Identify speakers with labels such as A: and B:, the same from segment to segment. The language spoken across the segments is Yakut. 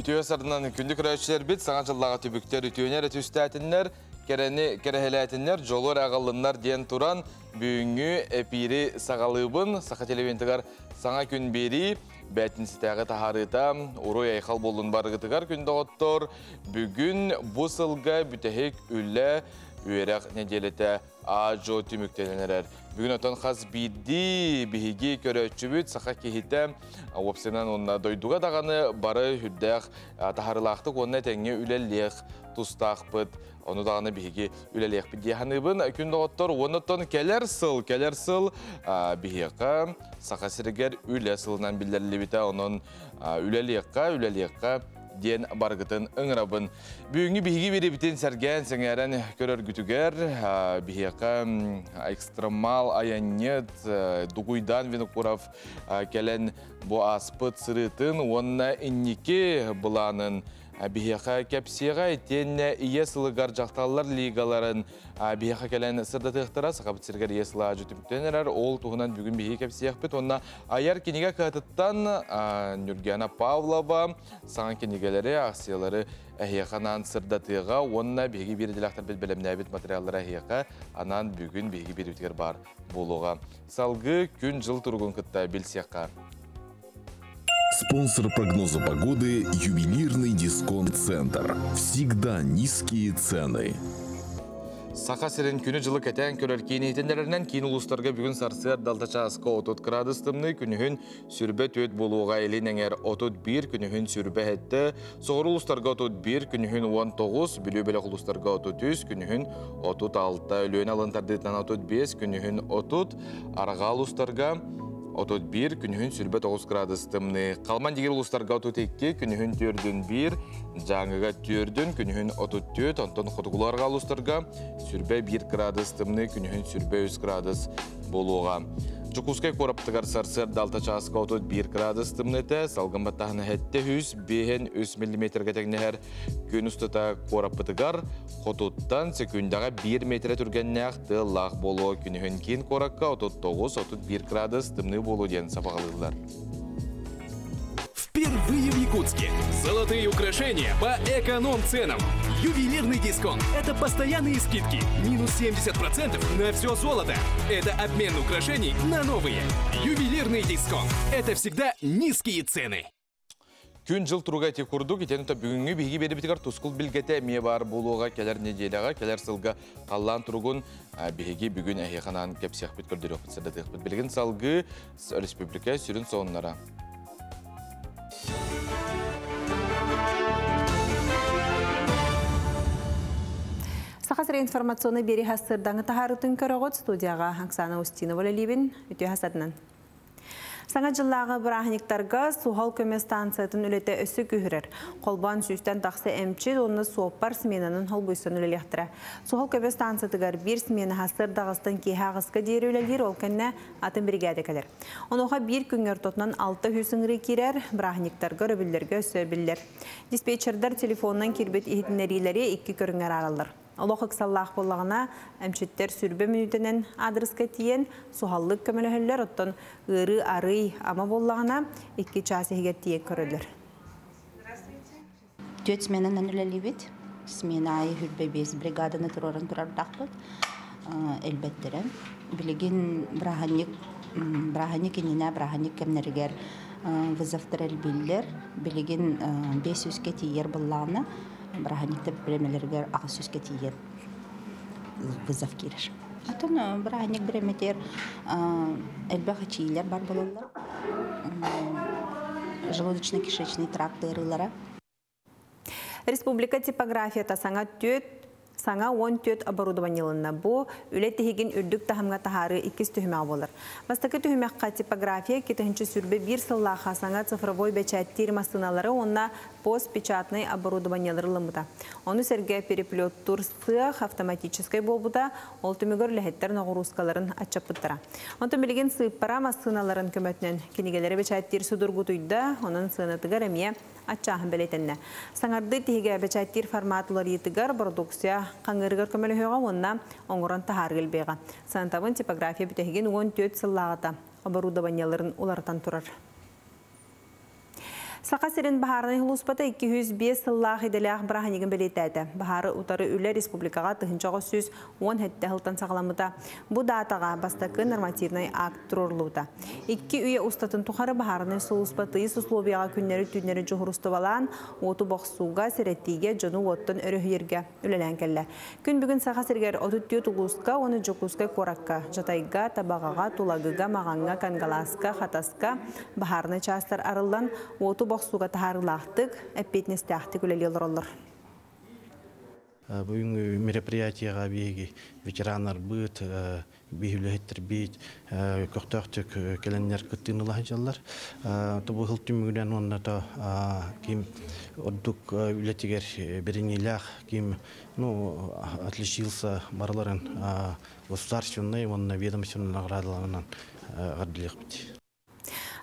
A: Үтүө сарынан күндү көрөөччүлэрбит, саҥа дьыллааҕы түбүктэр үтүөнү эрэ түстээтиннэр, кэрэни кэрэһэлээтиннэр, дьолу эрэ аҕаллыннар диэн туран, бүгүҥҥү эпиири саҕалыыбын. Саха телевидениетыгар саҥа күн биэрии, бээтинситээҕи таһаарыыта уруй-айхал буоллун барыгытыгар күн доҕоттор. Бүгүн бу сылга бүтэһик үлэ, үөрэх нэдиэлэтэ аа-дьуо түмүктэнэн эрэр. Бүгүн отон хас биирдии биһиги көрөөччүбүт саха киһитэ уопсайынан уонна дойдуга даҕаны бары үрдээх таһарылаахтык уонна этэҥҥэ үлэлиэх тустаахпыт. Ону даҕаны биһиги үлэлиэхпит дии саныыбын. Күн доҕоттор, уонна оттон кэлэр сыл, кэлэр сыл биһиэхэ Саха сиригэр үлэ сылынан биллэриллибитэ. Онон үлэлиэххэ, үлэлиэххэ диэн барыгытын ыҥырабын. Бүгүҥҥү биһиги биэрибитин сэргээн, сэҥээрэн көрөргүтүгэр биһиэхэ экстремал айанньыт Дугуйдаан Винокуров кэлэн бу ааспыт сырыытын уонна инники былаанын биһиэхэ кэпсиэҕэ итиэннэ Ийэ сылыгар дьахталлар лигаларын биһиэхэ кэлэн сырдатыахтара. Сахабыт сиригэр Ийэ сыла түмүктэнэн эрэр. Ол туһунан бүгүн биһиги кэпсиэхпит уонна айар кинигэ кыһатыттан Нюргена Павлова саҥа кинигэлэри, акциялары эһиэхэ анаан сырдатыаҕа уонна биһиги биир идэлээхтэрбит бэлэмнээбит материаллара эһиэхэ анаан бүгүн биһиги биэриибитигэр баар буолуоҕа. Салгыы күн-дьыл туругун кытта билсиэххэ.
B: Спонсор прогноза погоды – ювелирный дисконт-центр. Всегда низкие цены.
A: Саха сирин күнү-дьылы кэтээн көрөр киин иһитиннэрэринэн киин улуустарга бүгүн сарсыарда алта чааска 30 градус тымныы, күнүһүн сүрбэ түөрт буолуоҕа, илин эҥэр 31, күнүһүн сүрбэ сэттэ, соҕуруу улуустарга 31, күнүһүн 19, Бүлүү бөлөх улуустарга 33, күнүһүн 36, Өлүөнэ алын тардыытынан 35, күнүһүн 30, арҕаа улуустарга 31, күнүһүн сүрбэ 9 градус тымныы. Халман дигир улуустарга 32, күнүһүн төрдүн 1, Дьааҥыга төрдүн, күнүһүн 34, онтон хотугулуу арҕаа улуустарга сүрбэ 1 градус тымныы, күнүһүн сүрбэ 3 градус буолуоҕа. Дьокуускай куораппытыгар сарсыарда 6 чааска 31 градус тымныыта, салгын баттааһына 705 миллиметргэ тэҥнэһэр. Күн устата куораппытыгар хотуттан секундаҕа 1 метрэ түргэннээх тыаллаах буолуо. Күнүһүн киин куоракка 39-31 градус тымныы буолуо диэн сабаҕалыыллар.
C: Впервые в Якутске. Золотые украшения по эконом-ценам. Ювелирный дисконт. Это постоянные скидки. Минус 70% на все золото. Это обмен украшений на новые. Ювелирный дисконт. Это всегда низкие цены.
A: Күн-дьыл туруга ити курдук, итиэннэ бүгүҥҥү биһиги биэрбитигэр тускул билгэтэ эмиэ баар буолуоҕа кэлэр нэдиэлэҕэ, кэлэр сылга халлаан туругун биһиги бүгүн эһиэхэ анаан кэпсиэхпит, көрдөрүөхпүт, сырдатыахпыт. Билигин салгыы республика сүрүн сонуннара.
D: Саха сирэ информационный биэри хастырдаҥы таһаарытын көрөҕүт студияҕа Оксана Устинова үлэлиибин. Үтүө хасатынан. Саҥа дьыллааҕы бырааһынньыктарга суһал көмө станциятын үлэтэ өссө күүһүрэр. Холбоон сүүстэн тахса эмчит уонна суоппар сменанан холбуйсан үлэлиэхтэрэ. Суһал көмө станциятыгар биир смена сарсыардаҕастан киэһэ аҕыска диэри үлэлиир, ол кэннэ атын биригээдэ кэлэр. Онуоха биир күҥҥэ ортотунан 600 ыҥырыы киирэр, бырааһынньыктарга, өрөбүллэргэ өссө эбиллэр. Диспетчердэр телефонунан киирбит иһитиннэриилэри икки көрүҥҥэ араараллар. Олох ыксаллаах буоллаҕына, эмчиттэр сүрбэ мүнүүтэнэн аадырыска тиийэн, суһаллык көмөлөһөллөр, оттон ыарыы арый ама буоллаҕына, икки чаас иһигэр тиийэн көрөллөр.
E: Түөрт сменанан үлэлиибит. Смена аайы хүрбэ биэс бригаданы туруоран турардаахпыт. Элбэттэрэ. Билигин бырааһынньык бырааһынньык иннинэ бырааһынньык кэмнэригэр вызовтар элбииллэр. Билигин 500-гэ тиийэр быллаана бырааһынньыктар бириэмэлэригэр 800-гэ тиийэр вызов киирэр. Атын бырааһынньык бириэмэтигэр элбэх эчиилэр бар буолаллар. Желудочно-кишечный тракт ыарыылара.
D: Республика типографията саҥа түөрт саҥа 14 оборудованиеланна. Бу үлэ тиһигин үрдүк таһымҥа таһаарыы иккис түһүмэҕэ буолар. Бастакы түһүмэххэ типография 2021 сыллаахха саҥа цифровой бэчээттиир массыыналары уонна постпечатнай оборудованиелары ылыммыта. Ону сэргэ переплеттуур сыах автоматическай буолбута, ол түмүгэр үлэһиттэр ноҕуруускаларын аччаппыттара. Онтон билигин сыыппара массыыналарын көмөтүнэн кинигэлэри бэчээттиир судургутуйда, онон сыанатыгар эмиэ аччааһын бэлиэтэннэ. Саҥардыы тиһигэ бэчээттиир формат уларыйыытыгар бородууксуйа хаҥыырыгар көмөлөһүөҕэ уонна оҥорон таһаарыы элбиэҕэ. Сантабын типография бүтэһигин 14 сыллааҕыта оборудованиеларын уларытан турар. Саха сирин баһаарынай сулууспата 205 сыллаах идэлээх бырааһынньыгын бэлиэтээтэ. Баһаары утары үлэ республикаҕа 1917 сылтан саҕаламмыта. Бу даатаҕа бастакы нормативнай акт туруоруллубута. Икки үйэ устатын тухары баһаарынай сулууспа тыйыс условияҕа күннэри-түүннэри дьуһуурустубалаан, уоту бохсууга, сэрэтиигэ, дьону уоттан өрүһүйэргэ үлэлээн кэллэ. Күн бүгүн Саха сиригэр 34 улууска уонна Дьокуускай куоракка, Жатайга, Табаҕаҕа, Тулагыга, Маҕаҥҥа, Кангалааска, Хатаска баһаарынай чаастар арыллан, уоту бохсууга таһаарыылаахтык, эппиэтинэстээхтик үлэлии олороллор.
F: Бүгүҥҥү мероприятиеҕа биһиги ветераннарбыт, биһилэһиттэрбит көхтөөхтүк кэлэннэр кыттыыны ыла сылдьаллар. Бу сыл түмүгүнэн уонна ким ордук үлэтигэр бэриниилээх, ким ну, отличился барыларын государственный уонна ведомственный наградаларынан эҕэрдэлиэхпит.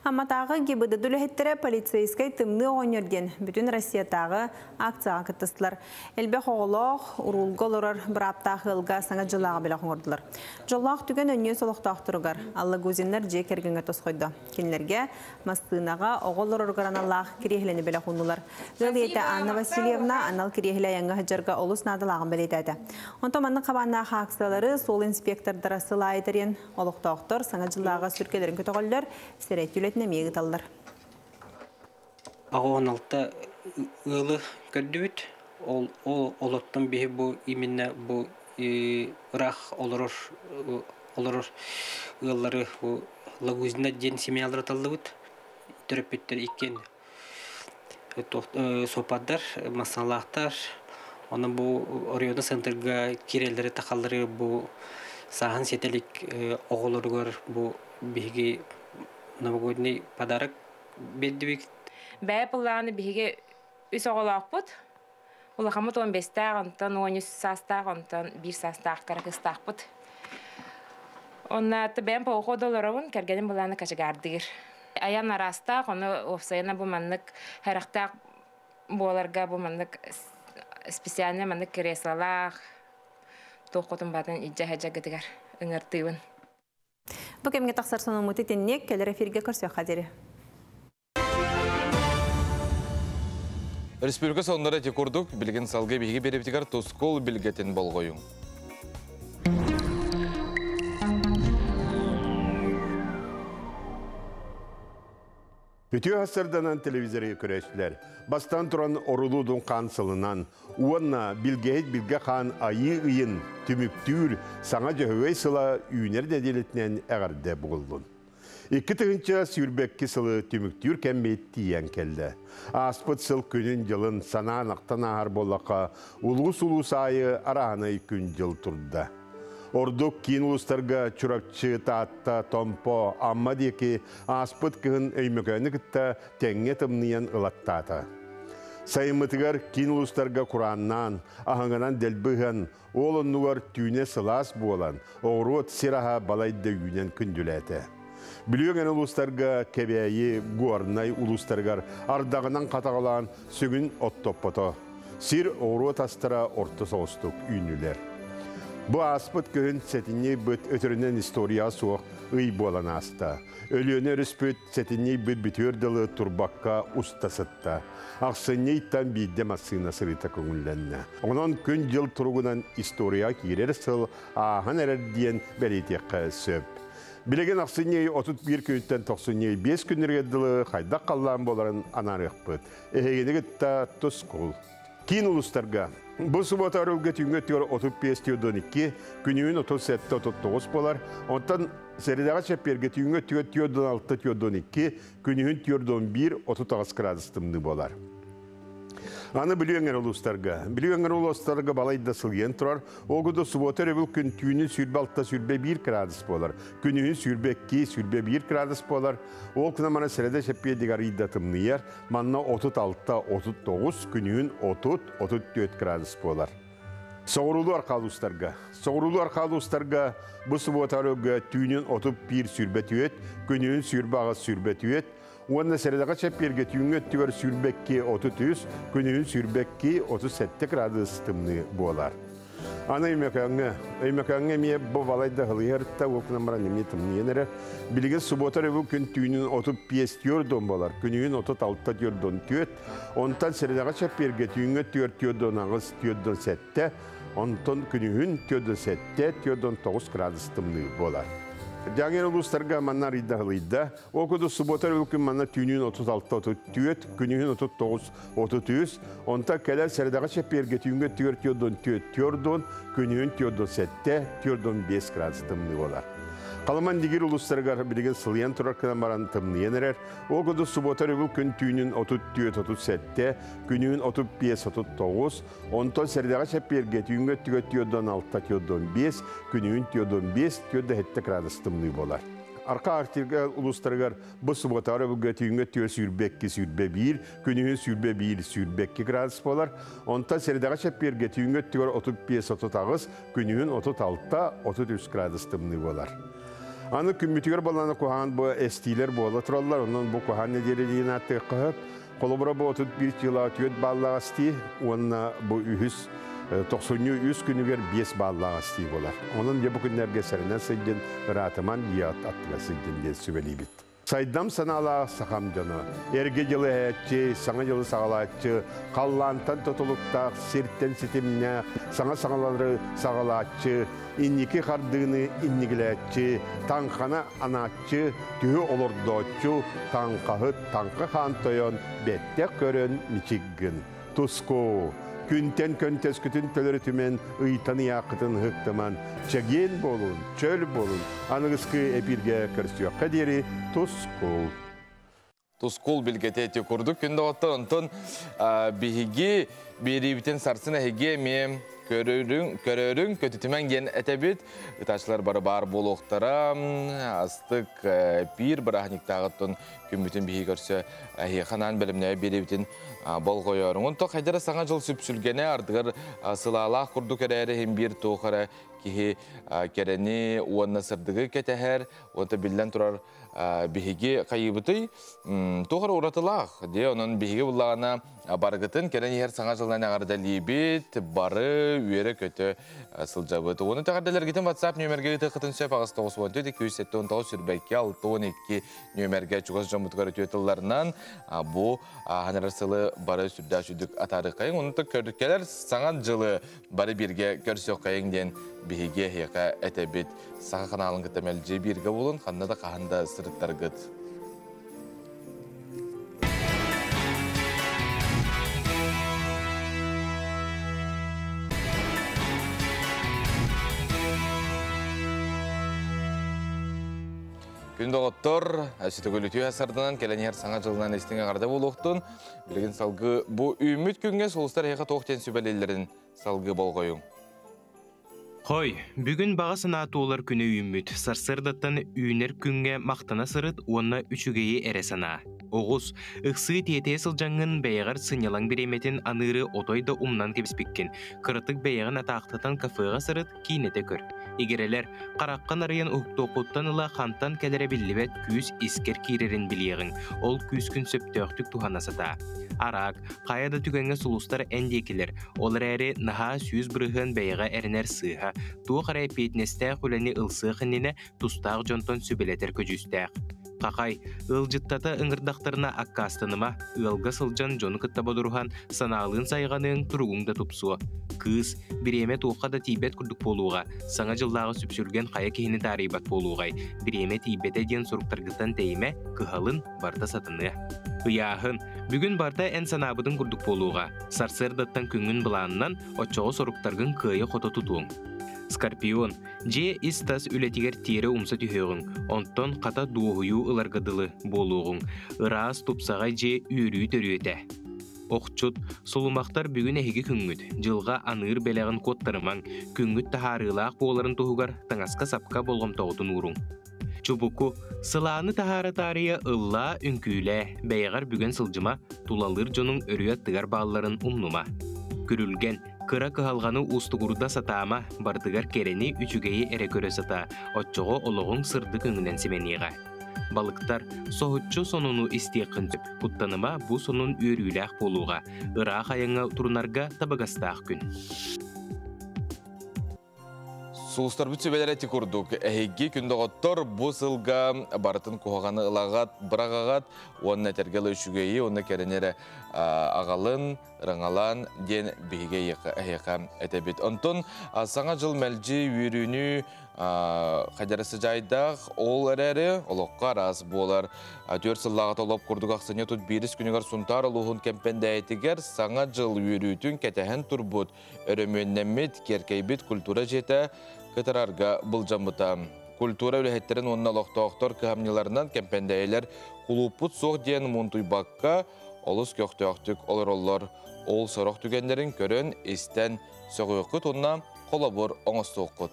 D: Амматааҕы ГИБДД үлэһиттэрэ полицейскай Тымныы оҕонньор диэн бүтүн Россиятааҕы акцияҕа кыттыстылар. Элбэх оҕолоох, уруулга олорор бырааптаах ыалга саҥа дьыллааҕы бэлэх оҥордулар. Дьоллоох түгэн Өнньүөс олохтоохторугар Аллагузиннар дьиэ кэргэҥҥэ тосхойдо. Кинилэргэ массыынаҕа оҕо олороругар аналлаах кириэһилэни бэлэх ууннулар. Ыал ийэтэ Анна Васильевна анал кириэһилэ айаҥҥа сылдьарга олус наадалааҕын бэлиэтээтэ. Онтон маннык хабааннаах акциялары суол инспектордара сыл аайы тэрийэн олохтоохтор саҥа дьыллааҕы сүргэлэрин көтөҕөллөр, сэрэтии үлэтин эмиэ ыыталлар.
G: 86 ыалы көрдүбүт. Ол, ол олоттон биһи бу именно бу ыраах олорор олорор ыаллары бу Лагузина диэн семьялары таллыбыт. Төрөппүттэр иккиэн суоппардар, массыыналаахтар. Онон бу оройуона центрга киирэллэри тахаллары бу сааһын сиэтэлик оҕолоругар бу биһиги новогодний подарок биэрдибит.
H: Бэйэ пыллааны биһиги үс оҕолоохпут. Улахаммыт 15-тээх, онтон 13 саастаах, онтон 1 саастаах кыра кыыстаахпыт. Онно бэйэм походу олоробун, кэргэним былааны кочегаардыыр. Айан араастаах, ону уопсайынан бу маннык сэрэхтээх буоларга бу маннык специально маннык креслолаах туох хотун батын илдьэ сылдьаргытыгар ыҥыртыыбын.
D: Бу кэмҥэ тахсар сонуммут итинник, кэлэр эфиргэ көрсүөххэ диэри.
A: Республика сонуннара ити курдук, билигин салгыы биһиги биэриибитигэр Тускул билгэтин болҕойуҥ.
I: Үтүө сарсыарданан телевизоры көрөөччүлэр. Бастатан туран Орулуу Дун Хаан сылынан уонна Билгэһит Билгэ Хаан Айыы ыйын түмүктүүр саҥа Дьөһөгөй сыла үүнэр нэдиэлэтинэн эҕэрдэ буоллун. 2022 сылы түмүктүүр кэммит тиийэн кэллэ. Ааспыт сыл күнүн-дьылын санаан ахтан ааһар буоллахха, улуус улуус аайы арааһынай күн-дьыл турда. Ордук киин улуустарга Чурапчы, Таатта, Томпо, Амма диэки ааспыт кыһын Өймөкөөнү кытта тэҥҥэ тымныйан ылаттаата. Сайыммытыгар киин улуустарга курааннаан, аһыҥанан дэлби ыһан, ол оннугар түүнэ сылаас буолан, оҕуруот сир аһа балайда үүнэн күндүлээтэ. Бүлүү эҥэр улуустарга Кэбээйи, Горнай улуустарыгар ардаҕынан хатаҕалаан сүгүн оттоппото. Сир оҕуруот астара орто соҕустук үүннүлэр. Бу ааспыт күһүн сэтинньи ыйбыт өтөрүнэн историяҕа суох ый буолан ааста. Өлүөнэ өрүспүт сэтинньи ыйбыт бүтүөр дылы турбакка уста сытта. Ахсынньы ыйтан биирдэ массыына сырыыта көҥүллэннэ. Онон күн-дьыл туругунан историяҕа киирэр сыл ааһан эрэр диэн бэлиэтиэххэ сөп. Билигин ахсынньы ый 31 күнүттэн тохсунньу ый 5 күннэригэр дылы хайдах халлаан буоларын анаарыахпыт. Эһигини кытта Тускул. Киин улуустарга бу субуота өрөбүлгэ түүҥҥү өттүгэр 35-42, күнүһүн 37-39 буолар. Онтон сэрэдэҕэ чэппиэргэ түүҥҥү өттүгэр 46-42, күнүһүн 41-38 градус тымныы буолар. Аны Бүлүү эҥэр улуустарга. Бүлүү эҥэр улуустарга балайда сылыйан турар. Ол курдук субуота өрөбүл күн түүнүн 26-21 градус буолар. Күнүһүн 22-21 градус буолар. Ол гынан баран сэрэдэ чэппиэрдик арыйда тымныйар. Манна 36-39, күнүһүн 30-34 градус буолар. Соҕуруулуу арҕаа улуустарга. Соҕуруулуу арҕаа улуустарга бу субуота өрөбүлгэ түүнүн 31-24, күнүһүн 28-24, уонна сэрэдэҕэ чэппиэргэ түүҥҥү өттүгэр 22-33, күнүһүн 22-37 градус тымныы буолар. Аны Өймөкөөҥҥө, Өймөкөөҥҥө эмиэ бу балайда һылыйар та уокунан баран эмиэ тымныйан эрэр. Билигин суббота өрөбүл күн түүнүн 35 түөрт болар, күнүһүн 36 түөрт түөрт. Онтон сэрэдэҕэ чэппиэргэ түүҥҥэ 4 түөрт 8 түөрт 7, онтон күнүһүн 4 7 4 9 градус тымныы болар. Дьаҥыр улуустарга манна арыйда һылыйда. Ол курдук суббота өрөбүл күн манна түүнүн 36 34, күнүһүн 39 33, онтон кэлэр сэрэдэҕэ чэппиэргэ түүҥҥэ 4 4 4, күнүһүн 4 7 4 5 градус тымныы болар. Халыма Индигиир улуустарыгар билигин сылыйан турар гынан баран тымныйан эрэр. Ол курдук суббота өрөбүл күн түүнүн 34 37, күнүһүн 35 39, онтон сэрэдэҕэ чэппиэргэ түүҥҥэ өттүгэр 4 6 4 5, күнүһүн 4 5 4 7 градус тымныы болар. Арка Арктика улуустарыгар бу суббота өрөбүлгэ түүҥҥэ 4 22 21, күнүһүн 21 22 градус болар. Онтон сэрэдэҕэ чэппиэргэ түүҥҥэ өттүгэр 35 38, күнүһүн 36 33 градус тымныы болар. Аны күммүтүгэр баланы куһаҕан бу эстиилэр буола тураллар, онон бу куһаҕан нэдиэлэ диэн ааттыахха сөп. Холобура бу 31 чыла 4 бааллаах эстии уонна бу үһүс тохсунньу үс күнүгэр 5 бааллаах эстии буолар. Онон дьэ бу күннэргэ сэрэнэн сылдьын, ыраатыман, дьиэ аттыгар сылдьын диэн сүбэлиибит. Сайдам санаалаах сахам дьоно, эргэ дьылы эһээччи, саҥа дьылы саҕалааччы, халлаантан тутулуктаах, сиртэн ситимнээх, саҥа саҥалары саҕалааччы, инники хардыыны иннигилээччи, таҥхана анааччы, түһү олордооччу, таҥхаһыт, таҥха хаан тойон, бэттэх көрөн мичик гын. Туску! Күнтэн көнтөскүтүн төлөрүтүмэн, ыйтан ыйааххытын ыһыктыман, чэгиэн буолун, чөл буолун, аныгыскы эпииргэ көрсүөххэ диэри тускул!
A: Тускул билгэтэ ити курдук күн доҕоттор, онтон биһиги биэриибитин сарсын эһиги эмиэ көрөрүҥ, көрөрүҥ, көтүтүмэҥ диэн этэбит. Ытааччылар бары баар буолуохтара. Астык пиир бырааһынньыктааҕыттан күммүтүн биһиги көрсө эһиэхэ анаан бэлэмнээбит биэриибитин болҕойоруҥ. Онтон хайдара саҥа дьыл сүпсүлгэнэ ардыгар сылаалаах курдук эрээри иһин биир туох эрэ киһи кэрэни уонна сырдыгы кэтэһэр, уонна биллэн турар биһиги хайыыбытый туох эрэ уратылаах дии. Онон биһиги буллаҕына барыгытын кэлэн иһэр саҥа дьылынан эҕэрдэлиибит, бары үөрэ-көтө сылдьабыт. Уону тэҕэрдэлэргитин WhatsApp нүөмэргэ ыытыаххытын сөп 894 279 22 62 нүөмэргэ чугас дьоммутугар үтүө тылларынан бу ааһан эрэр сылы бары сүрдээх сүрдүк атаарыаххайыҥ. Онон кэлэр саҥа дьылы бары бииргэ көрсүөххэйиҥ диэн биһиги эһиэхэ этэбит. Саха каналын кытта мэлдьи бииргэ буолун, ханна да хаһан да сырыттаргыт. Күн доҕоттор, сүтүгүлүтүү сарданан кэлэн иһэр саҥа дьылынан истиҥ эҕэрдэ буолуохтун. Билигин салгыы бу үүммүт күҥҥэ сулустар эһиэхэ туох диэн сүбэлииллэрин салгыы болҕойуҥ.
J: Хой, бүгүн баҕа санаа туолар күнэ үүммүт. Сарсыардаттан үүнэр күҥҥэ махтана сырыт уонна үчүгэйи эрэ санаа. Оҕус, ыксыы тиэтэйэ сылдьаҥҥын бэйэҕэр сынньалаҥ бириэмэтин аныыры отой да умнан кэбиспиккин. Кыратык бэйэҕин атаахтатан кафеҕа сырыт, киинэтэ көр. Игирэлэр, хараххын арыйан уһуктуоххуттан ыла хантан кэлэрэ биллибэт күүс искэр киирэрин билиэҕиҥ. Ол күүскүн сөптөөхтүк туһана сатаа. Араак, хайа да түгэҥҥэ сулустар эн диэкилэр, ол эрээри наһаа 100% бэйэҕэ эрэнэр сыыһа, туох эрэ эппиэтинэстээх үлэни ылсыах иннинэ тустаах дьонтон сүбэлэтэр көдьүүстээх. Хахай, ыалдьыттата ыҥырдахтарына аккаастаныма, ыалга сылдьан дьону кытта бодоруһан, санаалыын сайҕаныаҥ, туругуҥ да тупсуо. Кыыс, бириэмэ туохха да тиийбэт курдук буолуоҕа, саҥа дьыллааҕы сүпсүлгэн хайа киһини таарыйбат буолуоҕай, бириэмэ тиийбэтэ диэн суруктаргыттан тэйимэ, кыһалын, барыта сатаныа. Ыйааһын, бүгүн барыта эн санаабытыҥ курдук буолуоҕа, сарсыардаттан күҥҥүн былааннан, оччоҕо соруктаргын кыайа-хото тутуоҥ. Скорпион, дьиэ ис-тас үлэтигэр тиэрэ умса түһүөҕүҥ, онтон хата дуоһуйуу ыларга дылы буолуоҕуҥ. Ыраас, тупсаҕай дьиэ үөрүү төрүөтэ. Охчут, сулумахтар бүгүн эһиги күҥҥүт, дьылҕа аныыр бэлэҕин куоттарымаҥ, күҥҥүт таһаарыылаах буоларын туһугар таҥаска-сапка болҕомтоҕутун ууруҥ. Чубуку, сылааны таһаара таарыйа ыллаа, үҥкүүлээ, бэйэҕэр бүгэн сылдьыма, тулалыыр дьонуҥ өрүү аттыгар баалларын умнума. Күрүлгэн, кыра кыһалҕаны уустугурда сатаама, барытыгар кэрэни, үчүгэйи эрэ көрө сатаа, оччоҕо олоҕуҥ сырдык өҥүнэн симэниэҕэ. Балыктар, соһуччу сонуну истиэххин сөп, куттаныма, бу сонун үөрүүлээх буолуоҕа, ыраах айаҥҥа турунарга табыгастаах күн.
A: Сулустарбыт сүбэлэрэ ити курдук. Эһиги күн доҕоттор бу сылга барытын куһаҕаны ылаҕат, быраҕаҕат уонна этэргэ үчүгэйи уонна кэрэни эрэ аҕалын, ырыҥалаан диэн биһиги эһиэхэ этэбит. Онтон саҥа дьыл мэлдьи үөрүүнү хадьары сыдьаайдаах ол эрээри олоххо араас буолар. 4 сыллааҕыта олоп курдук ахсынньы 31 күнүгэр Сунтаар улууһун Кэмпэндээйитигэр саҥа дьыл үөрүүтүн кэтэһэн турбут өрөмүөннэммит, киэркэйбит культура дьиэтэ кытарарга былдьаммыта. Культура үлэһиттэрин уонна олохтоохтор кыһамньыларынан кэмпэндээйилэр кулууппут суох диэн муунтуйбакка олус көхтөөхтүк олороллор. Ол сорох түгэннэрин көрөн, истэн сөҕүөххүт уонна холобур оҥостуоххут.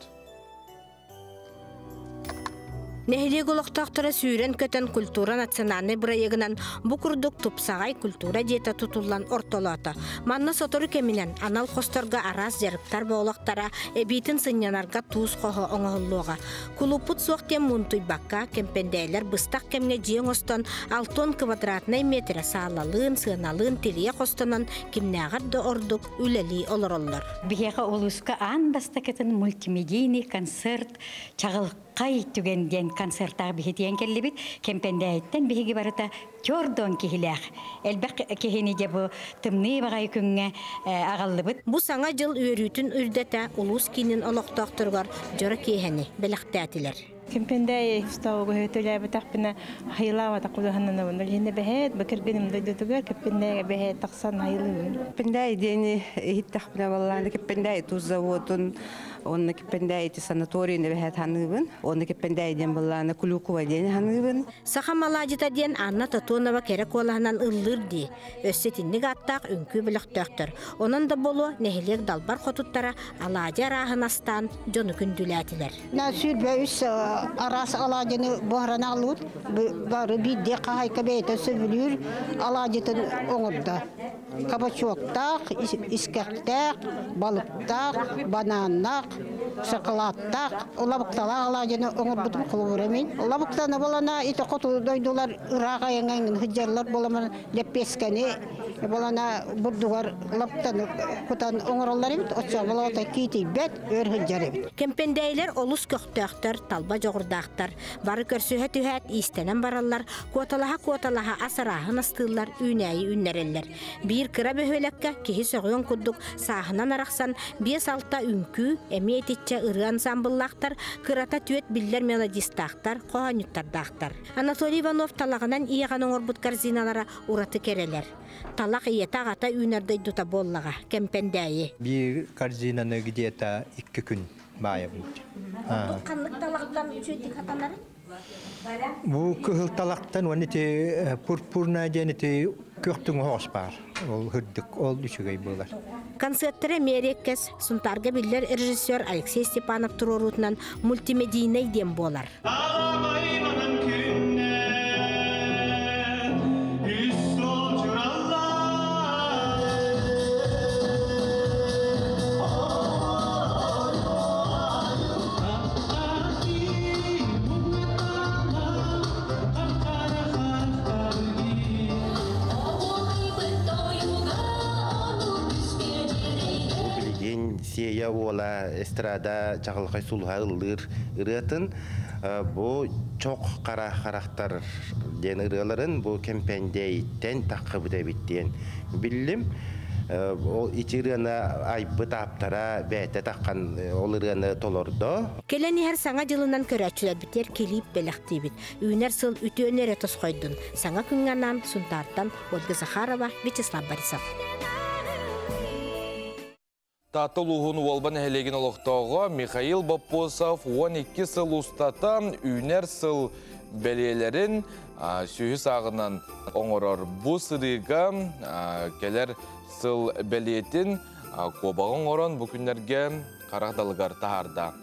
K: Нэһилиэк олохтоохторо сүүрэн-көтөн культура национальнай бырайыагынан бу курдук тупсаҕай культура дьиэтэ тутуллан ортолоото. Манна сотору кэминэн анал хосторго араас дьарыктар буолуохтара, эбиитин сынньанарга туус хоһо оҥоһуллуоҕа. Кулууппут суох диэн муунтуйбакка, кэмпэндээлэр быстах кэмҥэ дьиэ оҥостон 60 квадратнай метрэ саалалыын, сыаналыын тилийэ хостонон кимнээҕэр да ордук үлэлии олороллор.
L: Биһиэхэ улууска аан бастакытын мультимедийный концерт чаҕылхай түгэн диэн концертаах биһитиэн кэллибит. Кэмпэндээйиттэн биһиги барыта 40 киһилээх. Элбэх киһини дьэ бу тымныы баҕайы күҥҥэ аҕаллыбыт.
K: Бу саҥа дьыл үөрүүтүн үрдэтэ улуус киинин олохтоохторугар дьоро киэһэни бэлэхтээтилэр.
M: Кэмпэндээйи устауга төлөөбөтөхпүнэ хайылаабата кулаһананабын. Илиһинэ бэһээт бакыргыным дойдутугар кэмпэндээйи бэһээт тахсан хайылыыбын.
N: Кэмпэндээйи диэни иһиттэхпинэ баллааны Кэмпэндээйи туус заводун, онно Кэмпэндээйи санаторийын бэһээт ханыыбын. Онно Кэмпэндээйи диэн баллааны Кулюкова диэни ханыыбын.
K: Саха маладьыта диэн Анна Тотонова кэрэ куолаһынан ыллыыр дии. Өссө итинник ааттаах үҥкүү бөлөхтөөхтөр. Онон да буолуо нэһилиэк далбар хотуттара алаадьы арааһын астаан дьону күндүлээтилэр.
O: 23 араас алаадьыны буһаран аҕаллыбыт. Бары биирдии хаһаайка бэйэтэ сөбүлүүр алаадьытын оҥордо. Кабачоктаах, искэхтээх, балыктаах, бананнаах, шоколадтаах, лабыкталаах алаадьыны оҥорбутум холобура мин. Лабыктаны болана ити хоту дойдулар ыраах айаҥҥа сылдьаллар буоламан лэппиэскэни болана бурдугар лабыктаны кутан оҥороллор эбит. Оччо болоото киитийбэт, өр сылдьар эбит.
K: Кэмпэндээйилэр олус көхтөөхтөр, талба дьоҕурдаахтар. Бары көрсүһэ түһээт иистэнэн бараллар, куоталаһа-куоталаһа ас арааһын астыыллар, үүнээйи үүннэрэллэр. Биир кыра бөһүөлэккэ киһи сөҕүөн курдук сааһынан арахсан 5-6 үҥкүү, эмиэ итиччэ ырыа ансаамбыллаахтар, кырата түөрт биллэр мелодистаахтар, хоһоонньуттардаахтар. Анатолий Иванов талаҕынан иэҕэн оҥорбут корзиналара ураты кэрэлэр. Талах ийэтэ аҕата үүнэр дойдута буоллаҕа, Кэмпэндээйи.
P: Биир корзинаны где-то 2 күн баайабын.
K: Ханнык талахтан үчүгэй хатанары?
P: Бу кыһыл талахтан уонна ити пурпурная диэн ити күөх оҕус баар. Ол хырдык, ол үчүгэй буолар.
K: Концерттары Мереккес Сунтаарга биллэр режиссер Алексей Степанов туруоруутунан мультимедийнай диэн буолар.
Q: Билигин Сиэйэ Уола эстрада чаҕылхай сулуһа ыллыыр ырыатын бу чох хара харахтар диэн ырыаларын бу Кэмпэндээйиттэн таххыбыт эбит диэн биллим. Ол ити ырыаны айбыт ааптара бэйэтэ таххан ол ырыаны толордо.
K: Кэлэн иһэр саҥа дьылынан көрөөччүлэрбитигэр килиип бэлэхтиибит. Үүнэр сыл үтүөнү эрэ тосхойдун. Саҥа күҥҥэ анаан Сунтаартан Ольга Захарова, Вячеслав Борисов.
A: Таатта улууһун Уолба нэһилиэгин олохтооҕо Михаил Боппосов 12 сыл устата үүнэр сыл бэлиэлэрин сүһү сааҕынан оҥорор. Бу сырыыга кэлэр сыл бэлиэтин куобаҕы оҥорон бу күннэргэ харах далыгар таһаарда.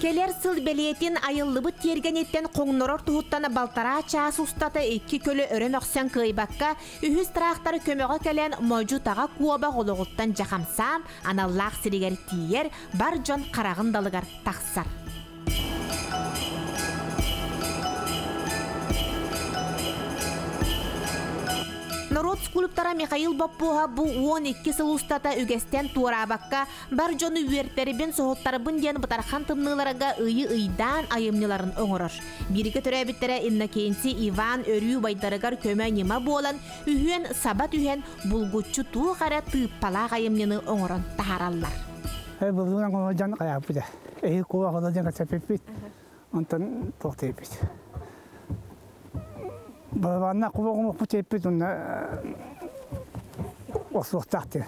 R: Кэлэр сыл бэлиэтин айыллыбыт тиэргэниттэн хоҥнорор туһуттан балтараа чаас устата икки көлө өрө мөхсөн кыайбакка, үһүс тыраахтары көмөҕө кэлэн модьу-таҕа куобах олоҕуттан дьахамсаан, аналлаах сиригэр тиийэр, бар дьон хараҕын далыгар тахсар. Норуот скульптора Михаил Боппуоһап бу 12 сыл устата үгэстэн туораабакка, бар дьону үөртэрбин, соһуттарбын диэн бытархан тымныыларга ыйы ыйдаан айымньыларын оҥорор. Бииргэ төрөөбүттэрэ Иннокентий, Иван өрүү убайдарыгар көмө-ньыма буолан, үһүөн саба түһэн, булгуччу туох эрэ тыыппалаах айымньыны оҥорон таһаараллар.
S: Былыргынан оҥорон хайааппыт. Эһи куба оҕолор кэпсэппиппит. Онтон туох диэбит. Балабанна куба оҥорбут диэппит уонна охсуохтаах диэн.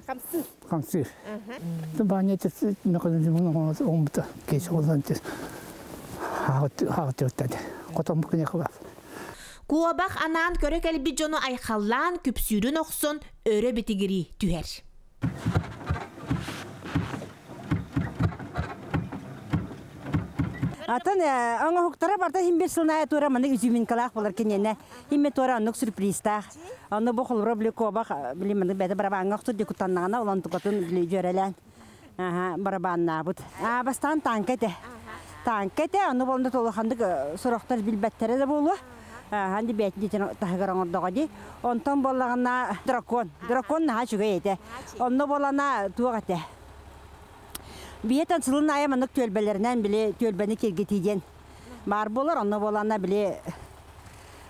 R: Хамсыыр.
S: Хамсыыр. Баанньа оҥорбута киэсэ олорон хаҕытыттан хотон бу кылаас.
R: Куобах анаан көрө кэлбит дьону айхаллаан, күпсүүрүн охсон, өрө битигирии түһэр.
T: Атын оҥоһуктара барда хим бир сылная тура маны изюминкалаах болар киниэнэ. Химме тура оннук сюрпризтаах. Онно бу холбура били куобах били маны бэдэ барабааҥҥа охтур дикуттаннаҕына улан тукатын били дьүөрэлээн аха барабааннаабыт. А бастаан танка этэ. Танка этэ, ону болонда толохандык сорохтор билбэттэрэ да буолуо. Ханди бэт дитин таһыгар оҥордоҕо ди. Онтон боллаҕына дракон. Дракон наһаа үчүгэй этэ. Онно болана туох этэ. Биһиэтэн сылын аайы маннык түөлбэлэринэн били түөлбэни киргитии диэн баар буолар. Онно буоланна били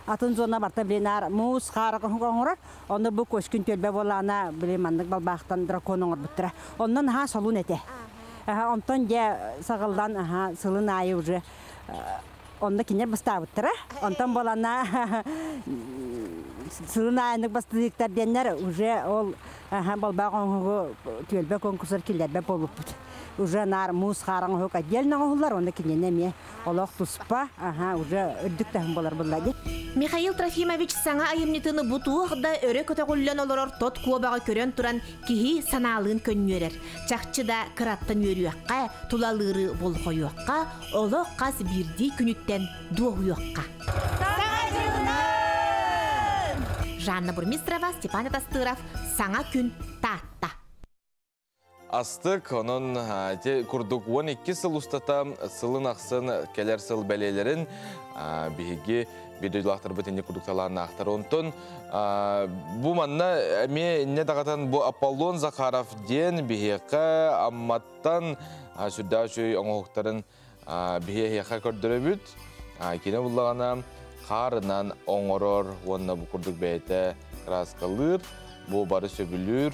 T: атын зона барта били наар муус хаара оҥорор. Онно бу көскүн түөлбэ буолаана били маннык балбаахтан дракон оҥорбуттара. Онно наһаа солун этэ. Онтон дьэ саҕыллан сылын аайы уже онно кинилэр бастаабыттара. Онтон буолана сылын аайынык бастыыктар диэннэр уже ол балбаах оҥоһугу түөлбэ конкурсар киллэрбэт буолбуппут. Уже наар муус хаара оҥоһук отдельно оҥоһуллар, онно киниэнэ эмиэ олох туспа, уже үрдүк таһым буолар булла дии.
R: Михаил Трофимович саҥа айымньытын бу туох да өрө көтөҕүллэн олорор тот куобаҕы көрөн туран киһи санаалыын көнньүөрэр. Чахчы да кыраттан үөрүөххэ, тулалыыры болҕойуохха, олох хас биирдии күнүттэн дуоһуйуохха. Жанна Бурмистрова, Степан Атастыров, Саҥа күн, Таатта.
A: Астык, онон ити курдук 12 сыл устата сылын ахсын кэлэр сыл бэлиэлэрин биһиги видеолаахтарбыт инни курдук талааннаахтар. Онтон бу манна эмиэ инне даҕатан бу Аполлон Захаров диэн биһиэхэ Амматтан сүрдээх үчүгэй оҥоһуктарын биһиэхэ көрдөрөбүт. Кини буллаҕына хаарынан оҥорор уонна бу курдук бэйэтэ краскалыыр, бу бары сөбүлүүр.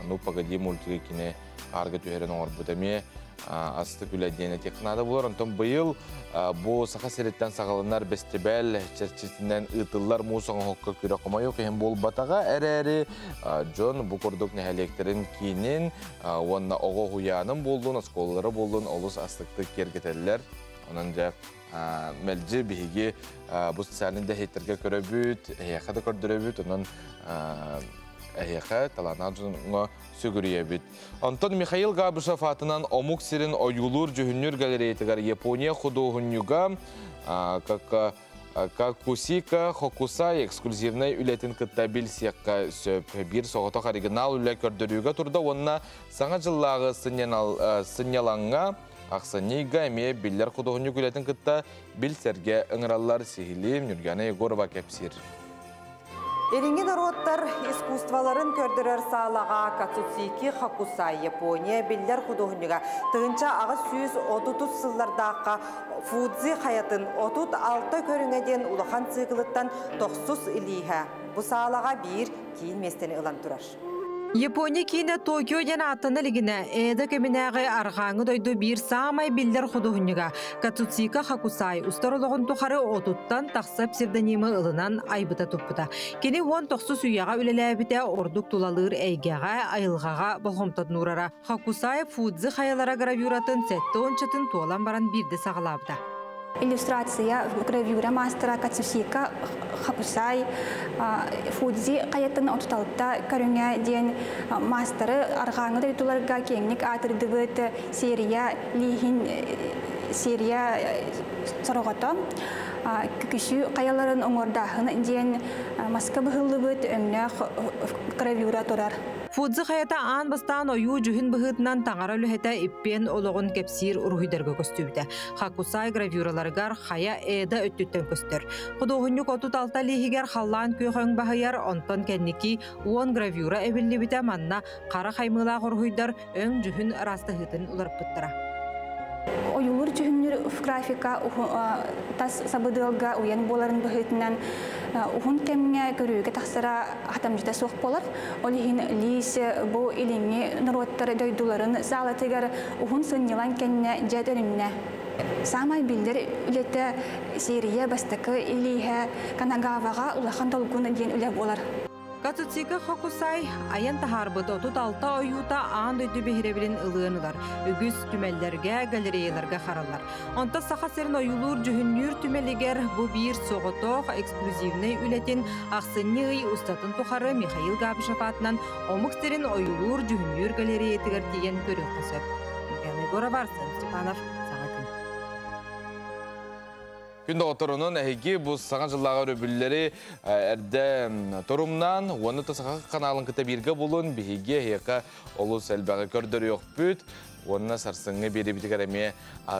A: Ну, погоди мультига кини хаарга түһэрэн оҥорбут эмиэ астык үлэ диэн этиэххэ наада буолар. Онтон быйыл бу Саха сириттэн саҕаланар бэстибээл чэрчитинэн ыытыллар муус оҥоһукка күрэх хомойуох иһин буолбатаҕа эрээри дьон бу курдук нэһилиэктэрин киинин уонна оҕо уһуйаанын буоллун, оскуолалара буоллун олус астыктык киэргэтэллэр. Онон дьэ мэлдьи биһиги бу социальнай дэһиттэргэ көрөбүт, эһиэхэ да көрдөрөбүт, онон эһиэхэ талааннаах дьоҥҥо сүгүрүйэбит. Онтон Михаил Габышев аатынан омук сирин ойуулуур дьүһүннүүр галереятыгар Япония худуоһунньуга как Какусика Хокусай эксклюзивнай үлэтин кытта билсиэххэ сөп. Биир соҕотох оригинал үлэ көрдөрүүгэ турда уонна Саҥа дьыллааҕы сынньалаҥҥа ахсынньыга эмиэ биллэр худуоһунньук үлэтин кытта билсэргэ ыҥыраллар сиһилии Нюргана Егорова кэпсиир.
U: Илиҥҥи норуоттар искусстволарын көрдөрөр саалаҕа Кацуцики Хакусай, Япония биллэр худуоһунньуга 1833 сыллардаахха Фудзи хайатын 36 көрүҥэ диэн улахан циклыттан тохсус илииһэ бу саалаҕа биир киин миэстэни ылан турар.
V: Япония киинэ Токио диэн ааттана илигинэ, Эдо кэминээҕи арҕааҥы дойду биир саамай биллэр худуоһунньуга Кацуцика Хакусай устар олоҕун тухары отуттан тахса псевдонимы ылынан айбыта туппута. Кини 19 үйэҕэ үлэлээбитэ ордук тулалыыр эйгэҕэ, айылҕаҕа болҕомтотун уурара. Хакусай Фудзи хайалара гравюратын сэттэ уончатын туолан баран биирдэ саҕалаабыта.
W: Иллюстрация гравюра маастара Кацусика Хакусай Фудзи хайатын отуталта көрүҥэ диэн маастары арҕааҥы дойдуларга киэҥник аатырдыбыт серия лииһин серия сороҕото күкүсүү хайаларын оҥордааһын диэн маска быһыллыбыт өҥнөөх гравюра турар.
V: Фудзи хаята аан бастаан ойуу дьүһүн быһыытынан таҥара үлэһитэ иппиэн олоҕун кэпсиир уруһуйдарга көстүбүтэ. Хакусай гравюраларыгар хайа Эда өттүттэн көстөр. Худуоһунньук 36 лииһигэр халлаан күөх өҥ баһыйар, онтон кэнники 10 гравюра эбиллибитэ манна хара хаймыылаах уруһуйдар өҥ дьүһүн ыраастаһыытын уларыппыттара.
W: Ойуулуур дьүһүннүүр графика тас сабыдыалга уйан буоларын быһыытынан уһун кэмҥэ көрүүгэ тахсара хатамдьыта суох буолар. Ол иһин Лиис бу илиҥҥи норуоттар дойдуларын саалатыгар уһун сынньалаҥ кэннэ дьэ төнүннэ. Саамай биллэр үлэтэ Сирия бастакы илииһэ Канагаваҕа улахан долгун диэн үлэ буолар.
V: Кацуцика Хокусай айан таһаарбыт 36 ойуута аан дойду биһирэбилин ылыан ылар. Үгүс түмэллэргэ, галереяларга хараллар. Онто Саха сирин ойуулуур дьүһүннүүр түмэлигэр бу биир соҕотох эксклюзивнай үлэтин ахсынньы ый устатын тухары Михаил Габышев аатынан омук сирин ойуулуур дьүһүннүүр галереятыгар тиийэн көрүөххэ сөп. Ульяна Егорова, Арсен Степанов, Саҥа күн.
A: Күн доҕотторунун эһиги бу саҥа дьыллааҕы өрөбүллэри эрдэ торумнаан уонна да саха каналын кытта бииргэ булун биһиги эһиэхэ олус элбэҕи көрдөрүөхпүт уонна сарсыҥҥы биэрибитигэр эмиэ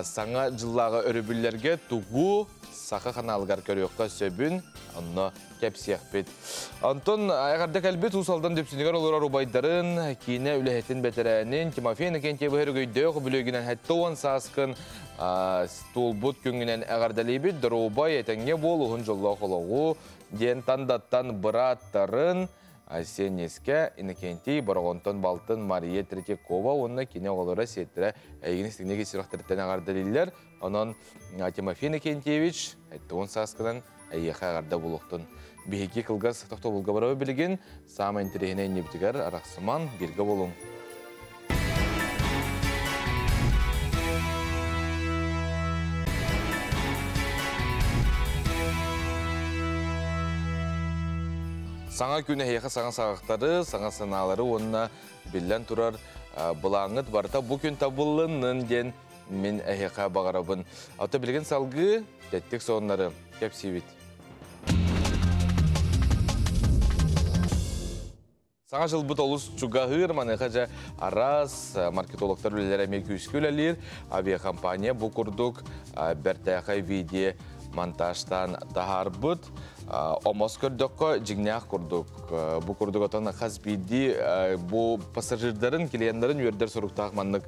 A: саҥа дьыллааҕы өрөбүллэргэ тугу саха каналыгар көрүөххэ сөбүн онно кэпсиэхпит. Онтон эҕэрдэ кэлбит Уус Алдан Дүпсүнүгэр олорор убайдарын, киинэ үлэһитин бэтэрээнин Тимофей Иннокентьевы өрөгөйдөөх үбүлүөйгүнэн 70 сааскын туолбут күҥҥүнэн эҕэрдэлиибит. Доруобай, этэҥҥэ буол, уһун дьоллоох олоҕу диэн тандаттан бырааттарын Айсен Иннокентий, Бороҕонтон балтын Мария Третьякова уонна кини оҕолоро сиэттэрэ эйигин истиҥник сүрэхтэриттэн эҕэрдэлииллэр. Онон Тимофей Иннокентьевич 70 сааскынан эйиэхэ эҕэрдэ буолуохтун. Биһиги кылгас тохтобулга барабы билигин саамай интэриэһинэй иннибитигэр арахсыман бииргэ буолуҥ. Саҥа күн эһиэхэ саҥа саҕахтары, саҥа санаалары уонна биллэн турар былааҥҥыт барыта бу күн табыллыннын диэн мин эһиэхэ баҕарабын. Ото билигин салгыы тэттик соннары кэпсиибит. Саҥа жылбыт олус чугаһыыр, маныаха дьэ араас маркетологтар үлэлэрэ эмиэ күүскэ үлэлиир. Авиакомпания бу курдук бэртээхэй видео монтажтаан таһаарбыт. Омос көрдөххө дьиҥнээх курдук. Бу курдук отон хас биирдии бу пассажирдарын, клиеннарын үөрдэр соруктаах маннык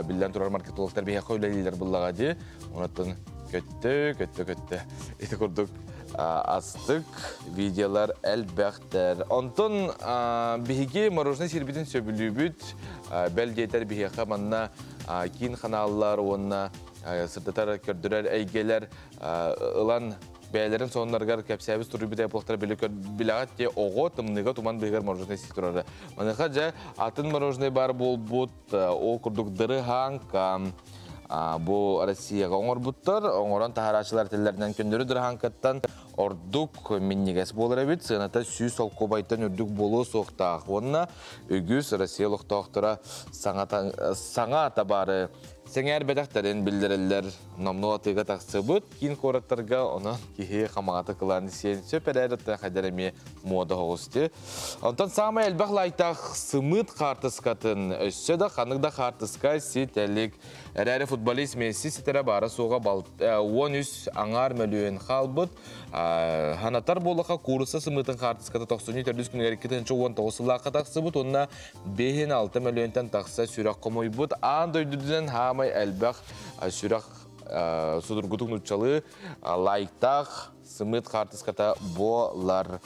A: биллэн турар маркетологтар биһиэхэ үлэлииллэр буллаҕа дии. Онон көттө, көттө, көттө. Ити курдук астык видеолар элбэхтэр. Онтон биһиги мороженое сирбитин сөбүлүүбүт. Бэл диэтэр биһиэхэ манна киин ханааллар уонна сырдатар көрдөрөр эйгэлэр ылан бэйэлэрин сонуннарыгар кэпсээбит суруйбут эпохтара билэҕит те оҕо тымныыга туман быыһыгар мороженое сии турара. Маныаха дьэ атын мороженое бар буолбут ол курдук дырыһааҥка бу Россияҕа оҥорбуттар. Оҥорон таһарааччылар этэллэринэн көннөрү дырыһааҥкаттан ордук минньигэс буолар эбит. Сыаната 100 солкуобайтан үрдүк буолуо суохтаах. Уонна үгүс Россия олохтоохторо саҥа табаары сэҥээрбэтэхтэрин биллэрэллэр. Номнуо атыыга тахсыбыт киин куораттарга онон киһи хамаҕата кылаан сиэн сөп эрээри хайдар эмиэ муода оҕусти. Онтон саамай элбэх лайктаах сымыыт хаартыскатын өссө да ханнык да хаартыска ситэлик. Эрээри футболист Месси ситэрэ баара суоҕа 13 аҥаар мөлүйүөн хаалбыт. Ханатар буолаха куурусса сымыытын хаартыската 94 күнүгэр 2019 сыллаахха тахсыбыт уонна 5-6 мөлүйүөнтэн тахса сүрэх хомуйбут. Аан дойдудунан хаамай элбэх сүрэх судургутук нуччалыы лайктаах сымыыт хаартыската буолар.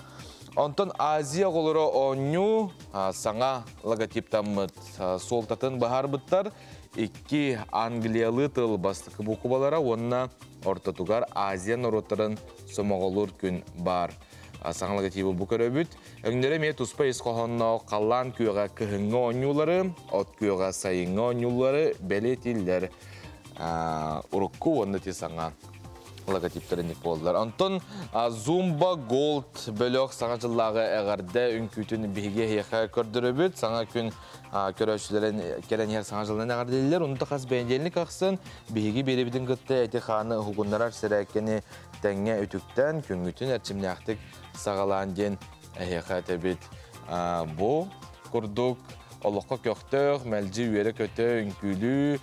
A: Онтон Азия оҕолоро оонньуу саҥа логотиптаммыт суолтатын баһарбыттар. Икки англиялыы тыл бастакы буквалара уонна ортотугар Азия норуоттарын сомоҕолуур күн бар. Саҥа логотибы бу көрөбүт. Өҥнөрө эмиэ туспа ис хоһоонноох халлаан күөҕэ кыһыҥҥы оонньуулары, от күөҕэ сайыҥҥы оонньуулары бэлиэтииллэр. Урукку уонна ти саҥа логотиптэрин буоллар. Онтон Zumba Gold бөлөх саҥа дьыллааҕы эҕэрдэ үҥкүүтүн биһиги эһиэхэ көрдөрөбүт. Саҥа күн көрөөччүлэрин кэлэн иһэр саҥа дьылынан эҕэрдэлииллэр. Онто хас бэнидиэнньик ахсын биһиги биэрэбитин кытта эти хааны уһугуннарар сэрээккэни тэҥҥэ үтүктэн күҥҥүтүн эрчимнээхтик саҕалаан диэн эһиэхэ этэбит. Бу курдук олоххо көхтөөх, мэлдьи үөрэ-көтө, үҥкүүлүү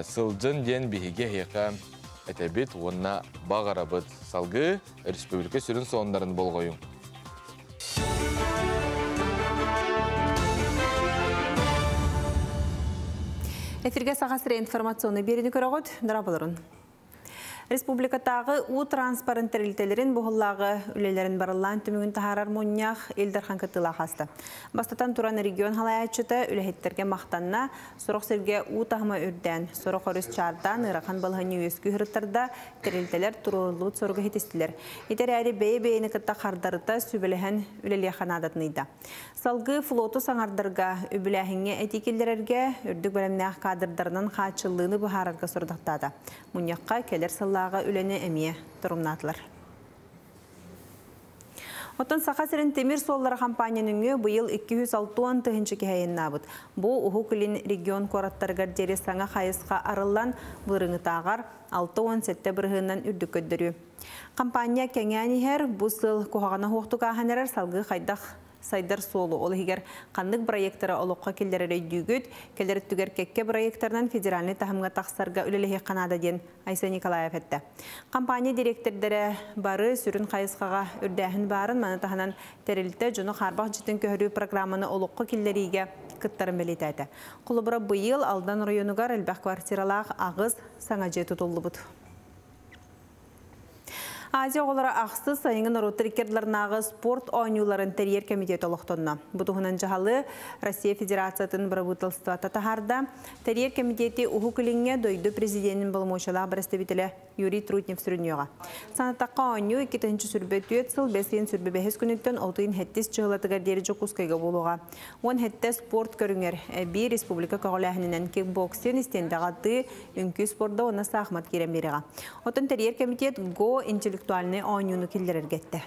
A: сылдьын диэн биһиги эһиэхэ этэбит уонна баҕарабыт. Салгыы республика сүрүн сонуннарын болҕойуҥ.
D: Эфиргэ Саха сирэ информационный биэриини көрөҕүт, дорооболорун. Республикатааҕы уу транспорын тэрилтэлэрин буһуллааҕы үлэлэрин барыллаан түмүгүн таһаарар мунньах Ил Дархан кыттыылаах ааста. Бастатан туран регион халайааччыта үлэһиттэргэ махтанна, сорох сиргэ уу таһыма үрдээн, сорох өрүс чаардаан ыарахан балаһынньа үөскүү сырыттарда тэрилтэлэр туруоруллубут соругу иһитистилэр. Ити эрээри бэйэ-бэйэни кытта хардарыта сүбэлэһэн үлэлиэхэ наадатын ыйда. Салгыы флоту саҥардарга, үбүлээһиҥҥэ этии киллэрэргэ, үрдүк бэлэмнээх кадрдарынан хааччыллыыны быһаарарга сорудахтаата. Мунньахха кэлэр сыллааҕы үлэни эмиэ торумнаатылар. Оттон Саха сирин тимир суоллара хампаанньа нөҥүө быйыл 260 тыһыынча киһи айаннаабыт. Бу Уһук Илин регион куораттарыгар диэри саҥа хайысха арыллан, былырыыҥҥытааҕар 67 бырыһыанынан үрдүк көрдөрүү. Хампаанньа кэҥээн иһэр, бу сыл куһаҕана суохтук ааһан эрэр, салгыы хайдах сайдар суолу, ол иһигэр ханнык бырайыактары олоххо киллэрэр өйдүүгүт, кэлэр өттүгэр кэккэ бырайыактарынан федеральнай таһымҥа тахсарга үлэлэһиэххэ наада диэн Айсен Николаев эттэ. Компания дириэктэрдэрэ бары сүрүн хайысхаҕа үрдээһин баарын, маны таһынан тэрилтэ дьону хаарбах дьиэтин көһөрүү программаны олоххо киллэриигэ кыттарын бэлиэтээтэ. Холобура, быйыл Алдан оройуонугар элбэх квартиралаах аҕыс саҥа дьиэ тутуллубут. Азия оҕолоро ахсыс сайыҥҥы норуоттар иккердларынааҕы спорт оонньууларын тэрийэр комитет олохтонно. Бу туһунан дьаһалы Россия Федерациятын бырабыыталыстыбата таһаарда. Тэрийэр комитети Уһук Илиҥҥэ дойду президенин боломуочуйалаах бэрэстэбиитэлэ Юрий Трутнев сүрүннүөҕэ. Санатахха, оонньуу 2024 сыл бэс ыйын сүрбэ бэһис күнүттэн оту ыйын сэттис чыһылатыгар диэри Дьокуускайга буолуоҕа. 17 спорт көрүҥэр эбии республика көҕүлээһининэн кикбоксинг, истиэндэҕэ атыы, үҥкүү спорда уонна саахымат киирэн биэриэҕэ. Оттон тэрийэр кэмитиэт ГО интеллектуальнай оонньууну киллэрэргэ эттэ.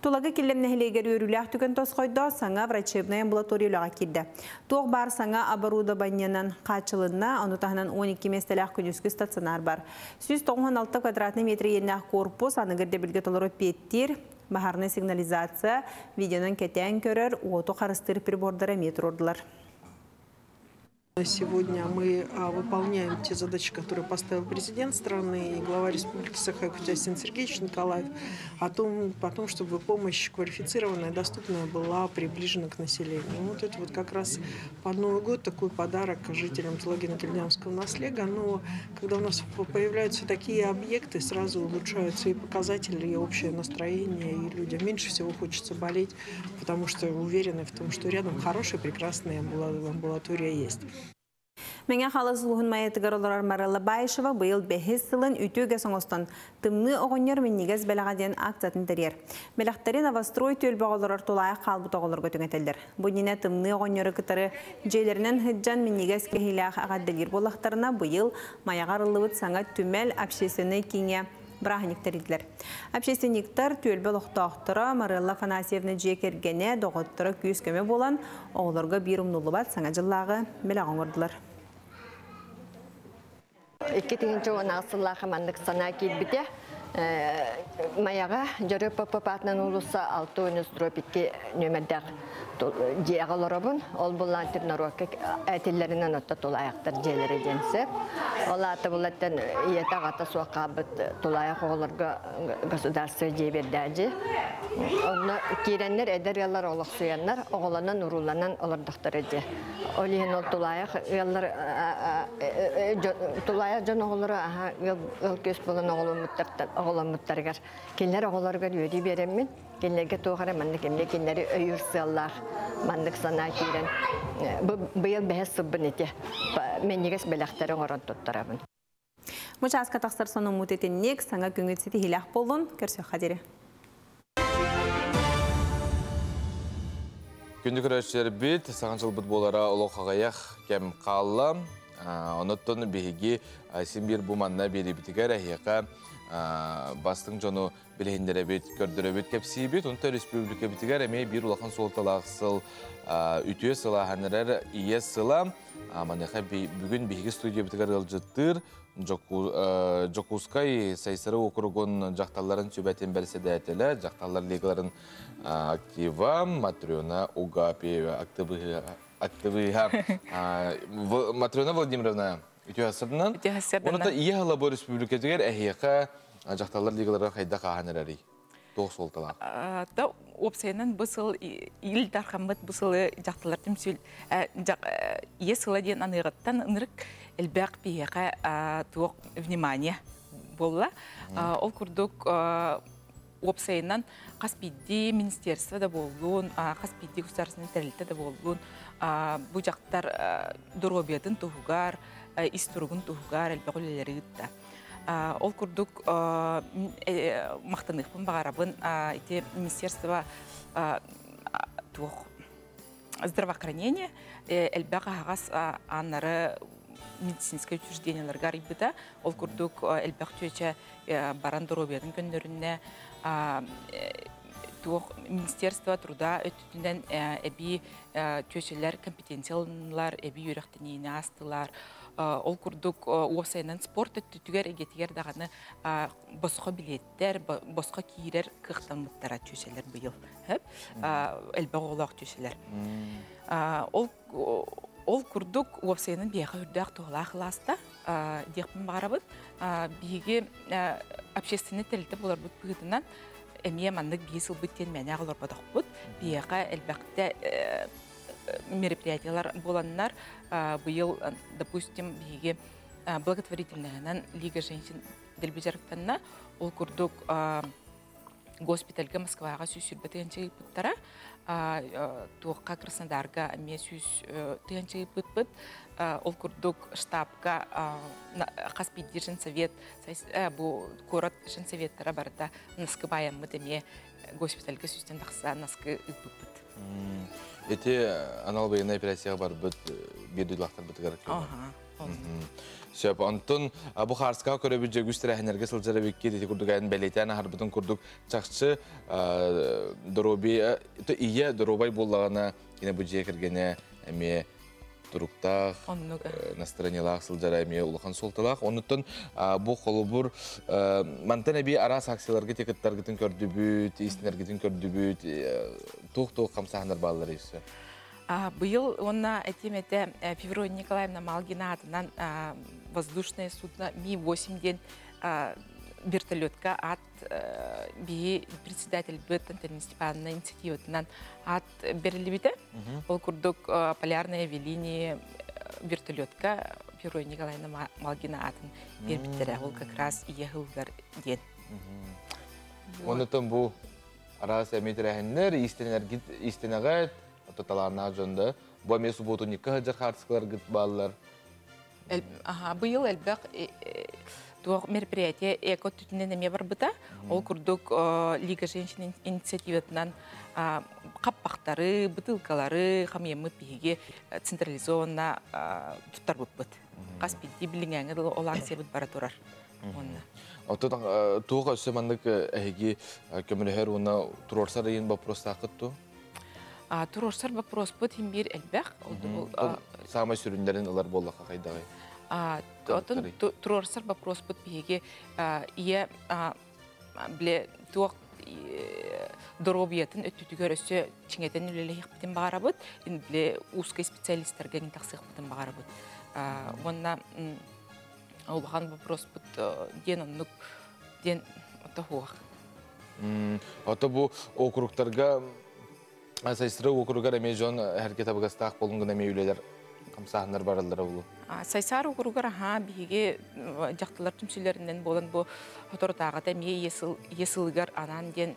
D: Тулагы Киллэм нэһилиэгэр үөрүүлээх түгэн тосхойдо, саҥа врачебнай амбулатория үлэҕэ киирдэ. Туох баар саҥа оборудованиенан хааччылынна, ону таһынан 12 миэстэлээх күнүскү стационар бар. 196 квадратный метр иэннээх корпус аныгы ирдэбилгэ толору эппиэттиир, баһаарынай сигнализация, видеонан кэтээн көрөр, уоту харыстыыр прибордара эмиэ туруордулар.
B: Сегодня мы выполняем те задачи, которые поставил президент страны и глава Республики Саха-Якутия Айсен Сергеевич Николаев, о том, потом, чтобы помощь квалифицированная, доступная была приближена к населению. Вот это вот как раз под Новый год такой подарок жителям Тулагино-Кильдямского наслега. Но когда у нас появляются такие объекты, сразу улучшаются и показатели, и общее настроение, и людям меньше всего хочется болеть, потому что уверены в том, что рядом хорошая, прекрасная амбулатория есть.
D: Мэҥэ Хаҥалас улууһун Майатыгар олорор Маралла Баишева быйыл бэһис сылын үтүө үгэс оҥостон Тымныы оҕонньор минньигэс бэлэҕэ диэн акциятын тэрийэр. Бэлэхтэри Новострой түөлбэҕэ олорор тулаайах хаалбыт оҕолорго түҥэтэллэр. Бу иннинэ Тымныы оҕонньору кытары дьиэлэринэн сылдьан минньигэс кэһиилээх эҕэрдэлиир буоллахтарына, быйыл Майаҕа арыллыбыт саҥа түмэл общественнай кииҥэ бырааһынньык тэрийдилэр. Общественниктар, түөлбэ олохтоохторо, Марыалла Афанасьевна дьиэ кэргэнэ, доҕотторо күүс-көмө буолан, оҕолорго биир умнуллубат Саҥа дьыллааҕы бэлэх оҥордулар.
C: 2016 сыллаахха маннык санаа киирбитэ. Майаҕа Дьоруой ПП атынан уулусса 6 дробь 2 нүөмэрдээх дьиэҕэ олоробун. Ол буллаан түр норуокка этиллэринэн отто тулаайахтар дьиэлэрэ диэн сөп. Ол аата булаттан ийэтэ аҕата суох хаалбыт тулаайах оҕолорго государство дьиэ биэрдээдьи. Онно киирэннэр эдэр ыаллар олохсуйаннар, оҕолонон урууланан олордохторо дьиэ. Ол иһин ол тулаайах ыаллар тулаайах дьон оҕолоро аха ыал ыал күөс буолан оҕоломмуттарыгар кинилэр оҕолоругар үөрүү биэрэммин кинилэргэ туох эрэ маннык эмиэ кинилэри өйүүр сыаллаах маннык санаа киирэн бу быйыл бэһис сылбын ити минньигэс бэлэхтэри оҥорон туттарабын.
D: Бу чааска тахсар сонуммут итинник, саҥа күҥүт ситиһиилээх буоллун, көрсүөххэ диэри.
A: Күндү көрөөччүлэрбит, саҥа дьылбыт буолара олох аҕыйах кэм хаалла. Онуттан биһиги син биир бу манна биэриибитигэр эһиэхэ Бастыҥ дьону билиһиннэрэбит, көрдөрөбүт, кэпсиибит. Онто республикабытыгар эмиэ биир улахан суолталаах сыл үтүө сылааһан эрэр Ийэ сыла. Маныаха бүгүн биһиги студиябытыгар ыалдьыттыыр Дьокуускай Сайсары округун дьахталларын сүбэтин бэрэссэдээтэлэ, дьахталлар лигаларын актива Матрена Угапиева активиһа. Матрена Владимировна, үтүө хассырдынан.
E: Үтүө хассырдынан.
A: Онута Ийэ сыла республикатыгар эһиэхэ дьахталлар лигалара хайдах ааһан эрэрий? Туох суолталаах?
E: Та уопсайынан бу сыл ил дархаммыт бу сылы дьахталлар түмсүүл Ийэ сыла диэн аныаҕыттан ынырык элбэх биһиэхэ туох внимание буолла. Ол курдук уопсайынан хас биирдии министерство да буоллун, хас биирдии государственный тэрилтэ да буоллун, бу дьахтар доруобуйатын туһугар, ис туругун туһугар элбэх үлэлэри ыытта. Ол курдук махтаныахпын баҕарабын ити министерство туох здравоохранение элбэх аһаҕас ааннары медицинскэй учреждениеларга арыйбыта. Ол курдук элбэх чүөчэ баран доруобуйатын көннөрүннэ туох министерство труда өттүнэн эбии чүөчэлэр компетенция ылыннылар, эбии үөрэхтэниини аастылар. Ол курдук уопсайынан спорт өттүтүгэр эйгэтигэр даҕаны босхо билиэттэр, босхо киирэр кыахтаммыттара чүөчэлэр быйыл. Элбэх оҕолоох чүөчэлэр. Ол ол курдук уопсайынан биһиэхэ үрдээх туһалаах ылааста диэхпин баҕарабын. Биһиги общественный тэрилтэ буоларбыт быһыытынан эмиэ маннык биир сылбыт диэн мээнэ олорботохпут. Биһиэхэ элбэхтэ мероприятиялар буоланнар, быйыл, допустим, биһиги благотворительныйынан Лига женщин дэлби дьарыктанна. Ол курдук госпитальга Москваҕа 120 тыһыынча ыыппыттара, туохха Краснодарга эмиэ 100 тыһыынча ыыппыппыт. Ол курдук штабка хас биирдии женсовет, бу куорат женсоветтара барыта наскы баайаммыт эмиэ госпитальга 100-тэн тахса наскы ыыппыппыт.
A: Ити анал военная операцияға барбыт биир дойдулаахтарбытыгар. Сөп, онтон бу Харскаҕа көрөбүт дьөгүс тэрээһиннэргэ сылдьар эбиккит, ити курдук эн бэлиэтээн аһарбытын курдук чахчы доруобуйа ийэ доруобай буоллаҕына кини бу дьиэ кэргэнэ эмиэ туруктаах, настроениелаах сылдьара эмиэ улахан суолталаах. Оннуттан бу холобур мантан эбии араас акцияларга тикеттаргытын көрдүбүт, истинэргитин көрдүбүт, туох-туох хамсааһыннар бааллар өссө?
E: Быйыл уонна этим этэ Феврония Николаевна Малгина атынан воздушное судно Ми-8 диэн вертолетка ат биһи председатель быт Антонина Степановна инициативатынан ат берилибите. Ол курдук полярные авиалинии вертолетка Феврония Николаевна Малгина атын бербиттере. Ол как раз Ийэ сылыгар диэн.
A: Онутун бу араас эмиэ истинэҕэ талааннаах дьон бу эмиэ субботунникка сылдьар хаартыскаларгыт бааллар.
E: Быйыл элбэх туох мероприятие эко түтүнэн эмиэ барбыта. Ол курдук Лига женщин инициативатынан хаппахтары, бытылкалары хамыйаммыт биһиги централизованно туттарбыппыт. Хас биирдии билиҥээҥи дылы ол акциябыт бара турар.
A: Оттон туох өссө маннык эһиги көмөлөһөр уонна туруорсар ыйын боппуруостааххыт ту?
E: Туруорсар боппуруоспут хин биир элбэх.
A: Самай сүрүннэрин ылар буоллахха хайдаҕый?
E: Оттон туруорсар боппуруоспут биһиги ийэ биле туох доруобуйатын өттүтүгэр өссө чиҥэтэн үлэлэһиэхпитин баҕарабыт, биле узкой специалисттарга тахсыахпытын баҕарабыт. Уонна улахан вопроспут диэн оннук диэн отоһуох.
A: Ото бу округтарга Сайсары округар эмиэ дьон эргэ табыгастаах болун гына эмиэ үлэлэр хамсааһыннар бараллара булу.
E: Сайсары округар аха биһиги дьахталар түмсүүлэринэн буолан бу хоторутааҕыта эмиэ ийэ сылыгар анаан диэн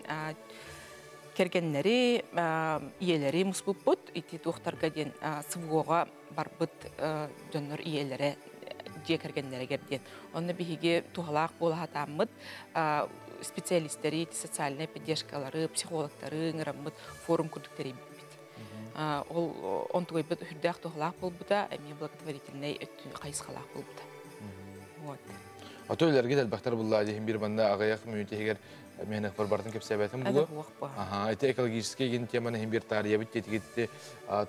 E: кэргэннэри, ийэлэри муспуппут. Ити туохтарга диэн СВО-ҕа барбыт дьоннор ийэлэрэ дьиэ кэргэннэригэр диэн. Онно биһиги туһалаах буола сатааммыт специалистэри, социальнай поддержкалары, психологтары ыҥыраммыт форум курдук тэрийбиппит. Ол онтугайбыт үрдээх туһалаах буолбута, эмиэ благотворительнай өттүн хайысхалаах буолбута. Вот.
A: Ото үлэргит элбэхтэр булла диһин бир манна аҕыйах мүнүүтүгэр миэнэх барбартын кэпсээбэтим булу. Аха, ити экологический ген теманы хим бир таарыйабыт тетигитти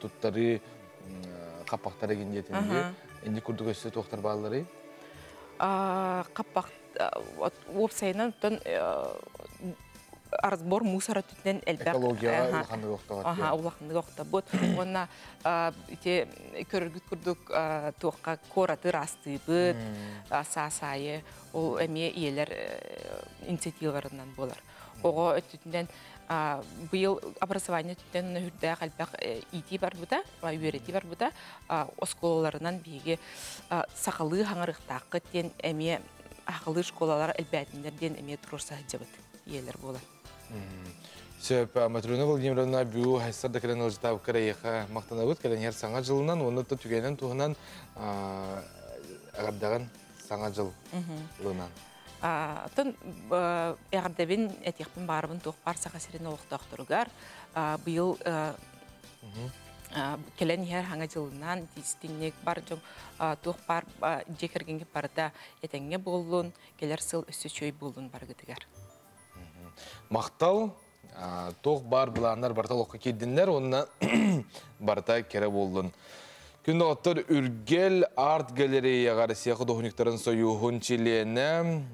A: туттары каппактары ген диэтин. Инди курдук өссө туохтар бааллары?
E: Каппак уопсайынан тон разбор мусора түтнен элбэх
A: экологияга улаханнык охтобот.
E: Аха, улаханнык охтобот. Уонна ити көрөргүт курдук туохка кораты растыыбыт, саасайы ол эмиэ иелер инициативаларынан болар. Ого өттүтүнэн быйыл образование түттен үрдээх элбэх ити барбыта, үөрэти барбыта, осколаларынан биһиги сахалыы хаҥарыхтааххыт диэн эмиэ ахалыы школалар элбээтиннэр диэн эмиэ туруорсаһыдьабыт иелер болар.
A: Сөп, Матрена Владимировна бүү хайсар да кэлэн ылжытаабы кырайыха мактанабыт кэлэн хер саҥа жылынан, онно та түгэнен туһунан агардаган саҥа жыл лынан.
E: Тон эгардабин этиэхпин баарыбын туох бар саха сирин олохтоохторугар быйыл кэлэн иһэр хаҥа жылынан тиистинник бар дьон туох бар дьиэ кэргэнгэ барыта этэҥҥэ буоллун, кэлэр сыл өссө чөй буоллун барыгытыгар.
A: Мактал, туох бар былааннар барта локка кирдиннер, онна барта кере болдун. Күн оттор Үргел арт галереяга Россия художниктарын союхун члене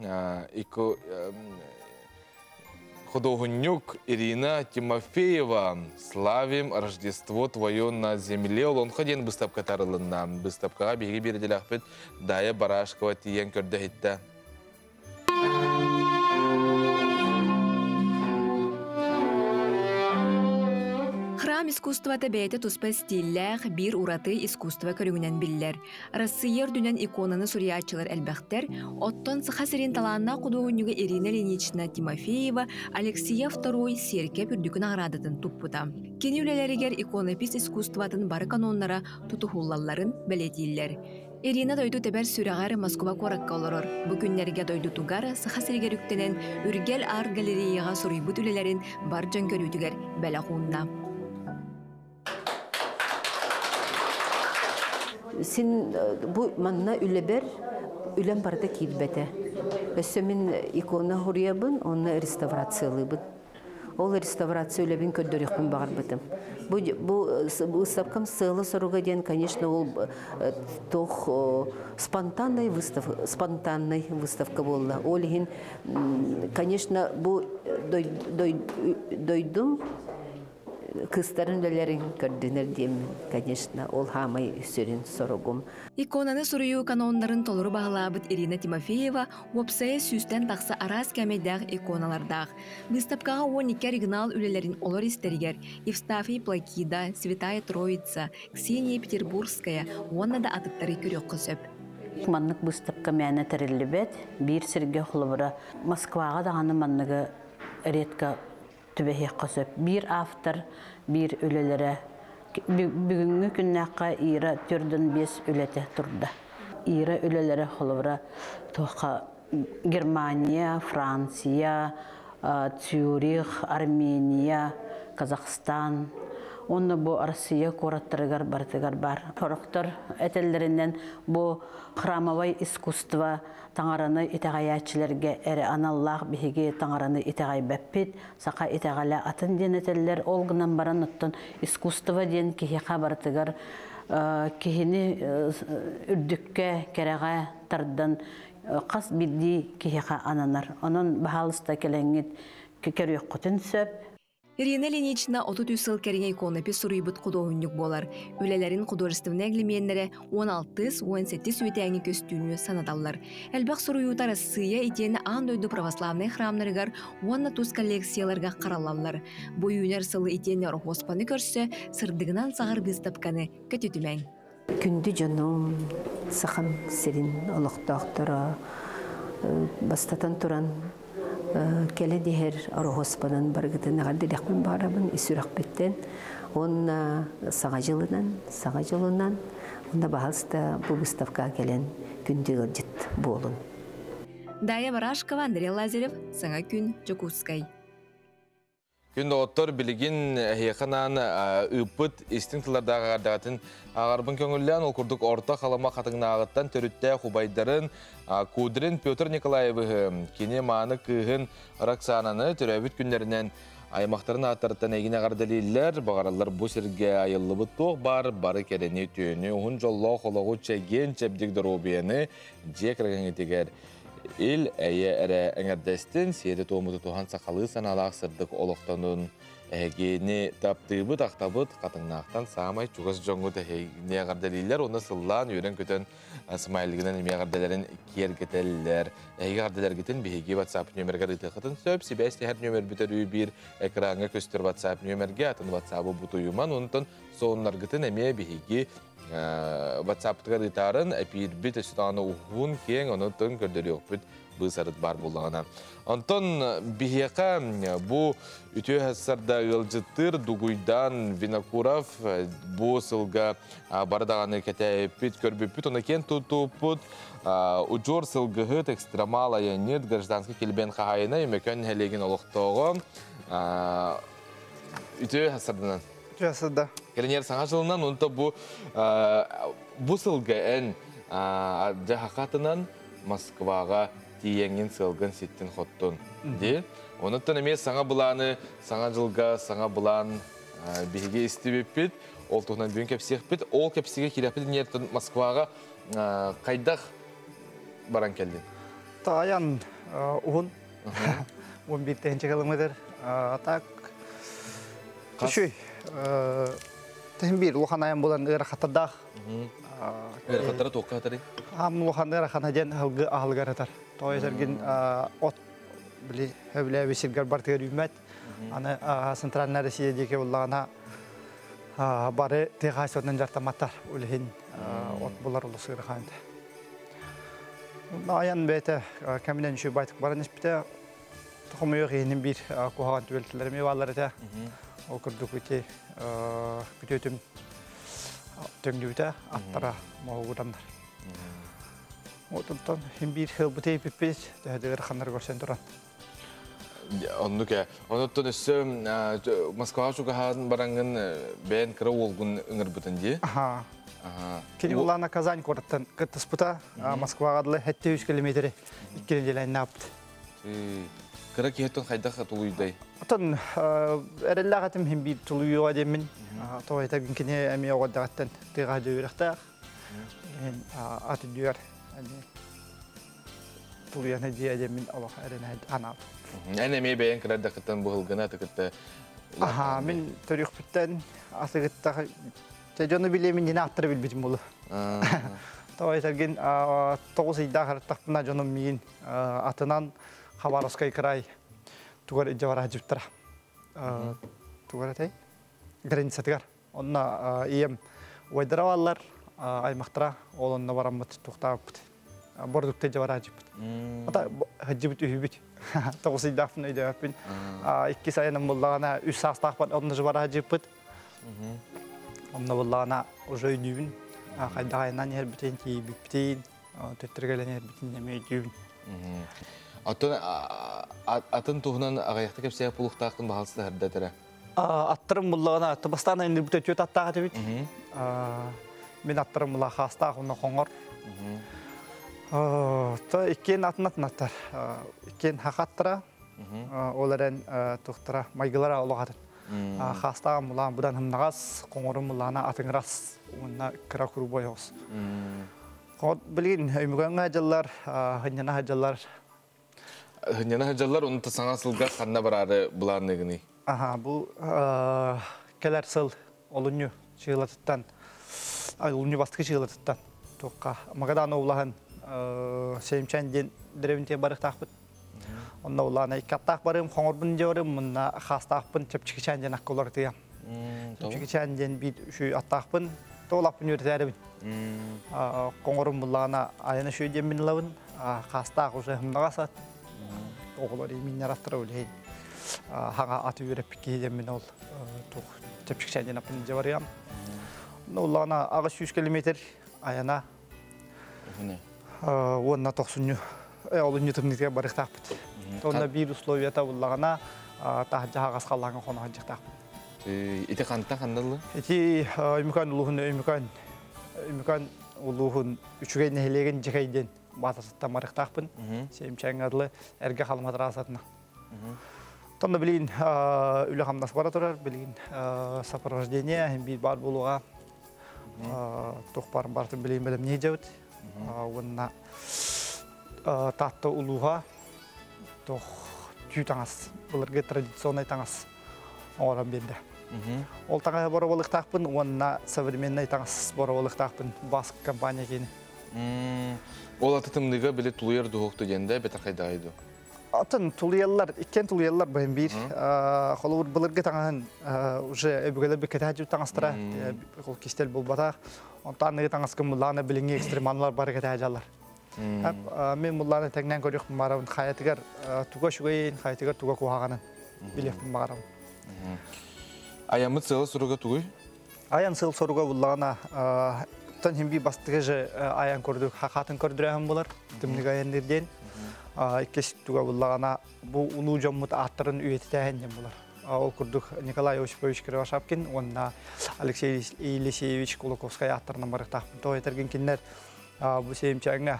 A: художник Ирина Тимофеева «Славим Рождество твое на земле» олонхо ден выставка тарылынна. Выставкаға биһиги берделәхпит Дая Барашкова тиен көрдө хитте.
F: Храм искусствота бэйэтэ туспа стиллээх биир ураты искусство көрүҥүнэн биллэр. Россия үрдүнэн иконаны суруйааччылар элбэхтэр, оттон Саха сирин талааннаах худуоһунньуга Ирина Ильинична Тимофеева Алексея II сиэркэп үрдүкү наҕараадатын туппута. Кини үлэлэригэр иконопись искусствотын бары каноннара тутуһуллалларын бэлиэтииллэр. Ирина дойду тэбэр сүрэҕэр Москва куоракка олорор. Бу күннэргэ дойдутугар Саха сиригэр үктэнэн Үргэл арт-галереяҕа суруйбут үлэлэрин бар дьон көрүүтүгэр бэлэх уунна.
G: Син бу манна үлэбэр үлэм барыта киирбэтэ. Өссө мин икона хуруйабын, онно реставрациялыыбын. Ол реставрация үлэбин көрдөрүөхпүн баҕарбытым. Бу бу выставкам сыала-соруга диэн, конечно, ол туох спонтанный выставка, спонтанный выставка буолла. Ол иһин, конечно, бу дойдум кыстарын үлэлэрин көрдүнэр диэммин, конечно, ол хаамай сүрүн соругум.
F: Иконаны суруйуу каноннарын толору баһылаабыт Ирина Тимофеева уопсайа сүүстэн тахса араас кээмэйдээх иконалардаах. Быыстапкаҕа 12 оригинал үлэлэрин олор истэригэр Евстафий Плакида, Святая Троица, Ксения Петербургская уонна да атыттары көрүөххэ сөп.
H: Маннык быыстапка мээнэ тэриллибэт. Биир сиргэ холобура Москваҕа даҕаны манныгы редко түбэһиэххэ сөп. Биир автор, биир үлэлэрэ. Бүгүҥҥү күннээххэ Ира 45 үлэтэ турда. Ира үлэлэрэ холобура туохха Германия, Франция, Цюрих, Армения, Казахстан, Онно бу Россия куораттарыгар барытыгар бар. Сорохтор этэллэринэн бу храмовай искусство таҥараны итэҕэйээччилэргэ эрэ аналлаах биһиги таҥараны итэҕэйбэппит, саха итэҕэлэ атын диэн этэллэр. Ол гынан баран оттон искусство диэн киһиэхэ барытыгар киһини үрдүккэ, кэрэҕэ тардан хас биирдии киһиэхэ ананар. Онон баһаалыста кэлэҥҥит көрүөххүтүн сөп.
F: Ирина Ильинична 33 сыл кэриҥэ иконопись суруйбут худуоһунньук буолар. Үлэлэрин художественнай элеменнэрэ 16-17 сүүтээҥи көстүүнү санаталлар. Элбэх суруйуута Арассыыйа итиэннэ аан дойду православнай храмнарыгар уонна тус коллекцияларга хараллаллар. Бу үүнэр сылы итиэннэ Ороһуоспаны көрсө сырдыгынан саҕар быыстапканы көтүтүмэҥ.
G: Күндү дьонум, Сахам сирин олохтоохторо, бастатан туран кэлэн иһэр Ороһуоспанан барыгытын эҕэрдэлиэхпин баҕарабын ис сүрэхпиттэн уонна саҥа дьылынан, саҥа дьылынан уонна баһаалыста бу выставкаҕа кэлэн күндү ыалдьыт буолун.
F: Дая Барашкова, Андрей Лазарев, Саҥа күн, Дьокуускай.
A: Күн доҕоттор билигин эһиэхэ анаан ыыппыт истиҥ тыллардаах эҕэрдэҕитин ааҕарбын көҥүллээн, ол курдук Орто Халыма Хатыҥнааҕыттан төрүттээх убайдарын Кудрин Петр Николаевиһы, кини мааны кыыһын Роксананы төрөөбүт күннэринэн аймахтарын ааттарыттан эйигин эҕэрдэлииллэр, баҕараллар бу сиргэ айыллыбыт туох баар бары кэрэни, үтүөнү, уһун дьоллоох олоҕу, чэгиэн чэбдик доруобуйаны дьиэ кэргэҥҥитигэр Ил эйэ эрэ эҥэрдэстин, сиэри-туому тутуһан сахалыы санаалаах сырдык олохтонун эһигини таптыыбыт, ахтабыт, хатыҥнаахтан саамай чугас дьоҥҥут эһигини эҕэрдэлииллэр уонна сыллаан үөрэн-көтөн смайлигынан эмиэ эҕэрдэлэрин киэргэтэллэр. Эһиги эҕэрдэлэргитин биһиги WhatsApp нүөмэргэр ыытыаххытын сөп. Сибээс тэһэр нүөмэрбит өрүү биир экраҥҥа көстөр WhatsApp нүөмэргэ, атын WhatsApp-ы бутуйуман, онтон сонуннаргытын эмиэ биһиги WhatsApp-тыгар ыытаарын, эпиирбит өссө даҕаны уһун, киэҥ, ону тын көрдөрүөхпүт быысарыт баар буоллаҕына. Онтон биһиэхэ бу үтүө сарда ыалдьыттыыр Дугуйдаан Винокуров бу сылга бары даҕаны кэтээппит, көрбүппүт, оны киэн туттуппут удьуор сылгыһыт, экстремал айанньыт, гражданский килбиэн хаһаайына, Өймөкөөн нэһилиэгин олохтооҕо үтүө сарданан.
I: Үтүө
A: Кэлинер саҥа жылынан, онто бу бу сылга эн дьаһахатынан Москваҕа тиийэҥҥин сыалгын ситтин хоттун ди. Онуттан эмиэ саҥа былааны, саҥа жылга саҥа былаан биһиги истибиппит, ол туһунан бүгүн кэпсиэхпит. Ол кэпсигэ киирэхпит инниттэн Москваҕа хайдах баран кэллин?
I: Таян уһун. 11 тыһыынча километр. Так Түшүй. Тыһын биир улахан айан булан ыарахаттардаах.
A: Ыарахаттара туохха хатарый?
I: Ам улахан ыарахана диэн аһылгы аһылыгар атар. Тоҕо сэргин от били хөбүлээби сиргэр бартыгар үүммэт. Аны Центральная Россия диэки буллаҕына бары тыа хаһаайыстыбатынан дьарыктамматтар. Үлэһин от булар олус ыарахан этэ. Айан бэйэтэ кэминэн үчүгэй байтык баран испитэ. Хомойуох иһинин биир куһаҕан түбэлтэлэр эмиэ бааллар этэ. Ол курдук ити күтүөтүм төҥнүбүтэ, аттара моһугутаннар. Отунтан хин биир хылбыт эйпиппит, төһөдөгөр ханнар көрсөн туран.
A: Оннук ээ. Онуттан өссө Москваҕа чугаһаан бараҥҥын бэйэн кыра уолгун ыҥырбытын дии.
I: Аха. Кини улаана Казань куораттан кыттыспыта. Москваҕа дылы 700 километри икки нэдиэлэннэ аппыт.
A: Кыра киһиттэн хайдах тулуйдай?
I: Отон эрэллээх этим хин биир тулуйуоҕа диэммин. Тоҕо этэргин кини эмиэ оҕордоҕуттан тыаҕа дьүөрэхтээх. Ат үрдүгэр тулуйан дьиэ диэммин олох эрэнэ анаабыт.
A: Эн эмиэ бэйэҥ кыра эрдэххиттэн бу аты кытта
I: Аха, мин төрүөхпүттэн аты кытта дьону билиэмин дьине аттары билбитим болу. Тоҕо этэргин тоҕус ыйдаах арыттахпына дьонум миин атынан Хабаровскай край тугар илдьэ бараа дьиптара. Тугар этэй? Границатыгар. Онно ийэм уайдара баллар, аймахтара, ол онно бараммыт тухтаабыппыт. Бордукта илдьэ бараа дьиппит. Ата хыдьыбыт үһүбүт. Тоҕус ыйдаахпын өйдөөппүн. Иккис айаным буллаҕына үс саастаахпын онно бараа дьиппит. Онно буллаҕына уже өйдүүбүн. Хайдах айаннан иһэрбитин, тиийбиппитин, төттөрү кэлэн иһэрбитин эмиэ өйдүүбүн.
A: Оттон атын туһунан аҕыйахта кэпсээх булуктаахтын баһалсы саһарда
I: Аттарым буллаҕына бастаан айаннырбыт өтүөт аттаах этибит. Мин аттарым була хаастаах уонна хоҥор. То иккиэн атын атын аттар. Иккиэн хахаттара, ол эрэн тухтара майгылара олох атын. Хаастааҕым булаан будан хымнаҕас, хоҥорум булаана атыҥырас уонна кыра курубой оҕус. Билигин өймөкөөҥҥө дьыллар, хынньана дьыллар.
A: Хынньана дьыллар, онто саҥа сылга ханна бараары былаанныгыный?
I: Аха, бу кэлэр сыл олунньу чыылатыттан, олунньу бастакы чыылатыттан туохха Магадан облаһын Сеймчан диэн древнтиэ барыктаахпыт. Онно улаана икки аттаах барым, хоҥорбун дьэ мунна хаастаахпын Чэпчикичээн диэн акка уларытыам. Чэпчикичээн диэн биир үчү аттаахпын, тоолаппын үөрэтээрибин. Хоҥорум буллаҕына айана үчү диэн мин ылабын, хаастаах уже хымнаҕас ат. Оҕолор иминнэр аттара үлэһин. Хаҥа аты үөрэппит киһи диэн мин ол туох Чэпчикичээн диэн аппын дьэ барыам. Уллаҕына 800 километр айана уонна тохсунньу олунньу тымныытыгар барыахтаахпыт. Онно биир условията буллаҕына Таһырдьа аһаҕас халлааҥҥа хоно сылдьыахтаахпын.
A: Ити хантан ханналлы?
I: Ити Өймөкөөн улууһун Өймөкөөн Өймөкөөн улууһун үчүгэй нэһилиэгин Дьэкэй диэн баатасыттан барыахтаахпын. Сэйимчээҥҥэ дылы эргэ халыма трассатына. Тонна билигин үлэ-хамнас бара турар, билигин сопровождение биир баар буолуоҕа. Туох баар барытын билигин бэлэмнии дьэбит. Уонна Таатта улууһа туох түү таҥас, былыргы традиционнай таҥас оҥорон биэрдэ. Ол таҥаһы бороболуктаахпын уонна современный таҥас бороболуктаахпын Баск компания киини.
A: Ол аты тымныыга били тулуйар дуһуохту диэн да бэтэр хайдаҕай ду?
I: Атын тулуйаллар, иккиэн тулуйаллар быһын биир. Холобур былыргы таҥаһын уже өбүгэлэр бүккэтэ таҥастара ол кистэл буолбатах. Онтон аныгы таҥаска муллаана билиҥҥи экстремаллар бары кэтэ дьаллар. Мен муллаана тэҥнээн көрүөхпүн баарабын хайатыгар туга үчүгэйин, хайатыгар туга куһаҕанын билиэхпин баҕарабын.
A: Айаммыт сыала соруга тугуй?
I: Айан сыл соруга буллаҕына тон химби бастыгы же айан көрдүк хахатын көрдүрээһин булар тымныга айанныыр диэн иккис туга буллаҕына бу улуу дьоммут ааттарын үйэтитээһин диэн булар. Ол курдук Николай Осипович Кривошапкин уонна Алексей Елисеевич Кулаковскай ааттарынан барыктаахпын. Тоҕо этэргин кинилэр бу Сеймчээҥҥэ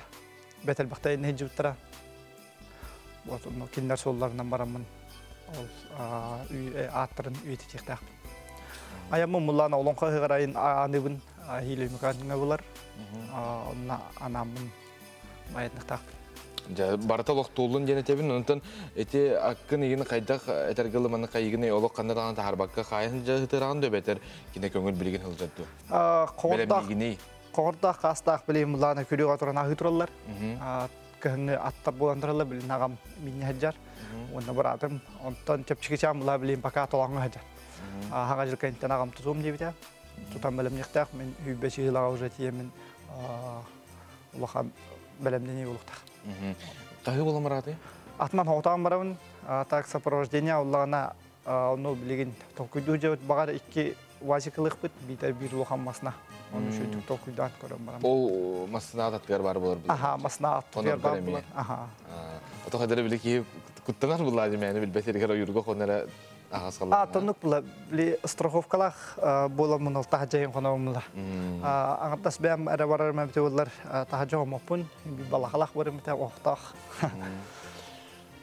I: бэт элбэхтэ иһдьибиттара. Вот кинилэр суолларынан бараммын ол ааттарын үйэтитиэхтээхпин. Айаммын муллаан олоҥхо ыһыҕар айын ааныбын хиилимикаанҥа булар. Онно анааммын айанныктаахпын.
A: Дьэ, барыта олохтууллун диэн этэбин. Онтон ити аккын игин хайдах этэргэ ылыманы хайыгын олох ханна даҕаны таһаарбакка хаайан сылдьа сытыраҕын да эбэтэр кине көҥүл билигин сылдьар дуо?
I: Бэлэмниигиний? Хоҕурдаах хаастаах билим муллаана күрүөҕэ туран аһыы тураллар. Кыһыҥҥы аттар буолан тураллар, билин аҕам минньэ сылдьар. Уонна быраатым онтон чэпчэки чаам була билин пока толоҥҥо сылдьар. Хаҥа дьыл кэнниттэн аҕам тутуом диэбитэ. Тутан бэлэмниэхтээх, мин сүүрбэ чыһыылаҕа уже тиийэммин улахан бэлэмнэнии буолуохтаах.
A: Хаһыы буолан бараатый?
I: Атынан хоҕутаан барабын. Так сопровождение уллаҕына ону билигин толкуйдуу дьэбит баҕар икки УАЗик ылыахпыт, биитэр биир улахан масына. Ону үчүгдүк толкуйдаан көрөн баран.
A: Ол массына аттыгар бар болар бұл.
I: Аха, масына аттыгар бар болар. Аха.
A: Ото хадары били киһи куттанар булла димэни билбет эригер ойурга хонера ахас
I: қалла. А, тоннук була били страховкалах буоламмын ол таһа хономмула. Аңаттас бэм эрэ барар мәбите боллар таһа жомоппун, балахалах барым бите охтах.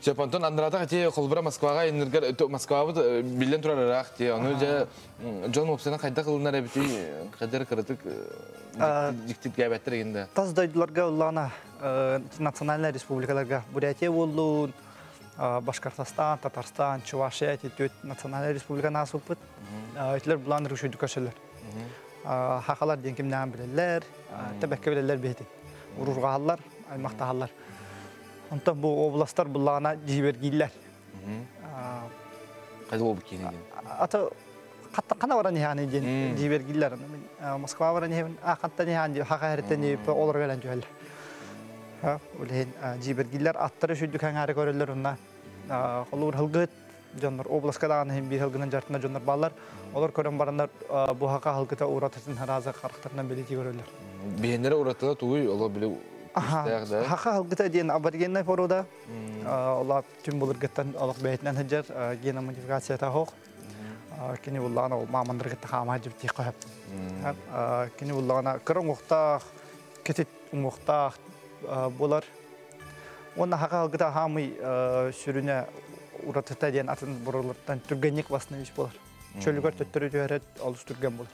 A: Сөп, онтон Андратах ити холбура Москваҕа инниргэр Москвабыт биллэн турар ыраах ти ону дьэ дьон уопсайынан хайдах ылынар эбитий хайдах кыратык дьиктиргээбэттэр игин да.
I: Тас дойдуларга ыллаана национальнай республикаларга Бурятия буоллун, Башкортостан, Татарстан, Чувашия ити түөт национальнай республиканы аасыппыт. Итилер булаан рүшүйдүк көрсөллөр. Хахалар диэн кимнээн билэллэр, тэбэккэ билэллэр биһитин. Урурҕаһаллар, аймахтаһаллар. Онтон бу областар буллаҕына дьиибэргииллэр.
A: Хайда буолбут киһини диэн?
I: Ата хана баран иһааны диэн дьиибэргииллэр. Москва баран иһэбин, а хантан иһаан диэн хаха эртэн олор кэлэн түһэллэр. Улиһин дьиибэргииллэр аттары сүрдүк хаҥаары көрөллөр онна холуур хылгыт дьоннор областка даҕаны иһин биир хылгынан дьартына дьоннор бааллар. Олор көрөн бараннар бу хака хылгыта уратытын харааза харахтарынан билити көрөллөр.
A: Биһиннere уратыла тугуй оло били күүстээх да?
I: Хаха хылгыта диэн аборигеннай порода. Ола түн былыргыттан олох бэйэтинэн сылдьар геномодификацията хоох. Кини буллаҕына ол маамандаргытта хаама дьибтиих хөп. Кини буллаҕына кыра уҥуохтаах, кэтит уҥуохтаах буолар. Уонна хаха хылгыта хаамый сүрүнэ уратыта диэн атын бурулартан түргэнник восстановить буолар. Чөлүгэр төттөрү түһэрэ олус түргэн буолар.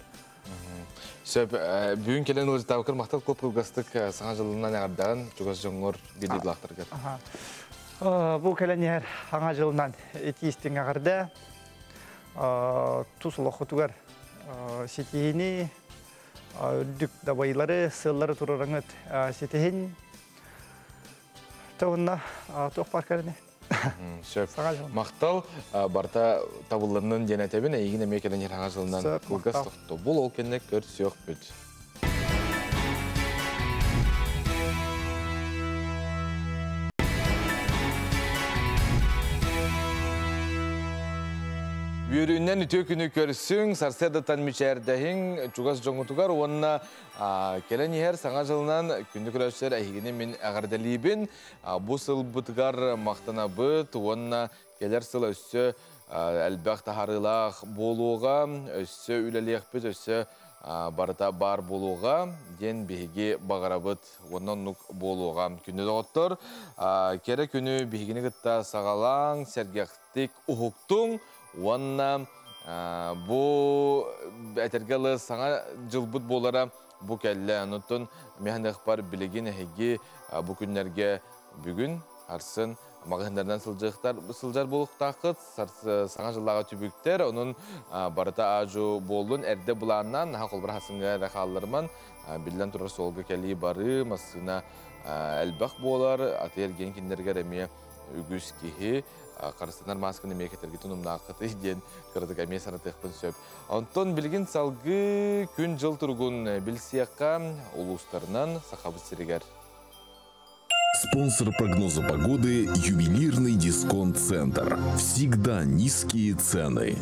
A: Сөп, бүгүн кэлэн ыалдьыттаабыккар махтал куоп кылгастык саҥа дьылынан эҕэрдэҕин чугас дьоҥҥор биирдиилаахтаргар.
I: Бу кэлэн иһэр саҥа дьылынан итии истиҥ эҕэрдэ. Тус олоххутугар ситиһиини, үрдүк дабайыылары, сыаллары турарыҥыт ситиһин. Туһунна туох баар кэлини?
A: Сөп. Махтал барта табылланнын диэн этэбин, эйигин эмиэ кэлэн иһэр саҥа дьылынан кылгас тохтобул ол кэннэ көрсүөхпүт. Үөрүүнэн үтүө күнү көрсүҥ, сарсыардаттан мичээрдэһиҥ, чугас дьоҥҥутугар уонна кэлэн иһэр Саҥа дьылынан күндү көрөөччүлэр эһигини мин эҕэрдэлиибин. Бу сылбытыгар махтанабыт уонна кэлэр сыл өссө элбэх таһаарыылаах буолуоҕа, өссө үлэлиэхпит, өссө барыта баар буолуоҕа диэн биһиги баҕарабыт уонна оннук буолуоҕа. Күндү доҕоттор, кэрэ күнү биһигини кытта саҕалааҥ, сэргэхтик уһуктуҥ уонна бу этэргэ ылы саҥа дьылбыт буолара бу кэллэ. Онтон миһаныахпар билигин эһиги бу күннэргэ бүгүн арсын маҕаһыыннарынан сылдьыахтар сылдьар буолуохтааххыт саҥа дьыллааҕы түбүктэр онон барыта аажу буоллун эрдэ былааннаан наһаа холбор хасыҥҥа эрэ хаалларыман биллэн турар суолга кэлии барыы массыына элбэх буолар аты эргиэн кинилэргэр эмиэ үгүс киһи харыстанар маасканы эмиэ кэтэргитин умнааххытый диэн кыратык эмиэ санатыахпын сөп. Онтон билигин салгыы күн-дьыл туругун билсиэххэ улуустарынан Сахабыт сиригэр.
J: Спонсор прогноза погоды – ювелирный дисконт-центр. Всегда низкие цены.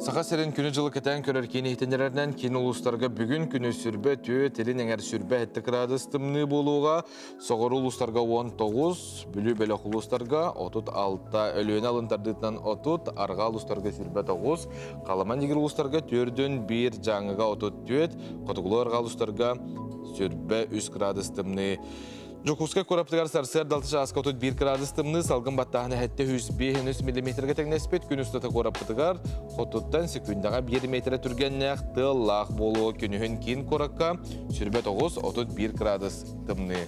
A: Саха сирин күнү-дьылы кэтээн көрөр киин иһитиннэрэринэн киин улуустарга бүгүн күнү сүрбэ түө тилин эҥэр сүрбэ 7 кыраадыс тымныы буолууга, соҕуруу улуустарга 19, Бүлүү бөлөх улуустарга 36, Өлүөнэ алын тардыытынан 30, арҕаа улуустарга сүрбэ 9, Халыма Нигир улуустарга төрдүн 1, Дьааҥыга 34, Хотугулуу арҕаа улуустарга сүрбэ 3 кыраадыс тымныы. Дьокуускай куораппытыгар сарсыарда 6 чааска 31 кыраадыс тымныы, салгын баттааһына 705 миллиметргэ тэҥнэспит. Күн устата куораппытыгар хотуттан секундаҕа 1 метрэ түргэннээх тыаллаах буолуо. Күнүһүн киин куоракка сүрбэ 9 31 кыраадыс тымныы.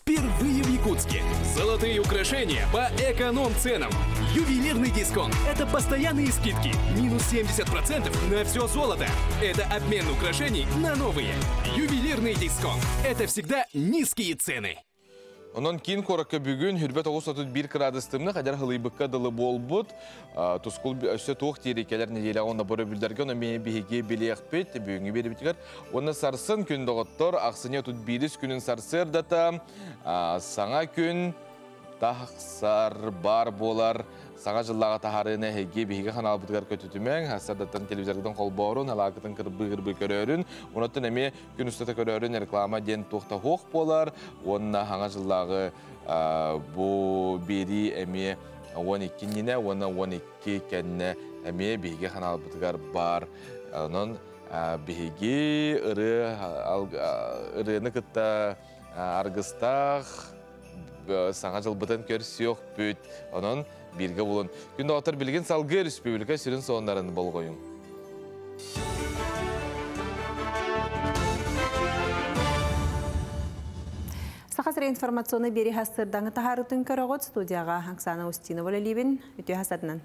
L: Впервые в Якутске. Золотые украшения по эконом-ценам. Ювелирный дисконт. Это постоянные скидки. Минус 70% на все золото. Это обмен украшений на новые. Ювелирный дисконт. Это всегда низкие цены.
A: Онон киин куоракка бүгүн хүрбэ 931 кыраадыс тымны хадьар хылыйбыкка дылы буолбут. Тускул өссө туох диэри кэлэр нэдиэлэҕэ уонна бу өрөбүллэргэ ону эмиэ биһиги билиэхпит бүгүҥҥү биэрбитигэр. Уонна сарсын күн доҕоттор ахсынньы 31 күнүн сарсыардата саҥа күн тахсар бар буолар саҥа дьыллааҕы таһаарыыны эһиги биһиги ханаалбытыгар көтүтүмэҥ сарсыардаттан телевизоргытын холбоорун алаакытын кырбыы-кырбыы көрөөрүн онуттан эмиэ күн устата көрөөрүн реклама диэн туох да суох буолар уонна саҥа дьыллааҕы бу биэрии эмиэ 12 иннинэ уонна 12 кэннэ эмиэ биһиги ханаалбытыгар баар онон биһиги ырыа ырыаны кытта аргыстаах саҥа дьылбытын көрсүөхпүт. Онон бииргэ булун. Күн доҕоттор билигин салгыы республика сүрүн сонуннарын болҕойуҥ.
D: Саха сирэ информационный биэри сырдаҥы таһаарытын көрөҕүт студияға Оксана Устинова үлэлиибин. Үтүө хасатынан.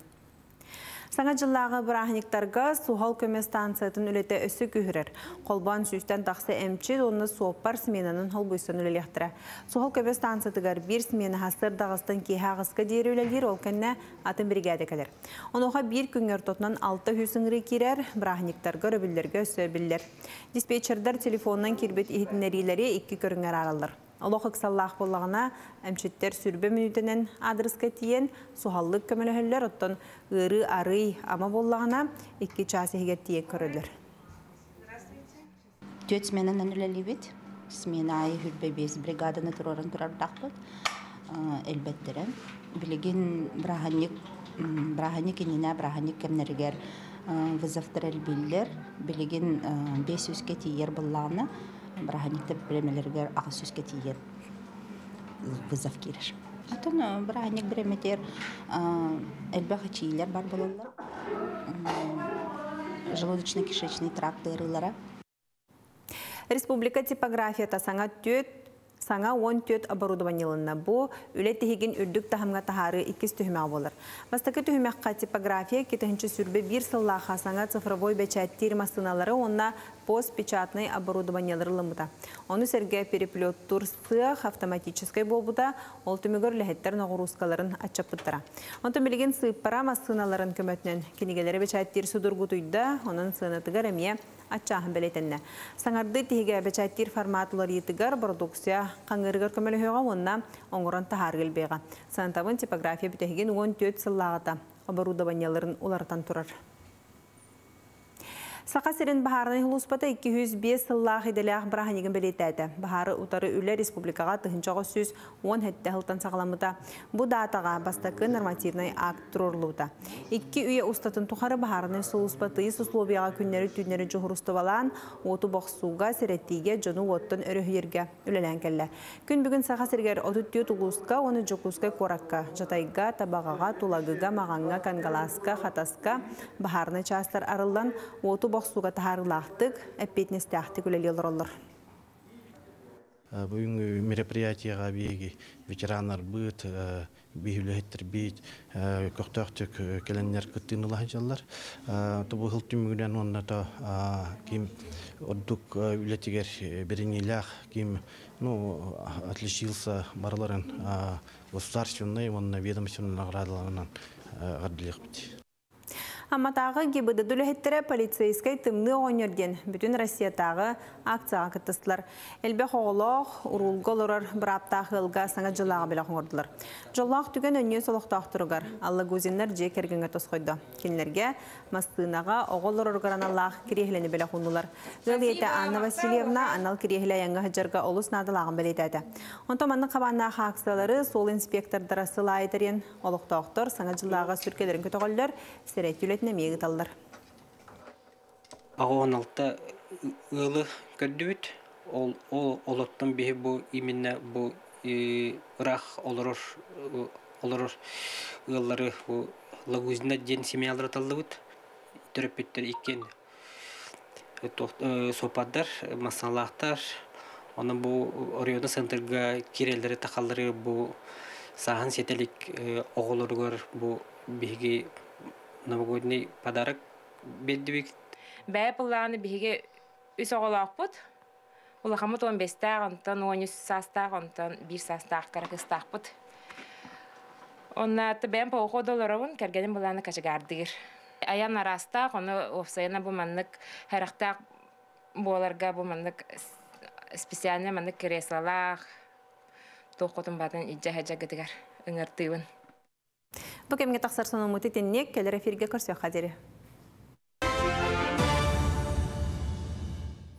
D: Саҥа дьыллааҕы бырааһынньыктарга суһал көмө станциятын үлэтэ өссө күүһүрэр. Холбоон сүүстэн тахса эмчит уонна суоппар сменанан холбуйсан үлэлиэхтэрэ. Суһал көмө станциятыгар биир смена сарсыардаҕастан киэһэ аҕыска диэри үлэлиир, ол кэннэ атын биригээдэ кэлэр. Онуоха биир күҥҥэ ортотунан 600 ыҥырыы киирэр, бырааһынньыктарга, өрөбүллэргэ өссө эбиллэр. Диспетчердэр телефонунан киирбит иһитиннэриилэри икки көрүҥҥэ араараллар. Олох ыксаллаах буоллаҕына, эмчиттэр сүрбэ мүнүүтэнэн аадырыска тиийэн, суһаллык көмөлөһөллөр, оттон ыарыы арыый ама буоллаҕына, икки чаас иһигэр тиийэн көрөллөр.
M: Түөрт сменанан үлэлиибит. Смена аайы хүрбэ биэс бригаданы туруоран турардаахпыт. Элбэттэрэ. Билигин бырааһынньык бырааһынньык иннинэ бырааһынньык кэмнэригэр вызовтар элбииллэр. Билигин 500-гэ тиийэр буоллаҕына, бырааһынньыктар бириэмэлэригэр 800-гэ тиийэн вызов киирэр. Атын бырааһынньык бириэмэтигэр элбэх эчийиилэр бар буолаллар. Желудочно-кишечный тракт ыарыылара.
D: Республика типографията саҥа түөт Саҥа 14 оборудованиеланна. Бу үлэ тиһигин үрдүк таһымҥа таһаарыы иккис түһүмэҕэ буолар. Бастакы түһүмэххэ типография 2021 сыллаахха саҥа цифровой бэчээттиир массыыналары уонна постпечатнай оборудованиелары ылыммыта. Ону сэргэ переплеттуур сыах автоматическай буолбута, ол түмүгэр үлэһиттэр ноҕуруускаларын аччаппыттара. Онтон билигин сыыппара массыыналарын көмөтүнэн кинигэлэри бэчээттиир судургутуйда, онон сыанатыгар эмиэ аччааһын бэлиэтэннэ. Саҥардыы тиһигэ бэчээттиир формат уларыйыытыгар бородууксуйа қаңырыгар көмөлөһөҕө уонна оҥорон таһаарыы элбиэҕэ. Санатабын, типография бүтэһигин 14 сыллааҕыта оборудованиеларын уларытан турар. Саха сирин баһаарынай сулууспата 205 сыллаах идэлээх бырааһынньыгын бэлиэтээтэ. Баһаары утары үлэ республикаҕа 1917 сылтан саҕаламмыта. Бу даатаҕа бастакы нормативнай акт туруоруллубута. Икки үйэ устатын тухары баһаарынай сулууспа тыйыс условияҕа күннэри-түүннэри дьуһуурустубалаан, уоту бохсууга, сэрэтиигэ, дьону уоттан өрүһүйэргэ үлэлээн кэллэ. Күн бүгүн Саха сиригэр 34 улууска уонна Дьокуускай куоракка, Жатайга, Табаҕаҕа, Тулагыга, Маҕаҥҥа, Кангалааска, Хатаска баһаарынай чаастар арыллан, уоту бохсууга таһаарыылаахтык, эппиэтинэстээхтик үлэлии олороллор.
N: Бүгүҥҥү мероприятиеҕа биһиги ветераннарбыт, биһилэһиттэрбит көхтөөхтүк кэлэннэр кыттыыны ыла сылдьаллар. Бу сыл түмүгүнэн уонна то ким ордук үлэтигэр бэриниилээх, ким ну, отличился барыларын государственный уонна ведомственный наградаларынан эҕэрдэлиэхпит.
D: Амматааҕы ГИБДД үлэһиттэрэ полицейскай тымныы оҕонньор диэн бүтүн Россиятааҕы акцияҕа кыттыстылар. Элбэх оҕолоох, уруулга олорор бырааптаах ыалга саҥа дьылааҕы бэлэх оҥордулар. Дьоллоох түгэн өнньүөс олохтоохторугар Аллагузиннар дьиэ кэргэҥҥэ тосхойдо. Кинилэргэ массыынаҕа оҕо олороругар аналлаах кириэһилэни бэлэх ууннулар. Ыал ийэтэ Анна Васильевна анал кириэһилэ айаҥҥа сылдьарга олус наадалааҕын бэлиэтээтэ. Онтон маннык хабааннаах акциялары суол инспектордара сыл аайы тэрийэн Олохтоохтор саҥа дьыллааҕы сүргэлэрин көтөҕөллөр, сэрэтии үлэтин эмиэ ыыталлар.
O: 86 ыалы көрдүбүт. Ол, ол олортон биһи бу именно бу ыраах олорор олорор ыаллары бу Лагузина диэн семьялары таллыбыт. Төрөппүттэр иккиэн суоппардар, массыыналаахтар. Онон бу оройуона центрга киирэллэри тахаллары бу сааһын ситэ илик оҕолоругар бу биһиги новогодний подарок биэрдибит.
P: Бэйэ былааны биһиги үс оҕолоохпут. Улахаммыт 15-тээх, онтон 13 саастаах, онтон 1 саастаах кыра кыыстаахпыт. Онно бэйэм походу олоробун, кэргэним былааны кочегаардыыр. Айан араастаах, ону уопсайынан бу маннык сэрэхтээх буоларга бу маннык специально маннык креслолаах туох хотун батын илдьэ сылдьаргытыгар ыҥыртыыбын.
D: Бу кэмҥэ тахсар сонуммут итинник, кэлэр эфиргэ көрсүөххэ диэри.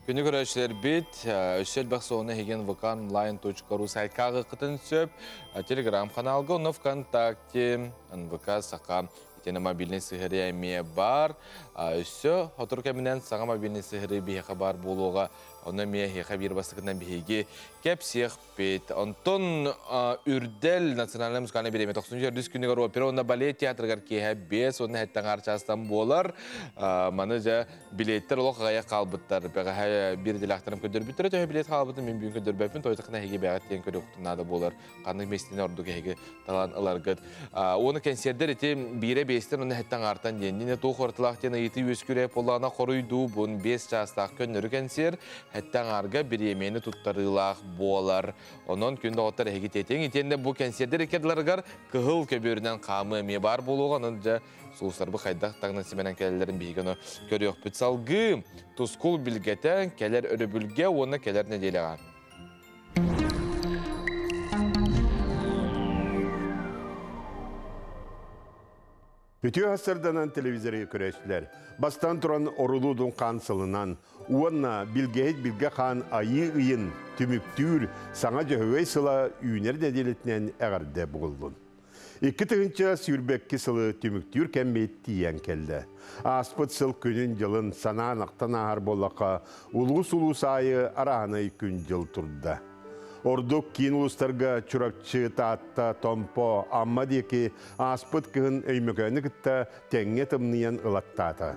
A: Күнү көрөөччүлэрбит, өссө элбэх сонуну эһигин vkonline.ru сайтка ааҕыаххытын сөп. Телеграм-ханаалга, онно ВКонтакте, НВК Саха итиэннэ мобильнай сыһыарыы эмиэ баар. Өссө сотору кэминэн саҥа мобильнай сыһыарыы биһиэхэ баар буолуоҕа. Онно эмиэ эһиэхэ биир бастакынан биһиги кэпсиэхпит. Онтон Үрдэл национальнай музыкальнай бириэмэ 94 күнүгэр опера уонна балет театрыгар киэһэ 5 уонна сэттэ аҥаар чаастан буолар. Маны дьэ билиэттэр олох аҕыйах хаалбыттар. Бэҕэһээ биир идэлээхтэрим көрдөрбүттэрэ төһө билиэт хаалбытын мин бүгүн көрдөрбөппүн. Тойтахына эһиги бэҕэт диэн көрүөххүтүн наада буолар. Ханнык миэстэни ордук эһиги талан ыларгыт. Уонна кэнсиэрдэр ити биирэ биэстэн уонна сэттэ аҥаартан диэн. Нина туох уратылаах диэн ыйытыы үөскүүрэ буоллаҕына хоруйдуубун. Биэс чаастаах көннөрү кэнсиэр сэттэ аҥаарга бириэмийэни туттарыылаах буолар. Онон күн доҕоттор эһиги тиэтиҥ. Итиэннэ бу кэнсиэрдэр иккардыларыгар кыһыл көбүөрүнэн хаамыы эмиэ баар буолуоҕа. Онон дьэ сулустарбыт хайдах таҥнан симэнэн кэлэллэрин биһиги ону көрүөхпүт. Салгыы Тускул билгэтэ кэлэр өрөбүлгэ уонна кэлэр нэдиэлэҕэ.
X: Үтүө сырданан телевизоры көрөөччүлэр. Бастан туран орулуудун хаан сылынан уонна билгэһит билгэ хаан айыы ыйын түмүктүүр саҥа дьөһөгөй сыла үүнэр нэдиэлэтинэн эҕэрдэ буоллун. 2022 сылы түмүктүүр кэммит тиийэн кэллэ. Ааспыт сыл күнүн-дьылын санаан ахтан ааһар буоллахха, улуус-улуус аайы арааһынай күн-дьыл турда. Ордук киин улуустарга Чурапчы, Таатта, Томпо, Амма диэки ааспыт кыһын Өймөкөөнү кытта тэҥҥэ тымныйан ылаттаата.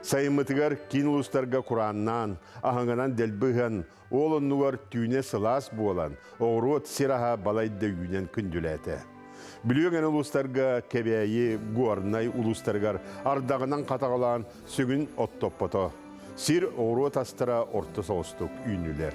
X: Сайыммытыгар киин улуустарга курааннаан, аһыҥанан дэлби ыһан, Ол оннугар түүнэ сылаас буолан, оҕуруот сир аһа балайда үүнэн күндүлээтэ. Бүлүү эҥин улуустарга Кэбээйи, Горнай улуустарыгар ардаҕынан хатаҕалаан сүгүн оттоппото. Сир оҕуруот астара орто соҕустук үүннүлэр.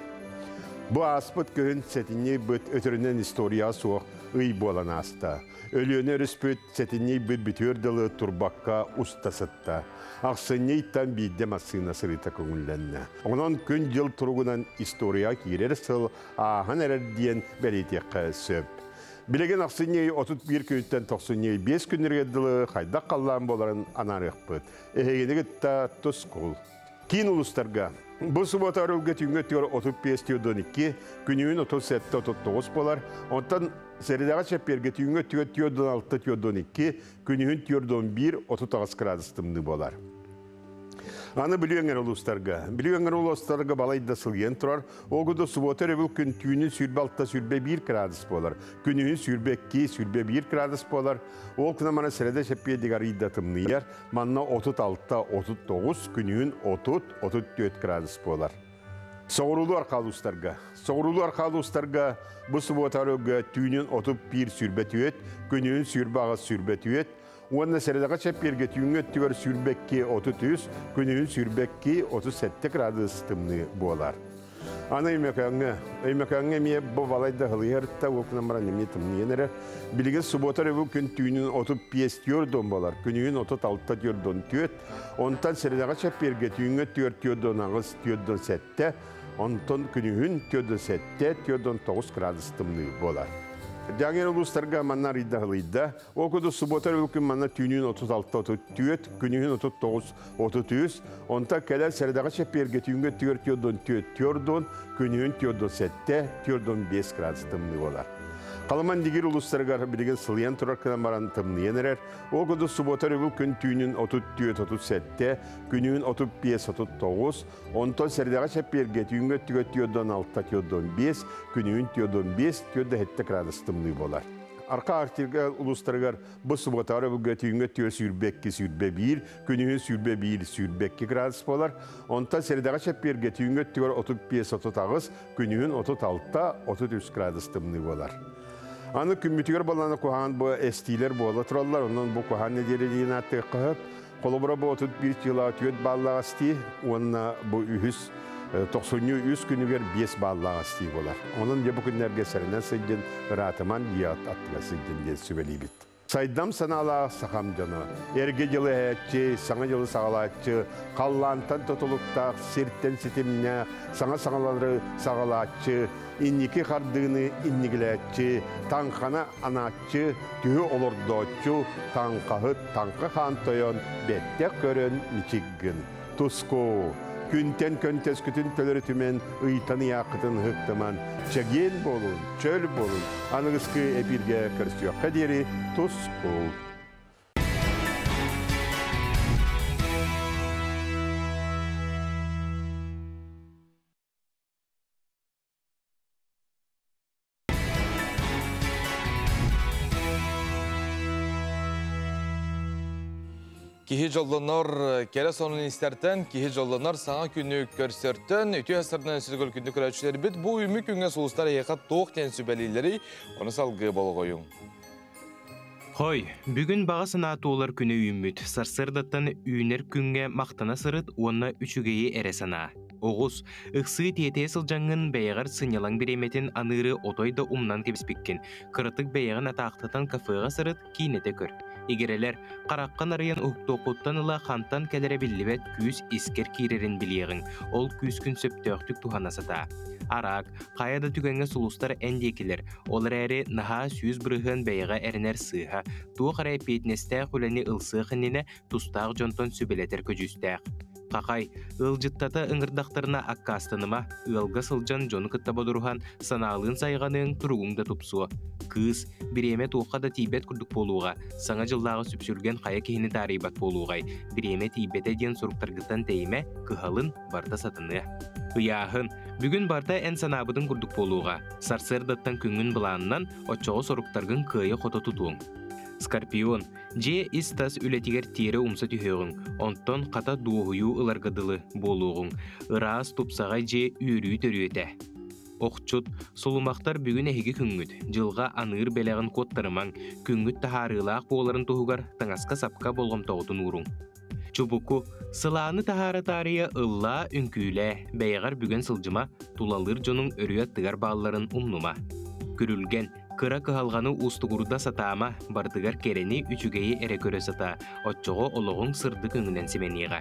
X: Бу ааспыт күһүн сэтинньи ыйбыт өтөрүнэн история суох ый буолан ааста. Өлүөнэ өрүспүт сэтинньи ыйбыт бүтүөр дылы турбакка уста сытта. Ахсынньы ыйтан биирдэ массыына сырыыта көҥүллэннэ. Онон күн-дьыл туругунан историяҕа киирэр сыл ааһан эрэр диэн бэлиэтиэххэ сөп. Билигин ахсынньы ый 31 күнүттэн тохсунньу ый 5 күннэригэр дылы хайдах халлаан буоларын анаарыахпыт. Эһигини кытта тускул. Киин улуустарга бу субуота өрүлгэ түүҥҥү өттүгэр 35 42, күнүһүн 37-39 буолар. Онтон сэрэдэҕэ чэппиэргэ түүҥҥү өттүгэр 46-42, күнүһүн 41 38 градус тымныы буолар. Аны Бүлүү эҥэр улуустарга. Бүлүү эҥэр улуустарга балайда сылыйан турар. Ол курдук субуота өрөбүл күн түүнүн 26-21 градус буолар. Күнүһүн 22-21 градус буолар. Ол күнэ мана сэрэдэ чэппиэдик арыйда тымныйар. Манна 36-39, күнүһүн 30-34 градус буолар. Соҕуруулуу архаал уустарга. Соҕуруулуу архаал уустарга бу субуота өрөбүлгэ түүнүн 31-24, күнүһүн 28-24, Уонна сэрэдэҕэ чэппиэргэ түүҥҥү өттүгэр 22-33, күнүһүн 22-37 градус тымныы буолар. Аны Өймөкөөҥҥө. Өймөкөөҥҥө эмиэ бу балайда һылыйар да уокунан баран эмиэ тымныйан эрэр. Билигин субуота өрөбүл күн түүнүн 35 дон буолар, күнүһүн 36 дон 4, онтон сэрэдэҕэ чэппиэргэ түүҥҥү өттүгэр 4 дон 8, 4 дон 7, онтон күнүһүн 4 7, 4 9 градус тымныы буолар. Дьаҥыр улуустарга манна арыйда һылыйда. Ол курдук субуота өрөбүл күн манна түүнүн 36-34, күнүһүн 39-33, онтон кэлэр сэрэдэҕэ чэппиэргэ түүҥҥү өттүгэр 44, күнүһүн 47, 45 градус тымныы буолар. Халыман Дигир улуустарыгар билигин сылыйан турар гынан баран тымныйан эрэр. Ол курдук субуота өрөбүл күн түүнүн 34-37, күнүһүн 35-39, онтон сэрэдэҕэ чэппиэргэ түүҥҥү өттүгэр 46-45, күнүһүн 45, 47 градус тымныы буолар. Арка Арктика улуустарыгар бу субуотаҕа өрөбүлгэ түүҥҥү өттүгэр 22-21, күнүһүн 21-22 градус буолар. Онтон сэрэдэҕэ чэппиэргэ түүҥҥү өттүгэр 35-38, күнүһүн 36-33 градус тымныы буолар. Аны күммүтүгэр балана куһаҕан бу эстиилэр буола тураллар. Онон бу куһаҕан нэдиэлэ диэн ааттыахха сөп. Холобура бу 31 кило 4 бааллаах астыы уонна бу үһүс тохсунньу үс күнүгэр 5 бааллаах астыы буолар. Онон дьэ бу күннэргэ сэрэнэн сылдьын, ыраатыман, дьиэ аттыгар сылдьын диэн сүбэлиибит. Сайдам санаалаах сахам дьоно, эргэ дьылы эһээччи, саҥа дьылы саҕалааччы, халлаантан тутулуктаах, сиртэн ситимнээх, саҥа саҥалары саҕалааччы, инники хардыыны иннигилээччи, таҥхана анааччы, түһү олордооччу, таҥхаһыт, таҥха хаан тойон, бэттэх көрөн мичик гын. Туску! Күнтэн көнтөскүтүн төлөрүтүмэн, ыйтан ыйааххытын ыһыктыман, чэгиэн буолун, чөл буолун, аныгыскы эпииргэ көрсүөххэ диэри тускул!
A: Киһи дьоллонор кэрэ сонун истэртэн, киһи дьоллонор саҥа күнү көрсөртөн, үтүө сырдынан сүтүгөл күндү көрөөччүлэрбит бу үүмү күҥҥэ сулустар эйиэхэ туох диэн сүбэлииллэрий, ону салгыы болҕойуҥ.
K: Хой, бүгүн баҕа санаа туолар күнэ үүммүт. Сарсыардаттан үүнэр күҥҥэ махтана сырыт уонна үчүгэйи эрэ санаа. Оҕус, ыксыы тиэтэйэ сылдьаҥҥын бэйэҕэр сынньалаҥ бириэмэтин аныыры отой да умнан кэбиспиккин. Кыратык бэйэҕин атаахтатан кафеҕа сырыт, киинэтэ көр. Игирэлэр, хараххын арыйан уһуктуоххуттан ыла хантан кэлэрэ биллибэт күүс искэр киирэрин билиэҕиҥ. Ол күүскүн сөптөөхтүк туһана сатаа. Араак, хайа да түгэҥҥэ сулустар эн диэкилэр, Ол эрээри наһаа 100% бэйэҕэ эрэнэр сыыһа, туох эрэ эппиэтинэстээх үлэни ылсыах иннинэ тустаах дьонтон сүбэлэтэр көдьүүстээх. Хахай, ыалдьыттата ыҥырдахтарына аккаастаныма, ыалга сылдьан дьону кытта бодоруһан, санаалыын сайҕаныаҥ, туругуҥ да тупсуо. Кыыс, бириэмэ туохха да тиийбэт курдук буолуоҕа, саҥа дьыллааҕы сүпсүлгэн хайа киһини таарыйбат буолуоҕай, бириэмэ тиийбэтэ диэн суруктаргыттан тэйимэ, кыһалын, барыта сатаныа. Ыйааһын, бүгүн барыта эн санаабытыҥ курдук буолуоҕа, Сарсыардаттан күҥҥүн былааннан, оччоҕо соруктаргын кыайа-хото тутуоҥ. Скорпион, дьиэ ис-тас үлэтигэр тиэрэ умса түһүөҕүҥ, онтон хата дуоһуйуу ыларга дылы буолуоҕуҥ. Ыраас, тупсаҕай дьиэ үөрүү төрүөтэ. Охчут, сулумахтар бүгүн эһиги күҥҥүт, дьылҕа аныыр бэлэҕин куоттарымаҥ, күҥҥүт таһаарыылаах буоларын туһугар таҥаска-сапка болҕомтоҕутун ууруҥ. Чубуку, сылааны таһаара таарыйа ыллаа, үҥкүүлээ, бэйэҕэр бүгэн сылдьыма, тулалыыр дьонуҥ өрүө аттыгар баалларын умнума. Күрүлгэн, кыра кыһалҕаны уустугурда сатаама, барытыгар кэрэни, үчүгэйи эрэ көрө сатаа, оччоҕо олоҕуҥ сырдык өҥүнэн симэниэҕэ.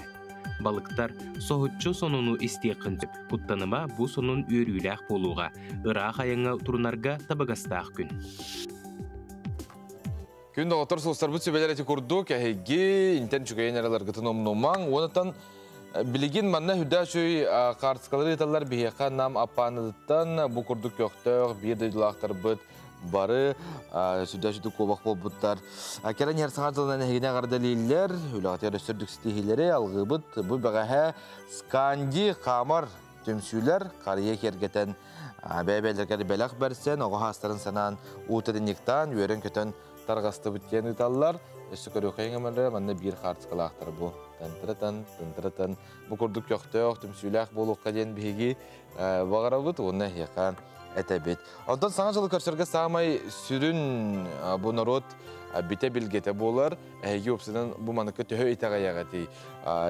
K: Балыктар, соһуччу сонуну истиэххин сөп, куттаныма, бу сонун үөрүүлээх буолуоҕа, ыраах айаҥҥа турунарга табыгастаах күн.
A: Күн доҕоттор сулустарбыт сүбэлэр эти курдук эһиги интэн үчүгэйин эрэлэргитин умнумаҥ. Уонутан билигин манна үрдэ үчүгэй хаартыскалары ыыталлар биһиэхэ нам аппааныттан бу курдук көхтөөх биир дойдулаахтарбыт бары сүрдээх үчүгэй куобах буолбуттар. Кэлэн иһэр саҥа дьылынан эһигини эҕэрдэлииллэр, үлэҕитигэр өссө үрдүк ситиһиилэри алгыыбыт. Бу бэҕэһээ Сканди хаамар түмсүүлэр харыйа киэргэтэн бэйэ-бэйэлэригэр бэлэх бэрсэн, оҕо хаастарын санаан утренниктаан, үөрэн-көтөн тарҕастыбыт диэн ыыталлар. Өссө көрүөххэ өҥөмөлөрө манна биир хаартыскалаахтар бу. Тантырытан, тантырытан бу курдук көхтөөх, түмсүүлээх буолуохха диэн биһиги баҕарабыт уонна эһиэхэ этэбит. Онтон Саҥа дьылы көрсөргө саамай сүрүн бу норуот битэ билгэтэ буолар. Эһиги уопсайынан бу маныкка төһө итэҕэйэҕитий?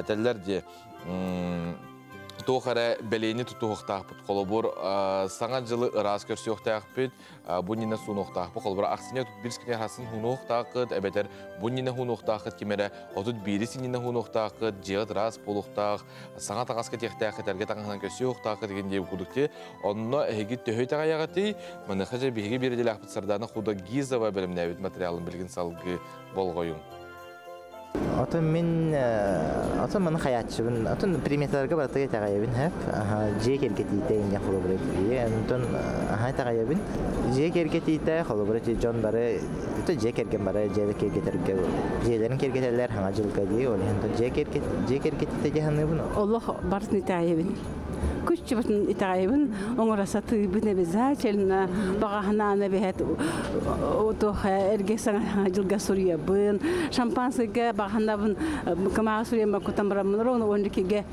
A: Этэллэр дии туох эрэ бэлиэни тутуһуохтаахпыт. Холобур, Саҥа дьылы ыраас көрсүөхтээхпит, бу иннинэ суунуохтаахпыт. Холобур, ахсынньы 31 күнүгэр хасын хуунуохтааххыт, эбэтэр бу иннинэ хуунуохтааххыт ким эрэ 31 иннинэ хуунуохтааххыт, дьиэҕит ыраас буолуохтаах, саҥа таҥаска тиэхтээххит, эргэ таҥаһынан көрсүөхтааххыт деген диэн курдук ти. Онно эһиги төһө итэҕэйэҕитий? Маныаха дьэ биһиги биэрдилээхпит Сардана Худогизова бэлэмнээбит материалын билигин салгыы болҕойуҥ.
Q: Отон мин отон маны хайааччыбын отон приметаларга барытыгар итэҕэйэбин хэп дьиэ кэргэтиитэ инньэ холобура онтон аха итэҕэйэбин дьиэ кэргэтиитэ холобура дьон бары дьиэ кэргэн бары дьиэ кэргэтэргэ дьиэлэрин кэргэтэллэр хаҥа дьылга дии ол иһин дьиэ кэргет дьиэ кэргэтиитэ дии саныыбын
R: Олох барытын итэҕэйэбин күччүбүтүн итэҕэйэбин оҥоро сатыыбын обязательно баҕаһынаан эбэһэт туох эргэ саҥа дьылга суруйабын шампанскайга баҕаһынабын кымааҕы суруйан кутан бараммын ону уонникигэ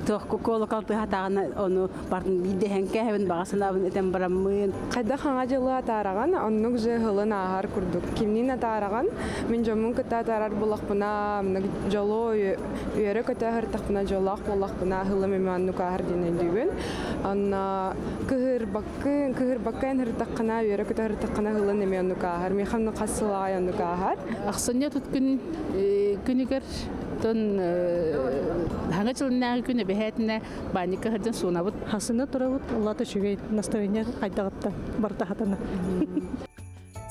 R: туох колокол тыһатаҕына ону бартын биирдэһэн кээһэбин баҕа санаабын этэн бараммын
S: Хайдах хаҥа дьылы атаараҕан, оннук же ыһылын ааһар курдук. Кимниин атаараҕан, мин дьоммун кытта атаарар булахпына, дьолу үөрэ-көтө аһыртахпына, дьоллоох буоллахпына, ыһылым эмиэ оннук ааһар диэн өйдүүбүн. Онно кыһырбаккын, кыһырбакка эн ырытаххына, үөрэ-көтө ырытаххына, ыһылын эмиэ оннук ааһар. Миэхэ оннук хас сыл аайы оннук ааһар.
R: Ахсынньы тут күн күнүгэр тон хаҥа дьылынааҕы күн эбэһээтинэ баанньыкка сылдьан суунабыт.
T: Хасына турабыт, улаата үчүгэй настроение хайдаҕыттан барыта хатана.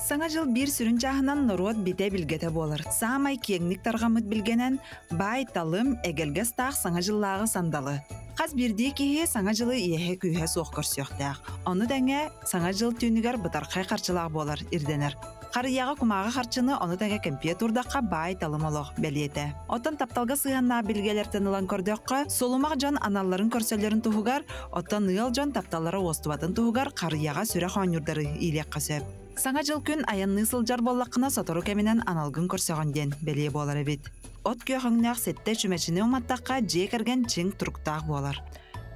Y: Саҥа дьыл биир сүрүн чааһынан норуот битэ-билгэтэ буолар. Саамай киэҥник тарҕаммыт билгэнэн баай-талым, эгэлгэ астаах Саҥа дьыллааҕы сандалы. Хас биирдии киһи Саҥа дьылы иэһэ-күүһэ суох көрсүөхтээх. Ону тэҥэ Саҥа дьыл түүнүгэр бытархай харчылаах буолар ирдэнэр. Харыйаҕа кумааҕы харчыны ону тэҥэ кэмпиэ турдахха баай-талым олох бэлиэтэ. Оттон тапталга сыһыаннаах билгэлэртэн ылан көрдөххө, сулумах дьон аналларын көрсөллөрүн туһугар, оттон ыал дьон тапталлара уостубатын туһугар харыйаҕа сүрэх оонньуурдары иилиэххэ сөп. Саҥа дьыл күн айанныы сылдьар буоллаххына сотору кэминэн аналгын көрсөҕүн диэн бэлиэ буолар эбит. От күөх өҥнөөх сэттэ чүмэчини уматтахха дьиэ кэргэн чиҥ туруктаах буолар.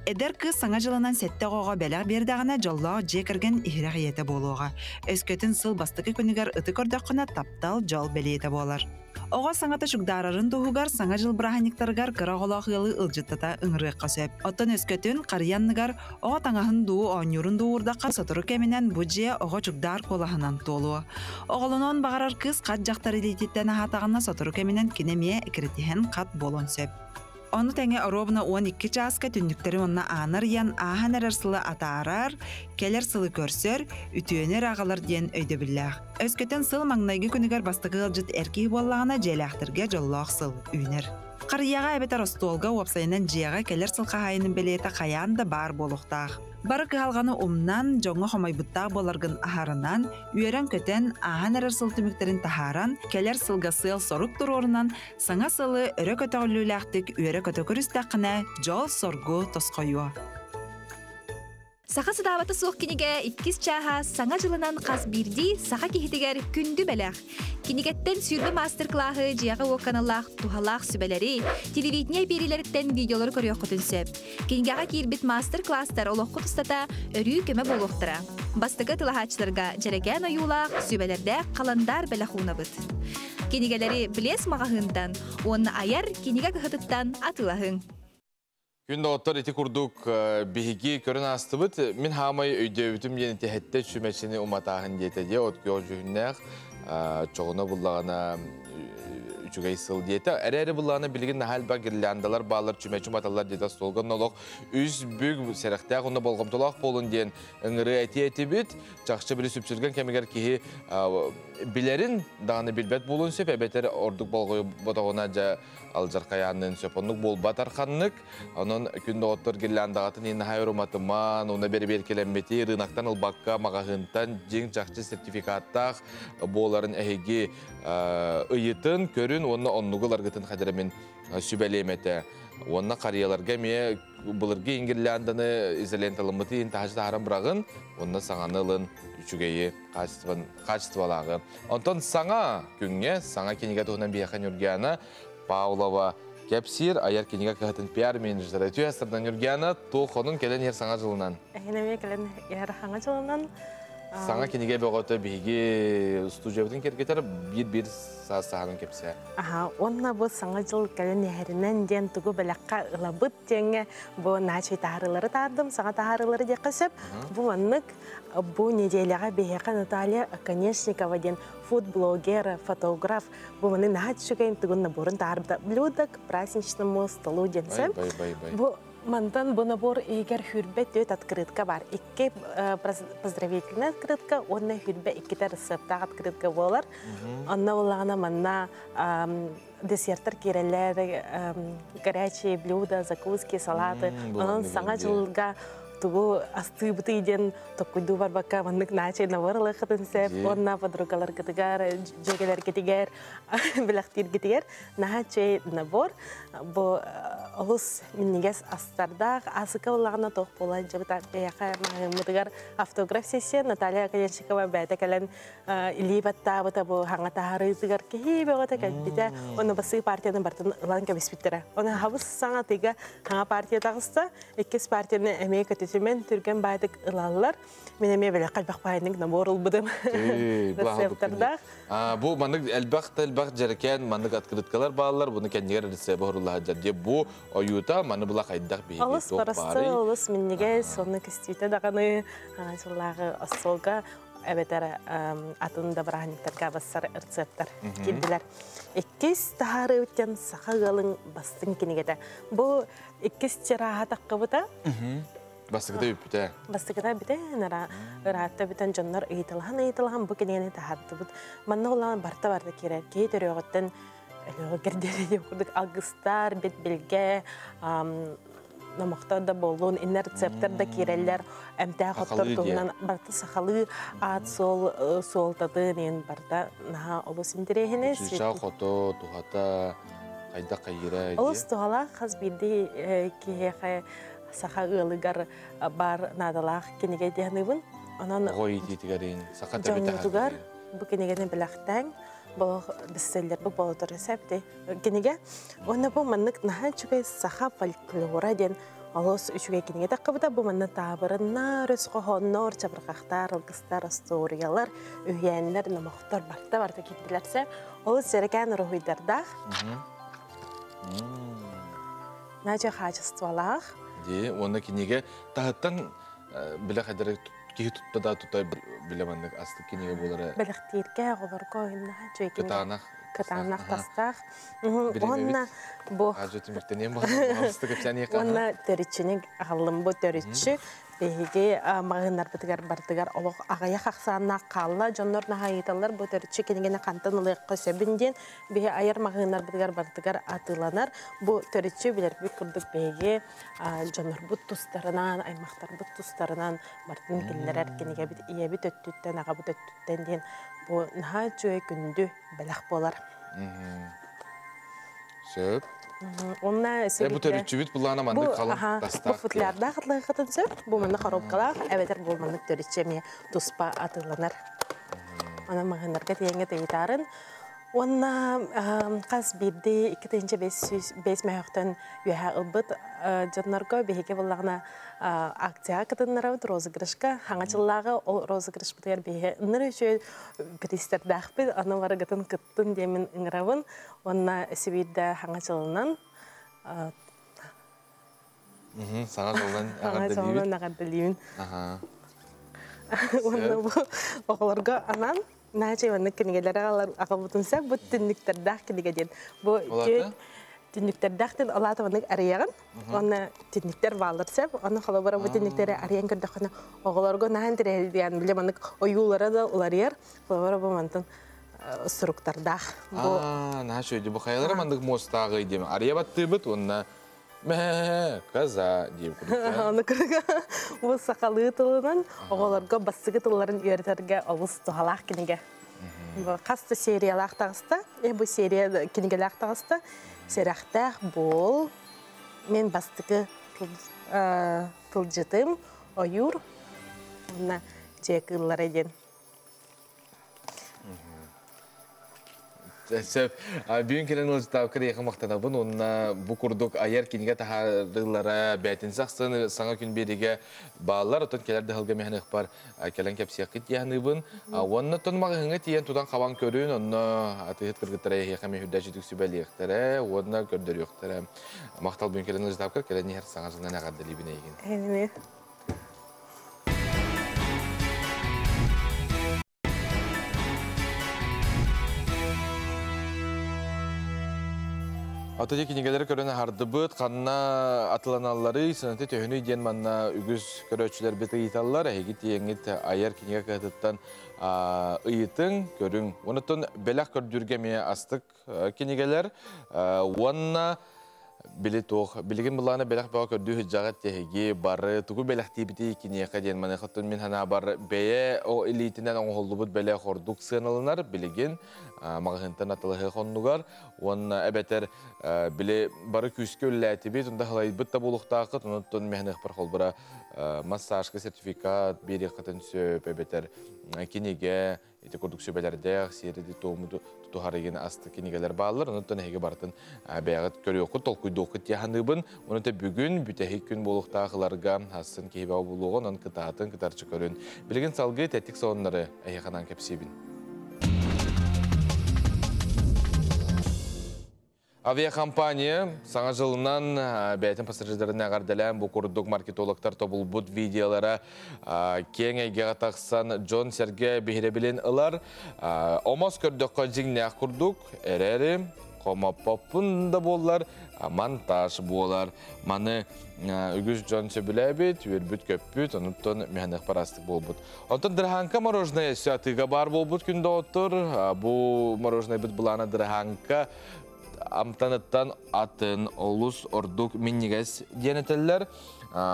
Y: Эдэр кыыс Саҥа дьылынан сэттэ оҕоҕо бэлэх биэрдэҕинэ дьоллоох дьиэ кэргэн иһирэх ийэтэ буолуоҕа. Өскөтүн сыл бастакы күнүгэр ыты көрдөххүнэ таптал, дьол бэлиэтэ буолар. Оҕо саҥата чугдаарарын туһугар Саҥа дьыл бырааһынньыктарыгар кыра оҕолоох ыалы ыалдьыттата ыҥырыахха сөп. Оттон өскөтүн харыйа анныгар оҕо таҥаһын дуу, оонньуурун дуу уурдахха сотору кэминэн бу дьиэ оҕо чугдаар куолаһынан туолуо. Оҕолонуон баҕарар кыыс хат дьахтар илиититтэн аһаатаҕына сотору кэминэн кини эмиэ экирэтиһэн хат буолуон сөп. Ону тэҥэ оруобуна 12 чааска түннүктэри уонна ааны арыйан ааһан эрэр сылы атаарар, кэлэр сылы көрсөр, үтүөнү эрэ аҕалар диэн өйдөбүллээх. Өскөтүн сыл маҥнайгы күнүгэр бастакы ыалдьыт эр киһи буоллаҕына дьиэлээхтэргэ дьоллоох сыл үүнэр. Харыйаҕа эбэтэр остуолга уопсайынан дьиэҕэ кэлэр сыл хаһаайынын бэлиэтэ хайаан да баар буолуохтаах. Бары кыһалҕаны умнан, дьоҥҥо хомойбуттаах буоларгын аһарынан, үөрэн-көтөн, ааһан эрэр сыл түмүктэрин таһааран, кэлэр сылга сыал-сорук туруорунан, Саҥа сылы өрө көтөҕүллүүлээхтик үөрэ-көтө көрүстэххинэ, дьол-соргу тосхойуо.
Z: Саха сатаабата суох кинигэ иккис чааһа Саҥа дьылынан хас биирдии саха киһитигэр күндү бэлэх. Кинигэттэн 20 маастар-кылааһы дьиэҕэ-уокка аналлаах туһалаах сүбэлэри, телевидение биэриилэриттэн видеолары көрүөххүтүн сөп. Кинигэҕэ киирбит маастар-кылаастар олоххут устата өрүү көмө буолуохтара. Бастакы тылаһааччыларга дьэрэкээн ойуулаах, сүбэлэрдээх халандаар бэлэх уунабыт. Кинигэлэри Блеск маҕаһыынтан уонна Айар кинигэ кыһатыттан атыылаһыҥ.
A: Күн доҕоттор, ити курдук биһиги көрөн аастыбыт. Мин хаамай өйдөөбүтүм диэн ити чүмэчини уматааһын диэтэ дии, от күөх дьүһүннээх чоҕуна буллаҕына үчүгэй сыл диэтэ. Эрээри буллаҕына билигин наһаа элбэх гирляндалар бааллар, чүмэчи уматаллар диэтэ остуолга олох үс бүк сэрэхтээх уонна болҕомтолоох буолун диэн ыҥырыы этиэ этибит. Чахчы били сүпсүлгэн кэмигэр киһи билэрин даҕаны билбэт буолуон сөп, эбэтэр ордук болҕойботоҕуна дьэ алдьархайаанныын сөп. Оннук буолбатар ханнык. Онон күн доҕоттор гирляндағатын инаһай уруматыман, уна бэрбиэркэлэммити рыноктан ылбакка маҕаһыынтан дьиҥ чахчы сертификаттаах буоларын эһиги ыйытын, көрүн уонна оннугу ыларгытын хадеремин сүбэлиэм этэ. Уонна карьяларга эмиэ былыргы гирлянданы изоленталаммыты иһин таһачы таһаран быраҕын, уонна саҥаны ылын үчүгэйи качестволааҕы. Онтон саҥа күҥҥэ саҥа кинигэ туһунан биһиэхэ Нюргиана Павлова кэпсиир, Айар кинигэ кыһатын пиар-менеджері. Үтүө сардан Нюргиана, туох сонун кэлэн иһэр саҥа жылынан?
B: Эһинеме кэлэн иһэр саҥа жылынан.
A: Саҥа кинигэ бөҕөтө биһиги студиябытын кэргэтэр биир-биир саас саһанын кэпсээ.
B: Аха, онна бу саҥа жыл кэлэн иһэринэн диэн тугу бэлэххэ ылабыт диэҥҥэ бу наачый таһарылары таардым, саҥа таһарылары диэххэ сөп. Бу маннык бу неделяҕа биһиэхэ Наталья Оконешникова диэн фудблогер, фотограф бу маны наһаа үчүгэй тугун наборун таарбыта. Блюдо к праздничному столу диэн сөп. Бу мантан бу набор иһигэр хүрбэ төт открытка бар. Икки поздравительная открытка, уонна хүрбэ иккитэ рецептаах открытка болар. Онно буллаҕына манна десерттер киирэллэр, горячие блюда, закуски, салаты. Онон саҥа жылга тугу астыыбытый диэн токкуйдуу барбакка маннык наачай набор ылыаххытын сөп, уонна подругаларгытыгар, дьүөгэлэргитигэр, билэхтииргитигэр наһаа чэй набор. Бу олус минньигэс астардаах асыка буллаҕына туох буолан дьыбыта бэйэхэ маһыыммытыгар автограф сессия Наталья Оконешникова бэйэтэ кэлэн илии баттаабыта, бу хаҥа таһарыытыгар киһи бөҕөтө кэлбитэ, онно басыы партияны бартын ылан кэбиспиттэрэ. Оны хабыс саҥа тыга хаҥа партия таҕыста, иккис партияны эмиэ көтүтүмэн түргэн баайдык ылаллар. Мин эмиэ бэлэххэ элбэх баайдык набор ылбытым. Рецептордаах.
A: Бу маннык элбэх та элбэх дьэрэкээн маннык открыткалар бааллар, буну кэннигэр рецепт оһоруллаһа дьэ бу ойуута маны була хайдах биһиги
B: Олус барысты, олус минньигэс, онно көстүүтэ даҕаны сыллааҕы остуолга эбэтэр атын да бырааһынньыктарга бассар рецепттар киирдилэр. Иккис таһаарыыттан саха ыалын бастыҥ кинигэтэ. Бу иккис тирааһа таххыбыта.
A: Бастыкыта үппүтэ.
B: Бастыкыта бүтэ, нара ыраатта бүтэн дьоннор ыйыталаһан бу кинигени таһаардыбыт. Манна улаан барта-барта киирэр. Киһи төрүөҕүттэн өлөҕө кэрдиэрэ диэн курдук алгыстар, бит билгэ, номохтор да буоллун, иннэр рецепттэр да киирэллэр, эмтээх оттор туһунан барыта сахалыы аат суол суолтатын иин барыта наһаа олус интэриэһинэй.
A: Чыычаах хото, тухата, хайдах хайыра.
B: Олус туһалаах хас биирдии киһиэхэ саха ыалыгар бар наадалаах кинигэ диэхныбын. Онон
A: Оҕо иитиитигэрин, саха
B: дьоҥҥутугар бу кинигени билэхтээн, бу бестселлер бу болотор рецепти кинигэ. Онно бу маннык наһаа үчүгэй саха фольклора диэн олус үчүгэй кинигэ таххыбыта. Бу манна таабырыннар, өс хоһооннор, чабырҕахтар, алгыстар, историялар, үһүйээннэр, номохтор барта-барта киирдилэрсэ. Олус дьэрэкээн уруһуйдардаах. Наача хаачыстыбалаах.
A: Ди, уонна кинигэ таһыттан билэ хайдары киһи тутта да тута билэ маннык астык кинигэ буолара.
B: Бэлэхтииргэ оҕолорго наһаа үчүгэй кинигэ.
A: Кытаанах.
B: Кытаанах тастаах. Уонна бу
A: Ажы түмүктениэн баҕар.
B: Уонна төрүччүнү аҕаллым, бу төрүччү биһиги маҕаһыыннарбытыгар бардыгар олох аҕыйах ахсааннаах хаалла. Дьоннор наһаа ыйыталлар бу төрүччү кинигени хантан ылыахха сөбүн диэн. Биһи айар маҕаһыыннарбытыгар бардыгар атыыланар. Бу төрүччү билэрбит курдук биһиги дьоннорбут тустарынан, аймахтарбыт тустарынан бартын киллэрэр кинигэбит ийэбит өттүттэн, аҕабыт өттүттэн диэн бу наһаа үчүгэй күндү бэлэх буолар.
A: Сөп.
B: Онна
A: бу төрүччүбүт булаана маннык халын тастаах.
B: Бу футлярдаах атлыахатын сөп. Бу маннык коробкалаах, эбэтэр бу маннык төрүччү эмиэ туспа атыыланар. Онон маҕаһыыннарга тиийэҥҥэ тыйытаарын. Уонна хас биирдии 2505 мөһөхтөн үөһэ ылбыт дьоннорго биһиги буллаҕына акцияҕа кытыннарабыт розыгрышка. Хаҥа дьыллааҕы ол розыгрышпытыгар биһиги ынныр үчүгэй бириистэрдээхпит, аны барыгытын кыттын диэмин ыҥырабын. Уонна сибиирдэ хаҥа дьылынан
A: Саҥа дьылынан
B: Саҥа дьылынан эҕэрдэлиибин. Уонна бу оҕолорго анаан Наачай маннык кинигэлэри аҕалбытын сөп. Бу түннүктэрдээх кинигэ диэн. Бу түннүктэрдээх диэн олаата маннык арыйаҕын. Уонна түннүктэр бааллар сөп. Онно холобура бу түннүктэри арыйан көрдөххүнэ оҕолорго наһаа интэриэһиргээн бile маннык ойуулара да уларыйар. Холобура бу мантан суруктардаах.
A: Бу наһаа үчүгэй. Бу хайалара маннык муостааҕый диэм. Арыйа баттыыбыт уонна Мэ, коза диэбит курдук.
B: Ону кырга бу сахалыы тылынан оҕолорго бастакы тылларын үөрэтэргэ олус туһалаах кинигэ. Бу хас да сериялаах таҕыста. Бу серия кинигэлээх таҕыста. Сэрэхтээх буол. Мен бастакы тылдьытым ойуур уонна дьиэ кыыллара диэн.
A: Сөп. Бүгүн кэлэн ыалдьыттаабыкка эйиэхэ махтанабын уонна бу курдук айар кинигэ таһаарыылара бээтинсэ ахсын саҥа күн биэригэ бааллар. Оттон кэлэр да сылга миэхэ ыхпар кэлэн кэпсиэххит дии саныыбын. Уонна оттон маҕаһыыҥҥа тиийэн тутан хабан көрүн, онно атыыһыт кыргыттара эһиэхэ эмиэ үрдээччи сүбэлиэхтэрэ уонна көрдөрүөхтэрэ. Махтал бүгүн кэлэн ыалдьыттаабыккар кэлэн иһэр саҥа дьылынан эҕэрдэлиибин эйигин. Ата дьэ кинигэлэри көрөн аһардыбыт, ханна атыланалларый, сыната төһөнүй диэн манна үгүс көрөөччүлэрбит ыйыталлар. Эһиги тиийэҥҥит айар кинигэ кыһатыттан ыйытыҥ, көрүҥ. Онтон бэлэх көрдүүргэ эмиэ астык кинигэлэр уонна били туох билигин былаана бэлэх бөҕө көрдүү сылдьаҕыт тиһиги бары тугу бэлэхтиибитий киниэхэ диэн маныхаттан мин санаабар бэйэ о илиитинэн оҥоһуллубут бэлэх ордук сыаналанар билигин маҕаһыынтан атылаһыах оннугар уонна эбэтэр били бары күүскэ үллээтибит онда халайбыт да буолуохтааххыт онон миһаныахпар холбура массажка сертификат биэриэххитин сөп эбэтэр кинигэ Ити курдук сүбэлэрдээх, сиэри-туому тутуһар игин астык кинигэлэр бааллар. Онон эһиги барытын бэйэҕит көрүөххүт, толкуйдуоххут дии саныыбын. Онон бүгүн бүтэһик күн буолуохтаах ыларга астын киһи бөҕө буолуоҕун, онон кытаатын, кытарчы көрүн. Билигин салгыы тэттик сонуннары эһиэхэ анаан кэпсиибин. Авиакомпания саҥа дьылынан бэйэтин пассажирдарын эҕэрдэлээн бу курдук маркетологтар тобулбут видеолара киэҥ эйгэҕэ тахсан дьон-сэргэ биһирэбилин ылар. Омос көрдөххө дьиҥнээх курдук, эрээри хомоппоппун да буоллар монтаж буолар. Маны үгүс дьон сөбүлээбит, үөрбүт-көппүт, онуттан миһаныах парастык буолбут. Онтон дыраханка мороженое өссө атыыга баар буолбут күн доҕоттор. Бу мороженайбыт былаана дыраханка амтаныттан атын олус ордук минньигэс диэн этэллэр.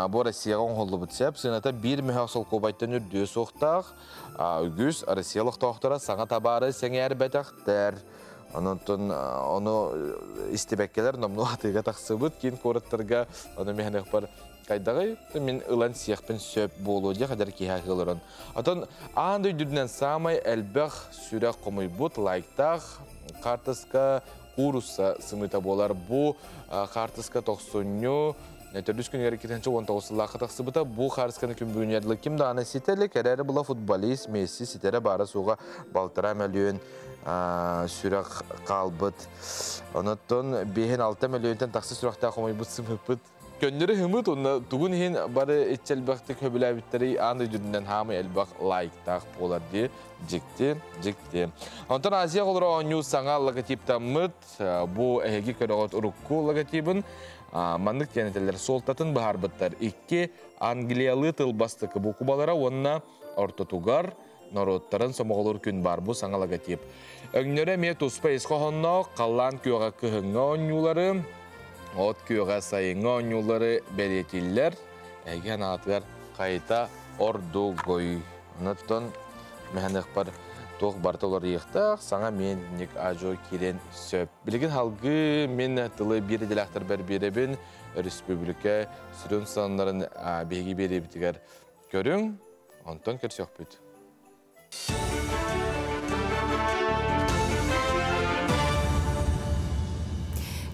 A: Бу Россияҕа оҥоһуллубут сөп. Сыаната биир мөһөх солкуобайтан үрдүө суохтаах. Үгүс Россия олохтоохторо саҥа табаары сэҥээрбэтэхтэр. Онон ону истибэккэлэр номнуо атыыга тахсыбыт киин куораттарга ону миһаныахпар хайдаҕый мин ылан сиэхпин сөп буолуо диэх эдэр киһи аһыыларын. Отон аан дойдутунан саамай элбэх сүрэх хомуйбут лайктаах хаартыска куурусса сымыыта буолар. Бу хаартыска тохсунньу төрдүс күнүгэр 2019 сыллаахха тахсыбыта. Бу хаартысканы күн бүгүнүгэр дылы ким даҕаны ситэ илик, эрээри була футболист Месси ситэрэ баара суоҕа балтараа мөлүйүөн сүрэх хаалбыт. Онон 5-6 мөлүйүөнтэн тахса сүрэхтээх хомуйбут сымыыппыт Көннөрү хымыт уонна тугун иһин бары иччэлбэхтик хөбүлээбиттэрий аан дойдунан хаамай элбэх лайктаах буолар дии дьикти, дьикти. Онтон Азия оҕолоро оонньуу саҥа логотиптаммыт бу эһиги көрөҕүт урукку логотибын маннык диэн этэллэр суолтатын быһаарбыттар. Икки англиялыы тыл бастакы букубалара уонна ортотугар норуоттарын сомоҕолуур күн баар бу саҥа логотип. Өҥнөрө эмиэ туспа ис хоһоонноох, халлаан күөҕэ кыһыҥҥы оонньуулары, от күөҕэ сайыҥҥы оонньуулары бэлиэтииллэр. Эһиги санаатыгар хайта ордугуй. Онон мэһэныхпар туох барыта уларыйыахтаах, саҥа миэнник ажо киирэн сөп. Билигин халгыы мин тылы биир идэлээхтэрбэр биэрэбин, өрөспүүбүлүкэ сүрүн сонуннарын биһиги биэриэбитигэр Көрүҥ, онтон көрсөхпүт.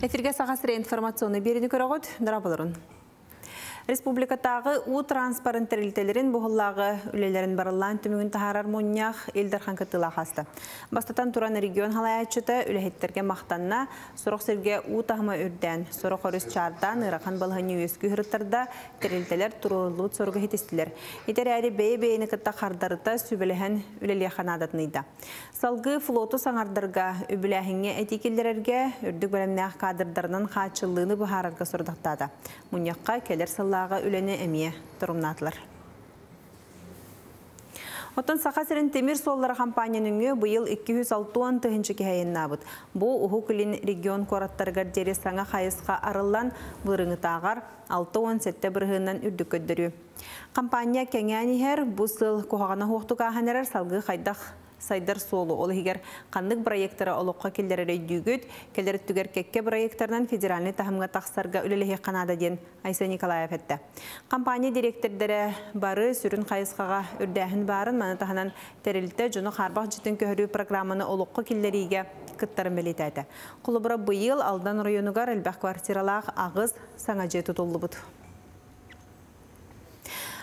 D: Эфирге Саха сирэ информационнай биэриини көрөҕүт, дорооболорун. Республикатааҕы уу транспорын тэрилтэлэрин бу сыллааҕы үлэлэрин барыллаан түмүгүн таһаарар мунньах Ил Дархан кыттыылаах ааста. Бастатан туран регион халайааччыта үлэһиттэргэ махтанна, сорох сиргэ уу таһыма үрдээн, сорох өрүс чаардаан ыарахан балаһыанньа үөскүү сырыттарда, тэрилтэлэр туруоруллубут соругу ситистилэр. Ити эрээри бэйэ-бэйэни кытта хардарыта сүбэлэһэн үлэлиэххэ наадатын ыйда. Салгыы флоту саҥардарга, үбүлээһиҥҥэ этии киллэрэргэ, үрдүк бэлэмнээх кадрдарынан хааччыллыыны быһаарарга сорудахтаата. Мунньахха кэлэр сыллааҕы үлэни эмиэ торумнаатылар. Оттон Саха сирин тимир суоллара хампаанньа нөҥүө быйыл 260 тыһыынча киһи айаннаабыт. Бу Уһук Илин регион куораттарыгар диэри саҥа хайысха арыллан, былырыыҥҥытааҕар 67 бырыһыанынан үрдүк көрдөрүү. Хампаанньа кэҥээн иһэр, бу сыл куһаҕана суохтук ааһан эрэр, салгыы хайдах сайдар суолу, ол иһигэр ханнык бырайыактары олоххо киллэрэр өйдүүгүт, кэлэр өттүгэр кэккэ бырайыактарынан федеральнай таһымҥа тахсарга үлэлэһиэххэ наада диэн Айсен Николаев эттэ. Компания дириэктэрдэрэ бары сүрүн хайысхаҕа үрдээһин баарын, маны таһынан тэрилтэ дьону хаарбах дьиэтин көһөрүү программаны олоххо киллэриигэ кыттарын бэлиэтээтэ. Холобура, быйыл Алдан оройуонугар элбэх квартиралаах аҕыс саҥа дьиэ тутуллубут.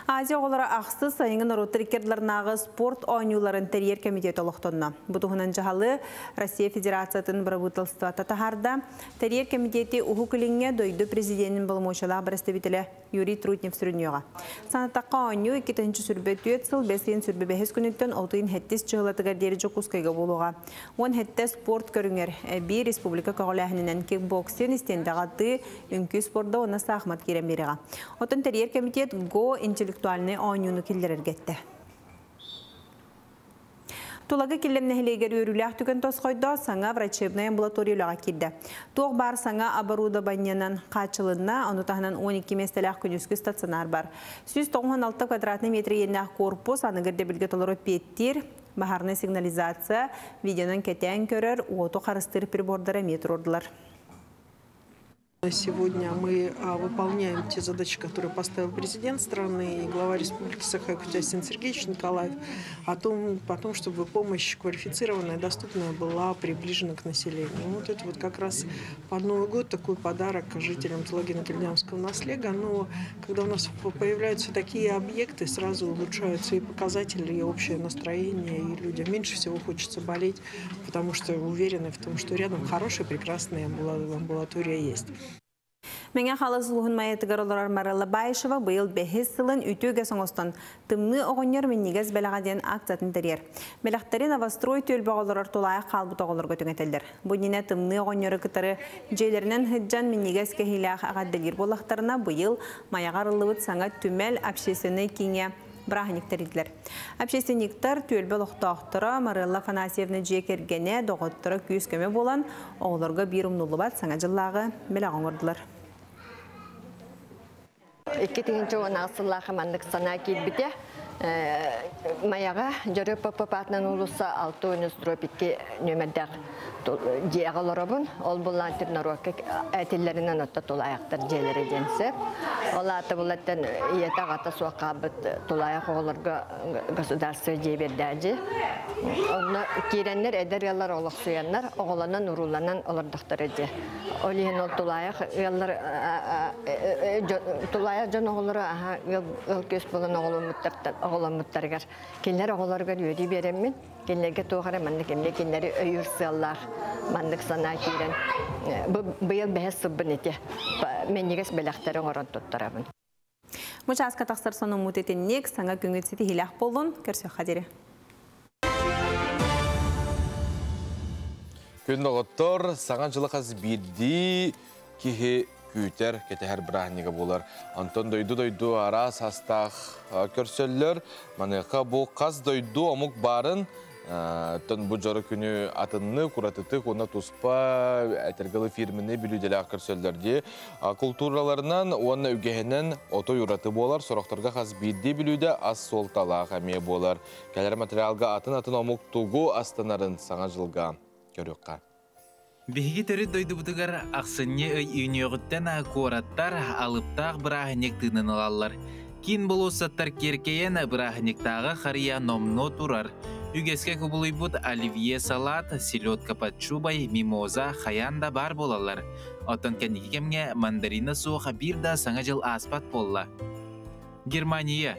D: Азия оҕолоро ахсыс сайыҥҥы норуоттар иккердларынааҕы спорт оонньууларын тэрийэр комитет олохтонно. Бу туһунан дьаһалы Россия Федерациятын бырабыыталыстыбата таһаарда. Тэрийэр комитети Уһук Илиҥҥэ дойду президенин боломуочуйалаах бэрэстэбиитэлэ Юрий Трутнев сүрүннүөҕэ. Санаттахха оонньуу 2024 сыл бэс ыйын сүрбэ бэһис күнүттэн отуйун сэттис чыһылатыгар диэри Дьокуускайга буолуоҕа. 17 спорт көрүҥэр эбии республика көҕүлээһининэн кикбоксинг, истиэндэҕэ атыы, үҥкүү спорда уонна саахымат киирэн биэриэҕэ. Оттон тэрийэр кэмитиэт ГО интеллектуальнай оонньууну киллэрэргэ эттэ. Тулагы Киллэм нэһилиэгэр үөрүүлээх түгэн тосхойдо, саҥа врачебнай амбулатория үлэҕэ киирдэ. Туох баар саҥа оборудованиенан хааччылынна, ону таһынан 12 миэстэлээх күнүскү стационар бар. 196 квадратный метр иэннээх корпус аныгы ирдэбилгэ толору эппиэттиир, баһаарынай сигнализация, видеонан кэтээн көрөр, уоту харыстыыр прибордара эмиэ туруордулар.
C: Сегодня мы выполняем те задачи, которые поставил президент страны и глава Республики Саха-Якутия Айсен Сергеевич Николаев, о том, потом, чтобы помощь квалифицированная, доступная была приближена к населению. Вот это вот как раз под Новый год такой подарок жителям Тулагино-Кильдямского наслега. Но когда у нас появляются такие объекты, сразу улучшаются и показатели, и общее настроение, и людям меньше всего хочется болеть, потому что уверены в том, что рядом хорошая, прекрасная амбулатория есть.
D: Мэҥэ Хаҥалас улууһун Майатыгар олорор Маралла Баишева быйыл бэһис сылын үтүө үгэс оҥостон Тымныы оҕонньор минньигэс бэлэҕэ диэн акциятын тэрийэр. Бэлэхтэри Новострой түөлбэҕэ олорор тулаайах хаалбыт оҕолорго түҥэтэллэр. Бу иннинэ Тымныы оҕонньору кытары дьиэлэринэн сылдьан минньигэс кэһиилээх эҕэрдэлиир буоллахтарына, быйыл Майаҕа арыллыбыт саҥа түмэл общественнай кииҥэ бырааһынньык тэрийдилэр. Общественниктар, түөлбэ олохтоохторо, Марыалла Афанасьевна дьиэ кэргэнэ, доҕотторо күүс-көмө буолан, оҕолорго биир умнуллубат Саҥа дьыллааҕы бэлэх оҥордулар.
E: 2016 сыллаахха маннык санаа киирбитэ. Майаҕа Дьоруой Попов аатынан уулусса 6 дробь 2 нүөмэрдээх дьиэҕэ олоробун. Ол буллаан түр норуокка этиллэринэн отто тулаайахтар дьиэлэрэ диэн сөп. Ол аата булаттан ийэтэ аҕата суох хаалбыт тулаайах оҕолорго государство дьиэ биэрдээдьи. Онно киирэннэр эдэр ыаллар олохсуйаннар, оҕолонон урууланан олордохторо дьэ. Ол иһин ол тулаайах ыаллар тулаайах дьон оҕолоро аха ыал ыал күөс буолан оҕоломмуттартан оҕоломмуттарыгар кинилэр оҕолоругар үөрүү биэрэммин кинилэргэ туох эрэ маннык эмиэ кинилэри өйүүр сыаллаах маннык санаа киирэн бу быйыл бэһис сылбын ити минньигэс бэлэхтэри оҥорон туттарабын.
D: Бу чааска тахсар сонуммут итинник, саҥа күҥүт ситиһиилээх буоллун, көрсүөххэ диэри.
A: Күн доҕоттор, саҥа дьылы хас биирдии киһи күүтэр, кэтэһэр бырааһынньыга буолар. Онтон дойду-дойду араас астаах көрсөллөр. Маныаха бу хас дойду омук баарын Оттон бу дьоро күнү атыннык, уратытык уонна туспа этэргэлы фирменный бүлүүдэлээх көрсөллөр дии. Култуураларынан уонна үгэһинэн отой ураты буолар, сорохторго хас биирдии бүлүүдэ ас суолталаах эмиэ буолар. Кэлэр материалга атын-атын омук тугу астанарын саҥа дьылга көрүөххэ.
H: Биһиги төрүт дойдубутугар ахсынньы ый үүнүөҕүттэн куораттар алыптаах бырааһынньык тыынын ылаллар. Киин болуоссаттар киэркэйэн бырааһынньыктааҕы харыйа номнуо турар. Үгэскэ кубулуйбут оливье салат, селедка под шубой, мимоза хайаан да баар буолаллар. Оттон кэнники кэмҥэ мандарина суох биир да Саҥа дьыл ааспат буолла. Германия.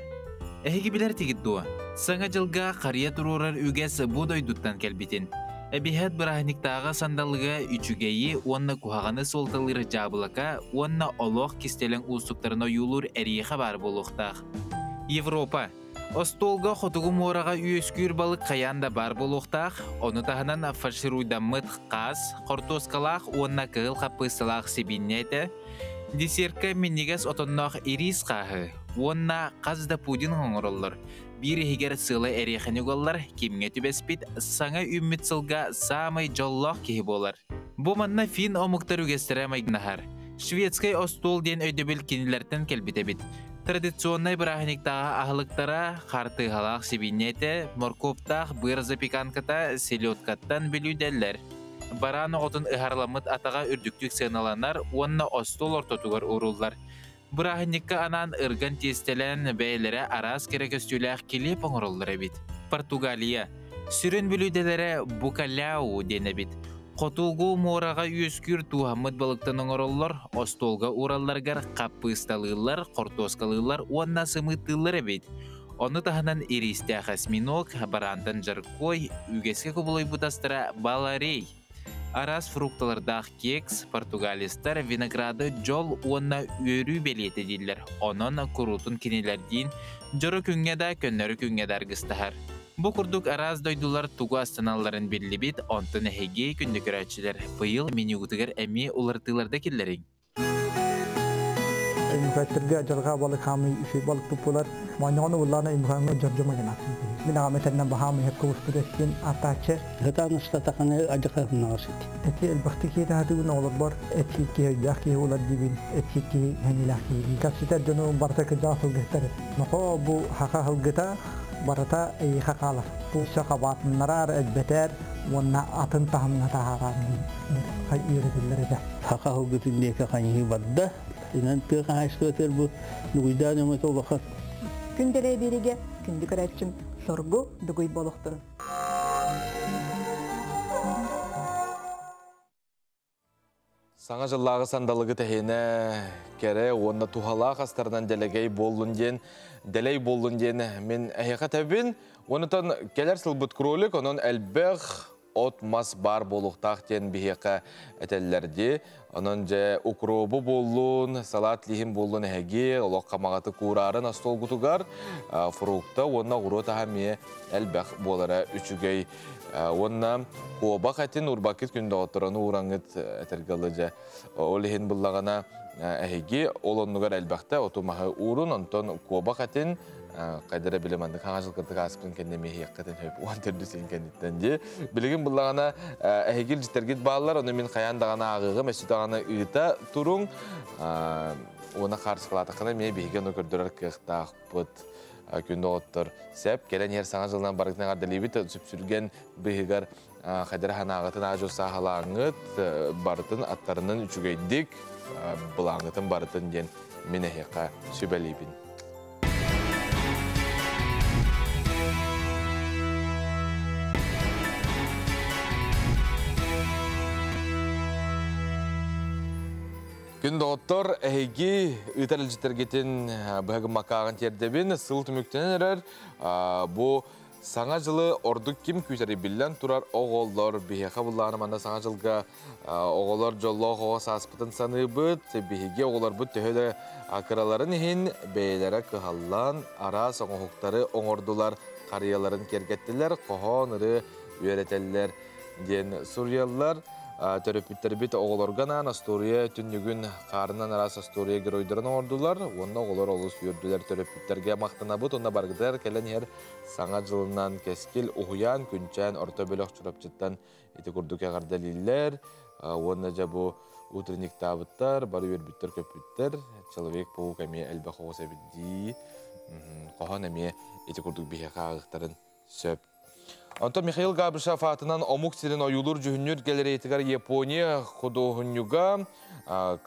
H: Эһиги билэр тигит дуо? Саҥа дьылга харыйа туруорар үгэс бу дойдуттан кэлбитин. Эбиһэт бырааһынньыктааҕы сандалыга үчүгэйи уонна куһаҕаны суолталыыр дьаабылака уонна олох кистэлэҥ уустуктарын ойуулуур эриэхэ баар буолуохтаах. Европа. Остуолга хотугу муораҕа үөскүүр балык хайаан да баар буолуохтаах, ону таһынан фаршируйдаммыт хаас, хортуоскалаах уонна кыһыл хаппыысталаах сибиинньэ этэ, десерткэ минньигэс отонноох ириис хааһы уонна хас да пудинг оҥороллор. Биир иһигэр сыала эриэхэни угаллар, кимҥэ түбэспит, саҥа үүммүт сылга саамай дьоллоох киһи буолар. Бу манна фин омуктар үгэстэрэ майгынаһар. Шведскэй остуол диэн өйдөбүл кинилэртэн кэлбит эбит. Традиционнай бырааһынньыктааҕы аһылыктара хартыыһалаах сибиинньэ этэ, моркуоптаах быар запеканката, селедкаттан бүлүүдэллэр. Бараан оҕотун ыһарламмыт атаҕа үрдүктүк сыаналанар уонна остуол ортотугар ууруллар. Бырааһынньыкка анаан ырган тиэстэлээн бэйэлэрэ араас кэрэ көстүүлээх килиэп оҥороллор эбит. Португалия. Сүрүн бүлүүдэлэрэ букаляу диэн эбит. Хотугу муораҕа үөскүүр тууһаммыт балыктан оҥороллор, остуолга ууралларыгар хаппыысталыыллар, хортуоскалыыллар уонна сымыыттыыллар эбит. Ону таһынан ириистээх осьминог, бараантан жаркой, үгэскэ кубулуйбут астара баларей. Араас фрукталардаах кекс, португалистар винограды дьол уонна үөрүү бэлиэтэ дииллэр. Онон куруутун кинилэрдиин дьоро күҥҥэ да, көннөрү күҥҥэ да аргыстаһар. Бу курдук араас дойдулар тугу астаналларын биллибит, онтон эһиги күндү көрөөччүлэр быйыл менюгутугар эмиэ уларытыыларда киллэриҥ.
F: Иммигранттарга дьарҕаа балык хаамый үчүгэй балык туппулар. Моонньоҕону буллаана иммиграҥҥа дьордьомо диэн ааттыыр. Мин аҕам этэринэн баһаам иһэккэ буспут эттин ааттааччы.
G: Сатаан устатаханы адьахаһыннаҕас ити.
F: Эти элбэхтик киһи оҕолорбор эти киһи өйдөөх киһи буолар диибин, эти киһи сэниилээх киһи. Кэпсэтэр дьону барыта кырдьаҕас сылгыһыттар. Нохоо бу хаха сылгыта барыта эйиэхэ хаалар. Бу сахабаатыннараар, элбэтэр уонна атын таһымҥа таһаарар үөрэтиллэр этэ.
G: Саха сылгытын диэки хайыһыы барда. Инэн тыа хаһаайыстыбатыгар бу Дугуйдаан өҥөтө улахан.
I: Күн дэлэбиригэ күндү көрөөччүм соргу дугуй болохтун.
A: Саҥа дьыллааҕы сандалыгы тэһиинэ кэрэ уонна туһалаах астарынан дэлэгэй буоллун диэн, дэлэй буоллун диэн мин эһиэхэ этэбин. Онутан кэлэр сылбыт кролик, онон элбэх от-мас баар буолуохтаах диэн биһиэхэ этэллэр дии. Онон дьэ укробу буоллун, салат лиһин буоллун эһиги олох хамаҕаты куураарын остуолгутугар фрукта уонна оҕуруот аһа эмиэ элбэх буолара үчүгэй. Уонна куобах этин урбаккыт күн доҕотторону уураҥҥыт этэргэ дылы дьэ ол иһин буллаҕына эһиги ол оннугар элбэхтэ оту-маһы уурун, онтон куобах этин хайда эрэ били маннык хаҥа жылкырдык ааспытын кэннэ эмиэ иһиэххитин сөп уон төрдүс ыйын кэнниттэн дии. Билигин буллаҕына эһиги илдьиттэргит бааллар, ону мин хайаан даҕаны ааҕыаҕым, өссө даҕаны ыыта туруҥ. Уонна хаарыскалаатаххына эмиэ биһиги ону көрдөрөр кыахтаахпыт. Күн доҕоттор, сеп кэлэн иһэр саҥа дьылынан барытын эҕэрдэлиибит сүпсүлгэн быыһыгар хайдара санааҕытын аажу сааһылааҥҥыт барытын аттарынан үчүгэйдик былааҥҥытын барытын диэн мин эһиэхэ сүбэлиибин. Күн доҕоттор, эһиги ыытар илдьиттэргитин быһа гыммаккааҕын тиэрдэбин. Сыл түмүктэнэн эрэр. Бу Саҥа дьылы ордук ким күүтэрий биллэн турар оҕолор. Биһиэхэ буллаҕына манна Саҥа дьылга оҕолор дьоллоох оҕо сааспытын саныыбыт. Биһиги оҕолорбут төһө да кыраларын иһин бэйэлэрэ кыһаллан араас оҥоһуктары оҥордулар, харыйаларын киэргэттилэр, хоһоон ырыа үөрэтэллэр диэн суруйаллар. Төрөппүттэрбит оҕолорго анаан остуоруйа түннүгүн хаарынан араас остуоруйа геройдарын оҥордулар уонна оҕолор олус үөрдүлэр. Төрөппүттэргэ махтанабыт уонна барыгытыгар кэлэн иһэр Саҥа дьылынан Кэскил уһуйаан Күнчээн орто бөлөх Чурапчыттан ити курдук эҕэрдэлииллэр уонна дьэ бу утренниктаабыттар, бары үөрбүттэр-көппүттэр. Человек-паук эмиэ элбэх оҕус эбит дии. Хоһоон эмиэ ити курдук биһиэхэ ааҕыахтарын сөп. Онтон Михаил Габышев аатынан омук сирин ойуулуур дьүһүннүүр галереятыгар Япония худуоһунньуга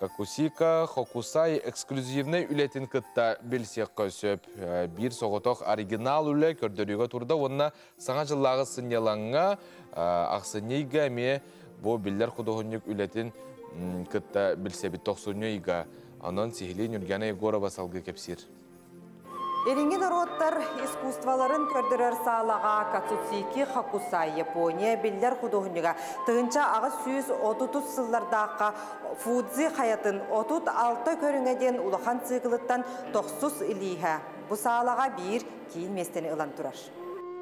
A: Какусика Хокусай эксклюзивнай үлэтин кытта билсиэххэ сөп. Биир соҕотох оригинал үлэ көрдөрүүгэ турда уонна Саҥа дьыллааҕы сынньалаҥҥа ахсынньы ыйга эмиэ бу биллэр худуоһунньук үлэтин кытта билсэбит тохсунньу ыйга. Онон сиһилии Нюргана Егорова салгыы кэпсиир.
J: Илиҥҥи норуоттар искусстволарын көрдөрөр саалаҕа Кацуцики Хакусай, Япония биллэр худуоһунньуга 1830 сыллардаахха Фудзи хайатын 36 көрүҥэ диэн улахан циклыттан тохсус илииһэ бу саалаҕа биир киин миэстэни ылан турар.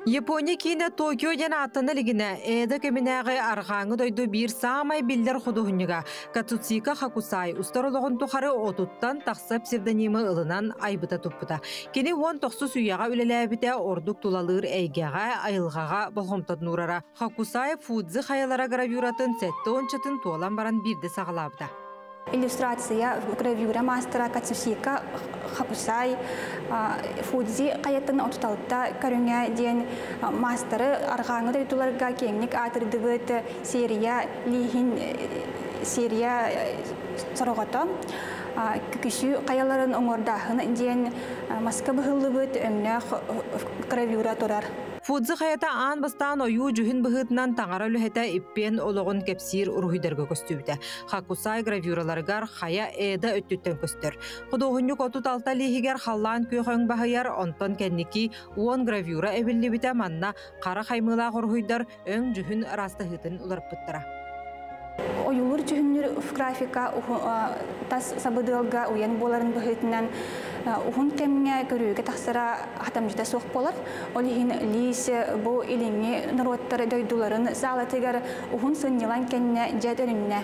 L: Япония киинэ Токио диэн ааттана илигинэ, Эдо кэминээҕи арҕааҥҥы дойду биир саамай биллэр худуоһунньуга Кацуцика Хакусай устар олоҕун тухары отуттан тахса псевдонимы ылынан айбыта туппута. Кини 19 үйэҕэ үлэлээбитэ ордук тулалыыр эйгэҕэ, айылҕаҕа болҕомтотун уурара. Хакусай Фудзи хайалара гравюратын сэттэ уончатын туолан баран биирдэ саҕалаабыта.
M: Иллюстрация гравюра маастара Кацусика Хакусай Фудзи хайатын отуталта көрүҥэ диэн маастары арҕааҥы дойдуларга киэҥник аатырдыбыт серия лииһин серия сороҕото күкүсүү хайаларын оҥордааһын диэн маска быһыллыбыт өҥнөөх гравюра турар.
L: Фудзи хайата аан бастаан ойуу дьүһүн быһыытынан таҥара үлэһитэ иппиэн олоҕун кэпсиир уруһуйдарга көстүбүтэ. Хакусай гравюраларыгар хайа Эда өттүттэн көстөр. Худуоһунньук 36 лииһигэр халлаан күөх өҥ баһыйар, онтон кэнники 10 гравюра эбиллибитэ манна хара хаймыылаах уруһуйдар өҥ дьүһүн ыраастаһыытын уларыппыттара.
M: Ойуулуур дьүһүннүүр графика тас сабыдыалга уйан буоларын быһыытынан уһун кэмҥэ көрүүгэ тахсара хатамдьыта суох буолар. Ол иһин Лиис бу илиҥҥи норуоттар дойдуларын саалатыгар уһун сынньалаҥ кэннэ дьэ төнүннэ.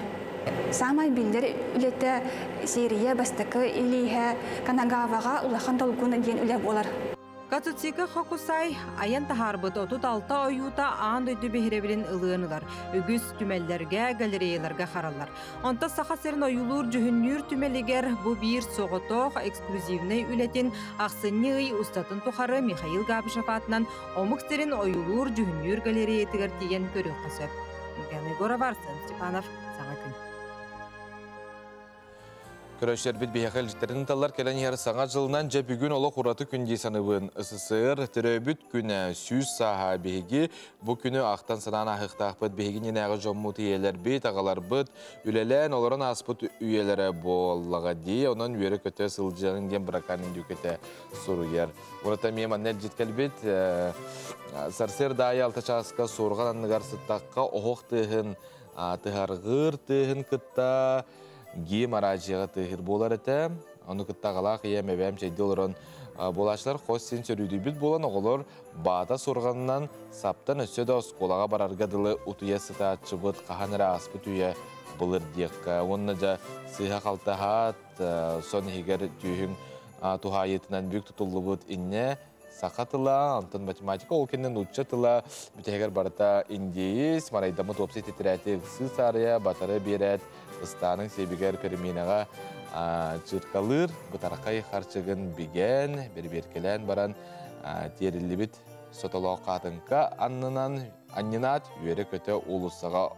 M: Саамай биллэр үлэтэ серия бастакы илииһэ Канагаваҕа улахан долгун диэн үлэ буолар.
L: Кацуцика Хокусай айан таһаарбыт 36 ойуута аан дойду биһирэбилин ылыан ылар. Үгүс түмэллэргэ, галереяларга хараллар. Онтон Саха сирин ойуулуур-дьүһүннүүр түмэлигэр бу биир соҕотох эксклюзивнай үлэтин ахсынньы ый устатын тухары Михаил Габышев аатынан омук сирин ойуулуур-дьүһүннүүр галереятыгар тиийэн көрүөххэ сөп. Ульяна Егорова, Арсен Степанов, Саҥа күн.
A: Көрөөччүлэрбит биһиэхэ илдьиттэрин ыталлар кэлэн иһэр саҥа дьылынан дьэ бүгүн олох ураты күн дии саныбын. СССР төрөөбүт күнэ 100 сааһа биһиги бу күнү ахтан санаан ааһыахтаахпыт биһиги иннинээҕи дьоммут ийэлэрбит, аҕаларбыт үлэлээн олорон ааспыт үйэлэрэ буоллаҕа дии. Онон үөрэ-көтө сылдьан диэн Быракаан Индюкэтэ суруйар. Урата эмиэ манна илдьит кэлбит. Сарсыарда аайы алта чааска суорҕан анныгар сыттахха оһох тыаһын тыһарҕыыр тыаһын кытта гиим араадьыйаҕа тыаһыыр буолар этэ. Ону кытта аҕалаах ийэм, эбээм чэйдии олорон буолааччылар хос син сөрүүдүйбүт буолан оҕолор баата суорҕанынан саптан өссө да оскуолаҕа барарга дылы утуйа сытааччыбыт хаһан эрэ ааспыт үйэ былыр диэххэ. Уонна дьэ сыыһа-халты аһаат, сон иһигэр түөһүҥ туһаайыытынан бүк тутуллубут иннэ саха тыла, онтон математика, ол кэннэ нуучча тыла бүтэһигэр барыта индиис, марайдаммыт уопсай тэтэрээти ыксыы саарыйа, батары биэрээт, ыстааныҥ сиэбигэр переменаҕа чыркалыыр, бытархай харчыгын бигэн, бэрибиэркэлээн баран тиэриллибит сотолоох хаатыҥка аннынан анньынаат үөрэ-көтө уулуссаҕа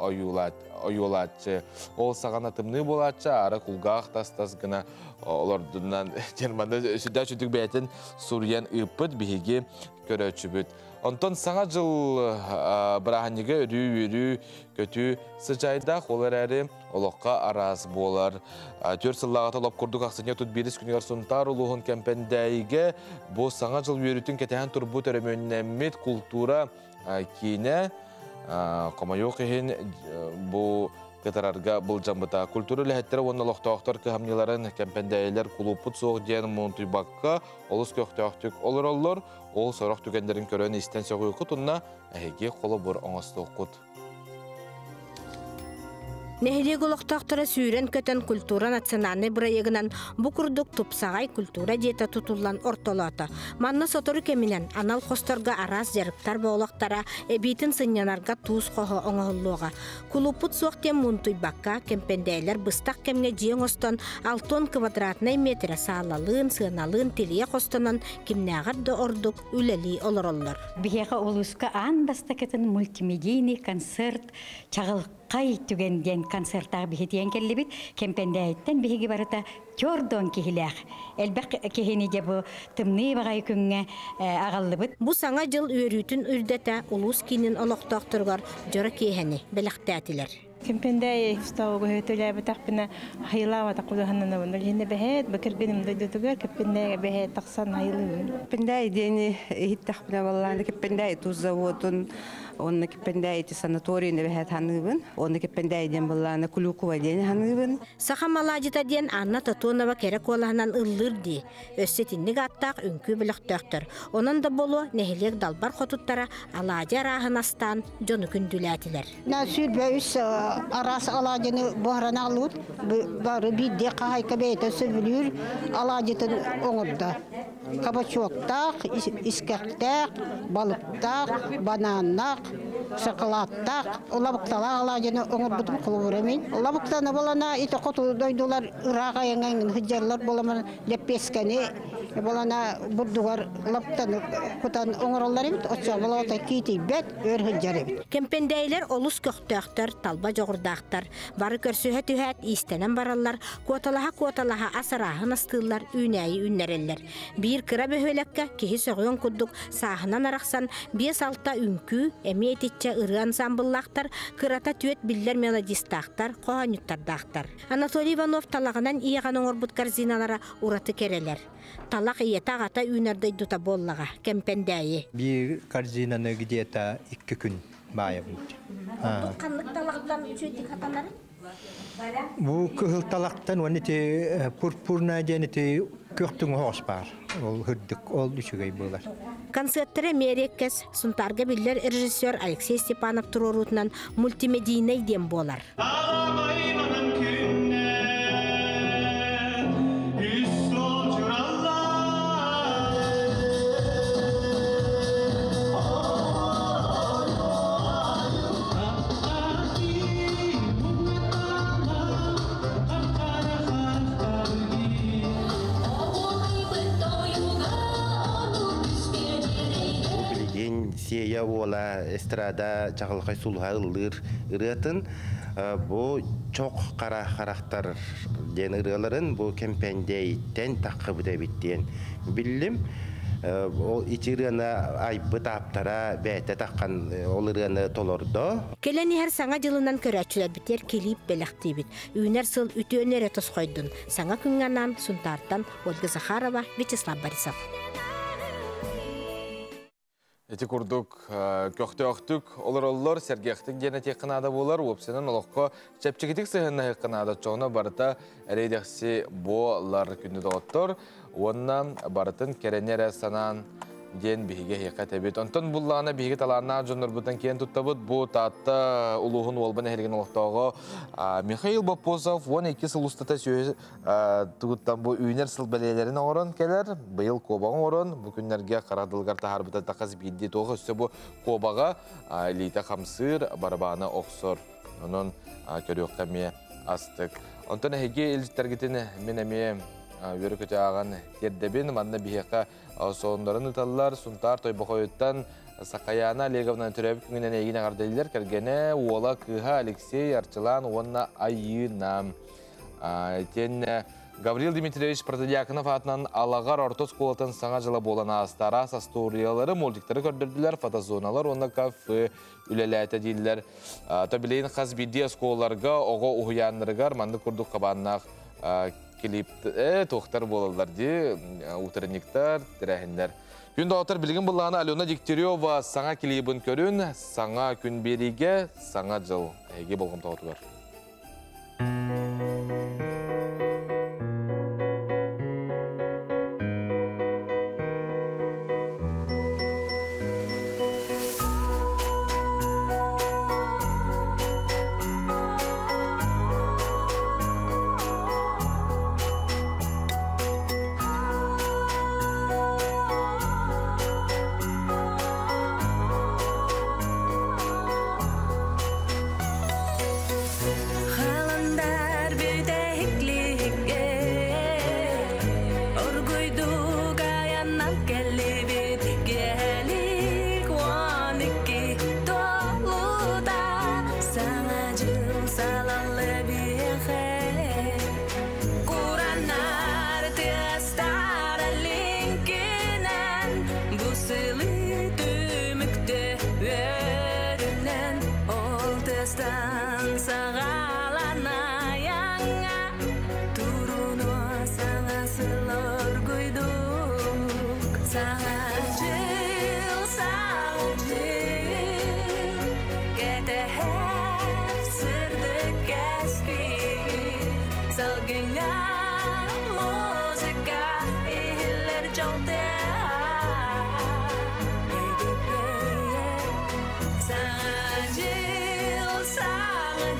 A: ойуулааччы. Ол саҕана тымныы буолааччы, аара кулгаах тас-тас гына олордунан Германда сүрдээх үчүгдүк бэйэтин суруйан ыыппыт биһиги көрөөччүбүт. Онтон Саҥа дьыл бырааһынньыга өрүү үөрүү көтүү сыдьаайдаах, ол эрээри олоххо араас буолар. 4 сыллааҕыта лоп курдук ахсынньы 31 күнүгэр Сунтаар улууһун Кэмпэндээйигэ бу Саҥа дьыл үөрүүтүн кэтэһэн турбут өрөмүөннэммит култуура киинэ хомойуох иһин бу кытарарга былдьаммыта. Культура үлэһиттэрэ уонна олохтоохтор кыһамньыларын кэмпэндээйилэр кулууппут суох диэн муунтуйбакка олус көхтөөхтүк олороллор. Ол сорох түгэннэрин көрөн истэн сөҕүөххүт уонна эһиги холобур оҥостуоххут.
N: Нэһилиэк олохтоохторо сүүрэн-көтөн культура национальнай бырайыагынан бу курдук тупсаҕай культура дьиэтэ тутуллан ортолоото. Манна сотору кэминэн анал хосторго араас дьарыктар буолуохтара, эбиитин сынньанарга туус хоһо оҥоһуллуоҕа. Кулууппут суох диэн муунтуйбакка, кэмпэндээлэр быстах кэмҥэ дьиэ оҥостон 60 квадратнай метрэ саалалыын, сыаналыын тилийэ хостонон кимнээҕэр да ордук үлэлии олороллор.
O: Биһиэхэ улууска аан бастакытын мультимедийный концерт чаҕылхай түгэн диэн концертаах биһитиэн кэллибит. Кэмпэндээйиттэн биһиги барыта төрдон киһилээх. Элбэх киһини дьэ бу тымныы баҕайы күҥҥэ аҕаллыбыт.
N: Бу саҥа дьыл үөрүүтүн үрдэтэ улуус киинин олохтоохторугар дьоро киэһэни бэлэхтээтилэр.
P: Кэмпэндээйи устауга төлөөбөтөхпүнэ хайылаабата кулаһананабын. Илиһинэ бэһээт бакыргыным дойдутугар Кэппэндээйи бэһээт тахсан хайылыыбын.
Q: Кэппэндээйи диэни иһиттэхпинэ баллааны Кэппэндээйи туус заводун онно Кэппэндээйи санаторийын эбэһээт ханыыбын. Онно Кэппэндээйи диэн баллааны Кулюкова диэни ханыыбын.
N: Саха маладьыта диэн Анна Тотонова кэрэ куолаһынан ыллыыр дии. Өссө итинник ааттаах үҥкүү бөлөхтөөхтөр. Онон да буолуо нэһилиэк далбар хотуттара алаадьы арааһын астаан дьону күндүлээтилэр.
R: 23 араас алаадьыны буһаран аҕалбыт. Бары биирдии хаһаайка бэйэтэ сөбүлүүр алаадьытын оҥордо. Кабачоктаах, искэхтээх, балыктаах, банааннаах, шоколадтаах, лабыкталаах алаадьыны оҥорбутум холобура мин. Лабыктаны болана ити хоту дойдулар ыраах айаҥҥа сылдьаллар буоламан лэппиэскэни болана бурдугар лаптаны кутан оҥороллор эбит, оччо болоото киитийбэт, өр сылдьар эбит.
N: Кэмпэндээйлэр олус көхтөөхтөр, талба дьоҕурдаахтар. Бары көрсүһэ түһээт иистэнэн бараллар, куоталаһа-куоталаһа ас арааһын астыыллар, үүнээйи үүннэрэллэр. Биир кыра бөһүөлэккэ киһи сөҕүөн курдук сааһынан арахсан биэс-алта үҥкүү, эмиэ итиччэ ырыа ансаамбыллаахтар, кырата түөрт биллэр мелодистаахтар, хоһоонньуттардаахтар. Анатолий Иванов талаҕынан иэҕэн оҥорбут корзиналара ураты кэрэлэр. Талах ийэтэ-аҕата үүнэр дойдута буоллаҕа, Кэмпэндээйи.
S: Биир корзинаны где-то 2 күн баайабын.
N: Ханнык талахтан үчүгэй хатанары?
S: Бу кыһыл талахтан уонна ити пурпурная диэн ити күөхтүҥ оһоҕос баар. Ол хырдык, ол үчүгэй буолар.
N: Концерттары Эмиэриккэс Сунтаарга биллэр режиссер Алексей Степанов туруоруутунан мультимедийнай диэн буолар.
T: Билигин Сиэйэ уола эстрада чаҕылхай сулуһа ыллыыр ырыатын бу чох хара харахтар диэн ырыаларын бу кэмпэндиэйиттэн таххыбыт эбит диэн биллим. Ол ити ырыаны айбыт ааптара бэйэтэ таххан ол ырыаны толордо.
N: Кэлэн иһэр саҥа дьылынан көрөөччүлэрбитигэр килиип бэлэхтиибит. Үүнэр сыл үтүөнү эрэ тосхойдун. Саҥа күҥҥэ анаан Сунтаартан Ольга Захарова, Вячеслав Борисов.
A: Ити курдук көхтөөхтүк олороллор, сэргэхтик диэн этиэххэ наада буолар, уопсайынан олоххо чэпчэкитик сыһыаннаһыахха наада, чоҕуна барыта эрэйдэхси буолар күндү доҕоттор уонна барытын кэрэни эрэ санаан диэн биһиги эһиэхэ этэбит. Онтон буллаҕына биһиги талааннаах дьоннорбутун киэн туттабыт. Бу Таатта улууһун Уолба нэһилигин олохтооҕо Михаил Боппосов 12 сыл устата сүөһү тугуттан бу үүнэр сыл бэлиэлэрин оҥорон кэлэр. Быйыл куобаҕы оҥорон, бу күннэргэ хара дылыгар таһаарбыта тахас биирдии туох өссө бу куобаҕа илиитэ хамсыыр, барабааны охсор. Онон көрүөххэ эмиэ астык. Онтон эһиги илдьиттэргитин мин эмиэ үөрэ-көтө ааҕан тиэрдэбин. Манна биһиэхэ сонуннарын ыталлар. Сунтаар Тойбохойуттан Сахаяна Олеговна төрөөбүт күнүнэн эйигин эҕэрдэлиилэр. Кэргэнэ, уола, кыыһа Алексей, Арчылаан уонна Айыына. Итиэннэ Гаврил Дмитриевич Протодьяконов аатынан Алаҕар орто оскуолатын саҥа дьыла буолан ааста. Араас остуоруйалары, мультиктары көрдөрдүлэр, фотозоналар уонна кафе үлэлээтэ дииллэр. То билигин хас биирдии оскуолаларга, оҕо уһуйааннарыгар маннык курдук хабааннаах клип туохтар буолаллар дии, утренниктар, тэрээһиннэр. Күн доҕоттор билигин былаана Алена Дегтярева саҥа клибын көрүн, саҥа күн биэриигэ, саҥа дьыл эһиги болҕомтоҕутугар.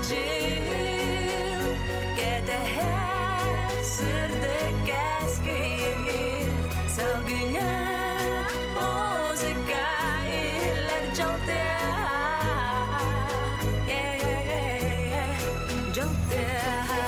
K: Жыл кэтэһэр сырдык кэскил Салгыҥҥа музыка иһиллэр дьол тыаһа Дьол тыаһа.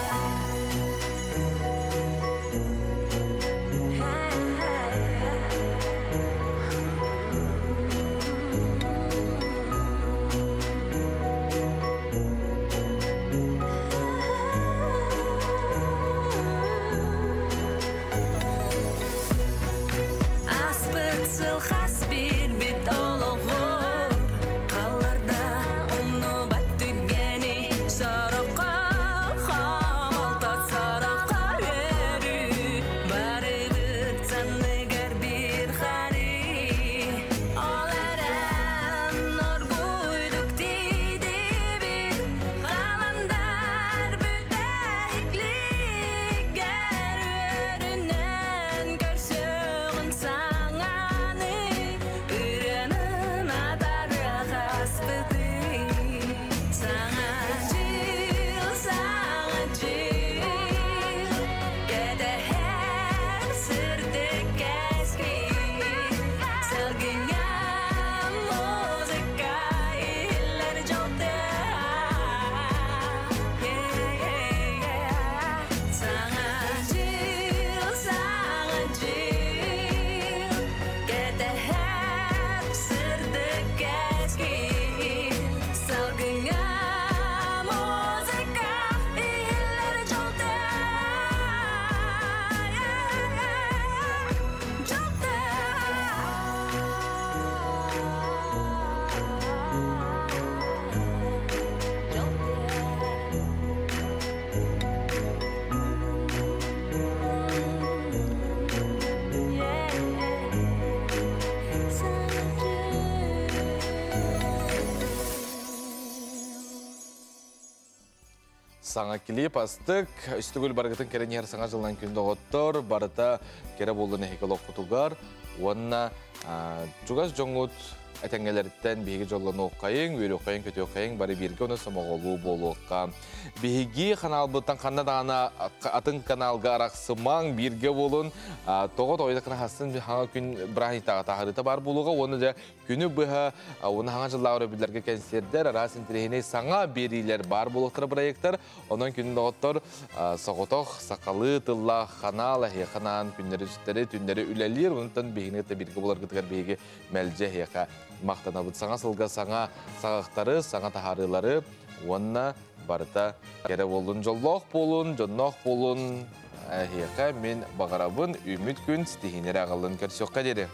K: Аспыт сыл хас биирбит олоҕор Халларда умнубат түгэни Сороххо хомолто, сороххо үөрүү Барыбыт санныгар биир харыы Ол эрэн оргууйдук тиийдибит Хааландар бүтэһиклигэр Үөрүүнэн көрсөҕүн саҥаны Ырыанын атаарыах аспыты Саҥа дьыл, саҥа дьыл Кэтэһэр сырдык кэскил Салгыҥҥа музыка иһиллэр дьол тыаһа Саҥа дьыл, саҥа дьыл Кэтэһэр сырдык кэскил Салгыҥҥа музыка иһиллэр дьол тыаһа Дьол тыаһа.
A: Саҥа клип астык, үстүгүл баргытын кэрэ саҥа жылынан күн доҕоттор, барыта кэрэ буоллун эһиги олоххутугар уонна чугас дьоҥҥут этэҥҥэлэриттэн биһиги дьоллонуоххайыҥ, үөрүөххэйиҥ, көтүөххэйиҥ, бары бииргэ ону сомоҕолуу буолуохха. Биһиги ханаалбыттан ханна даҕаны атын каналга арахсымаҥ, бииргэ буолун. Тоҕо тоҕо хаһасын хаҥа күн бырааһынньыктааҕы таһаарыыта баар буолуоҕа уонна дьэ күнү быһа уонна хаҥа дьыллааҕы өрөбүллэргэ кэнсиэрдэр, араас интэриэһинэй саҥа биэриилэр баар буолуохтара проекттар. Онон күн доҕоттор соҕотох сахалыы тыллаах ханаал эһиэхэ анаан күннэри үстэри, түннэри үлэлиир. Онтон биһигини кытта бииргэ буларгытыгар биһиги мэлдьи эһиэхэ махтанабыт. Саҥа сылга саҥа саҕахтары, саҥа таһаарыылары уонна барыта кэрэ буоллун, дьоллоох буолун, дьонноох буолун эһиэхэ мин баҕарабын. Үүммүт күн ситиһииннэри аҕаллын көрсүөххэ диэри.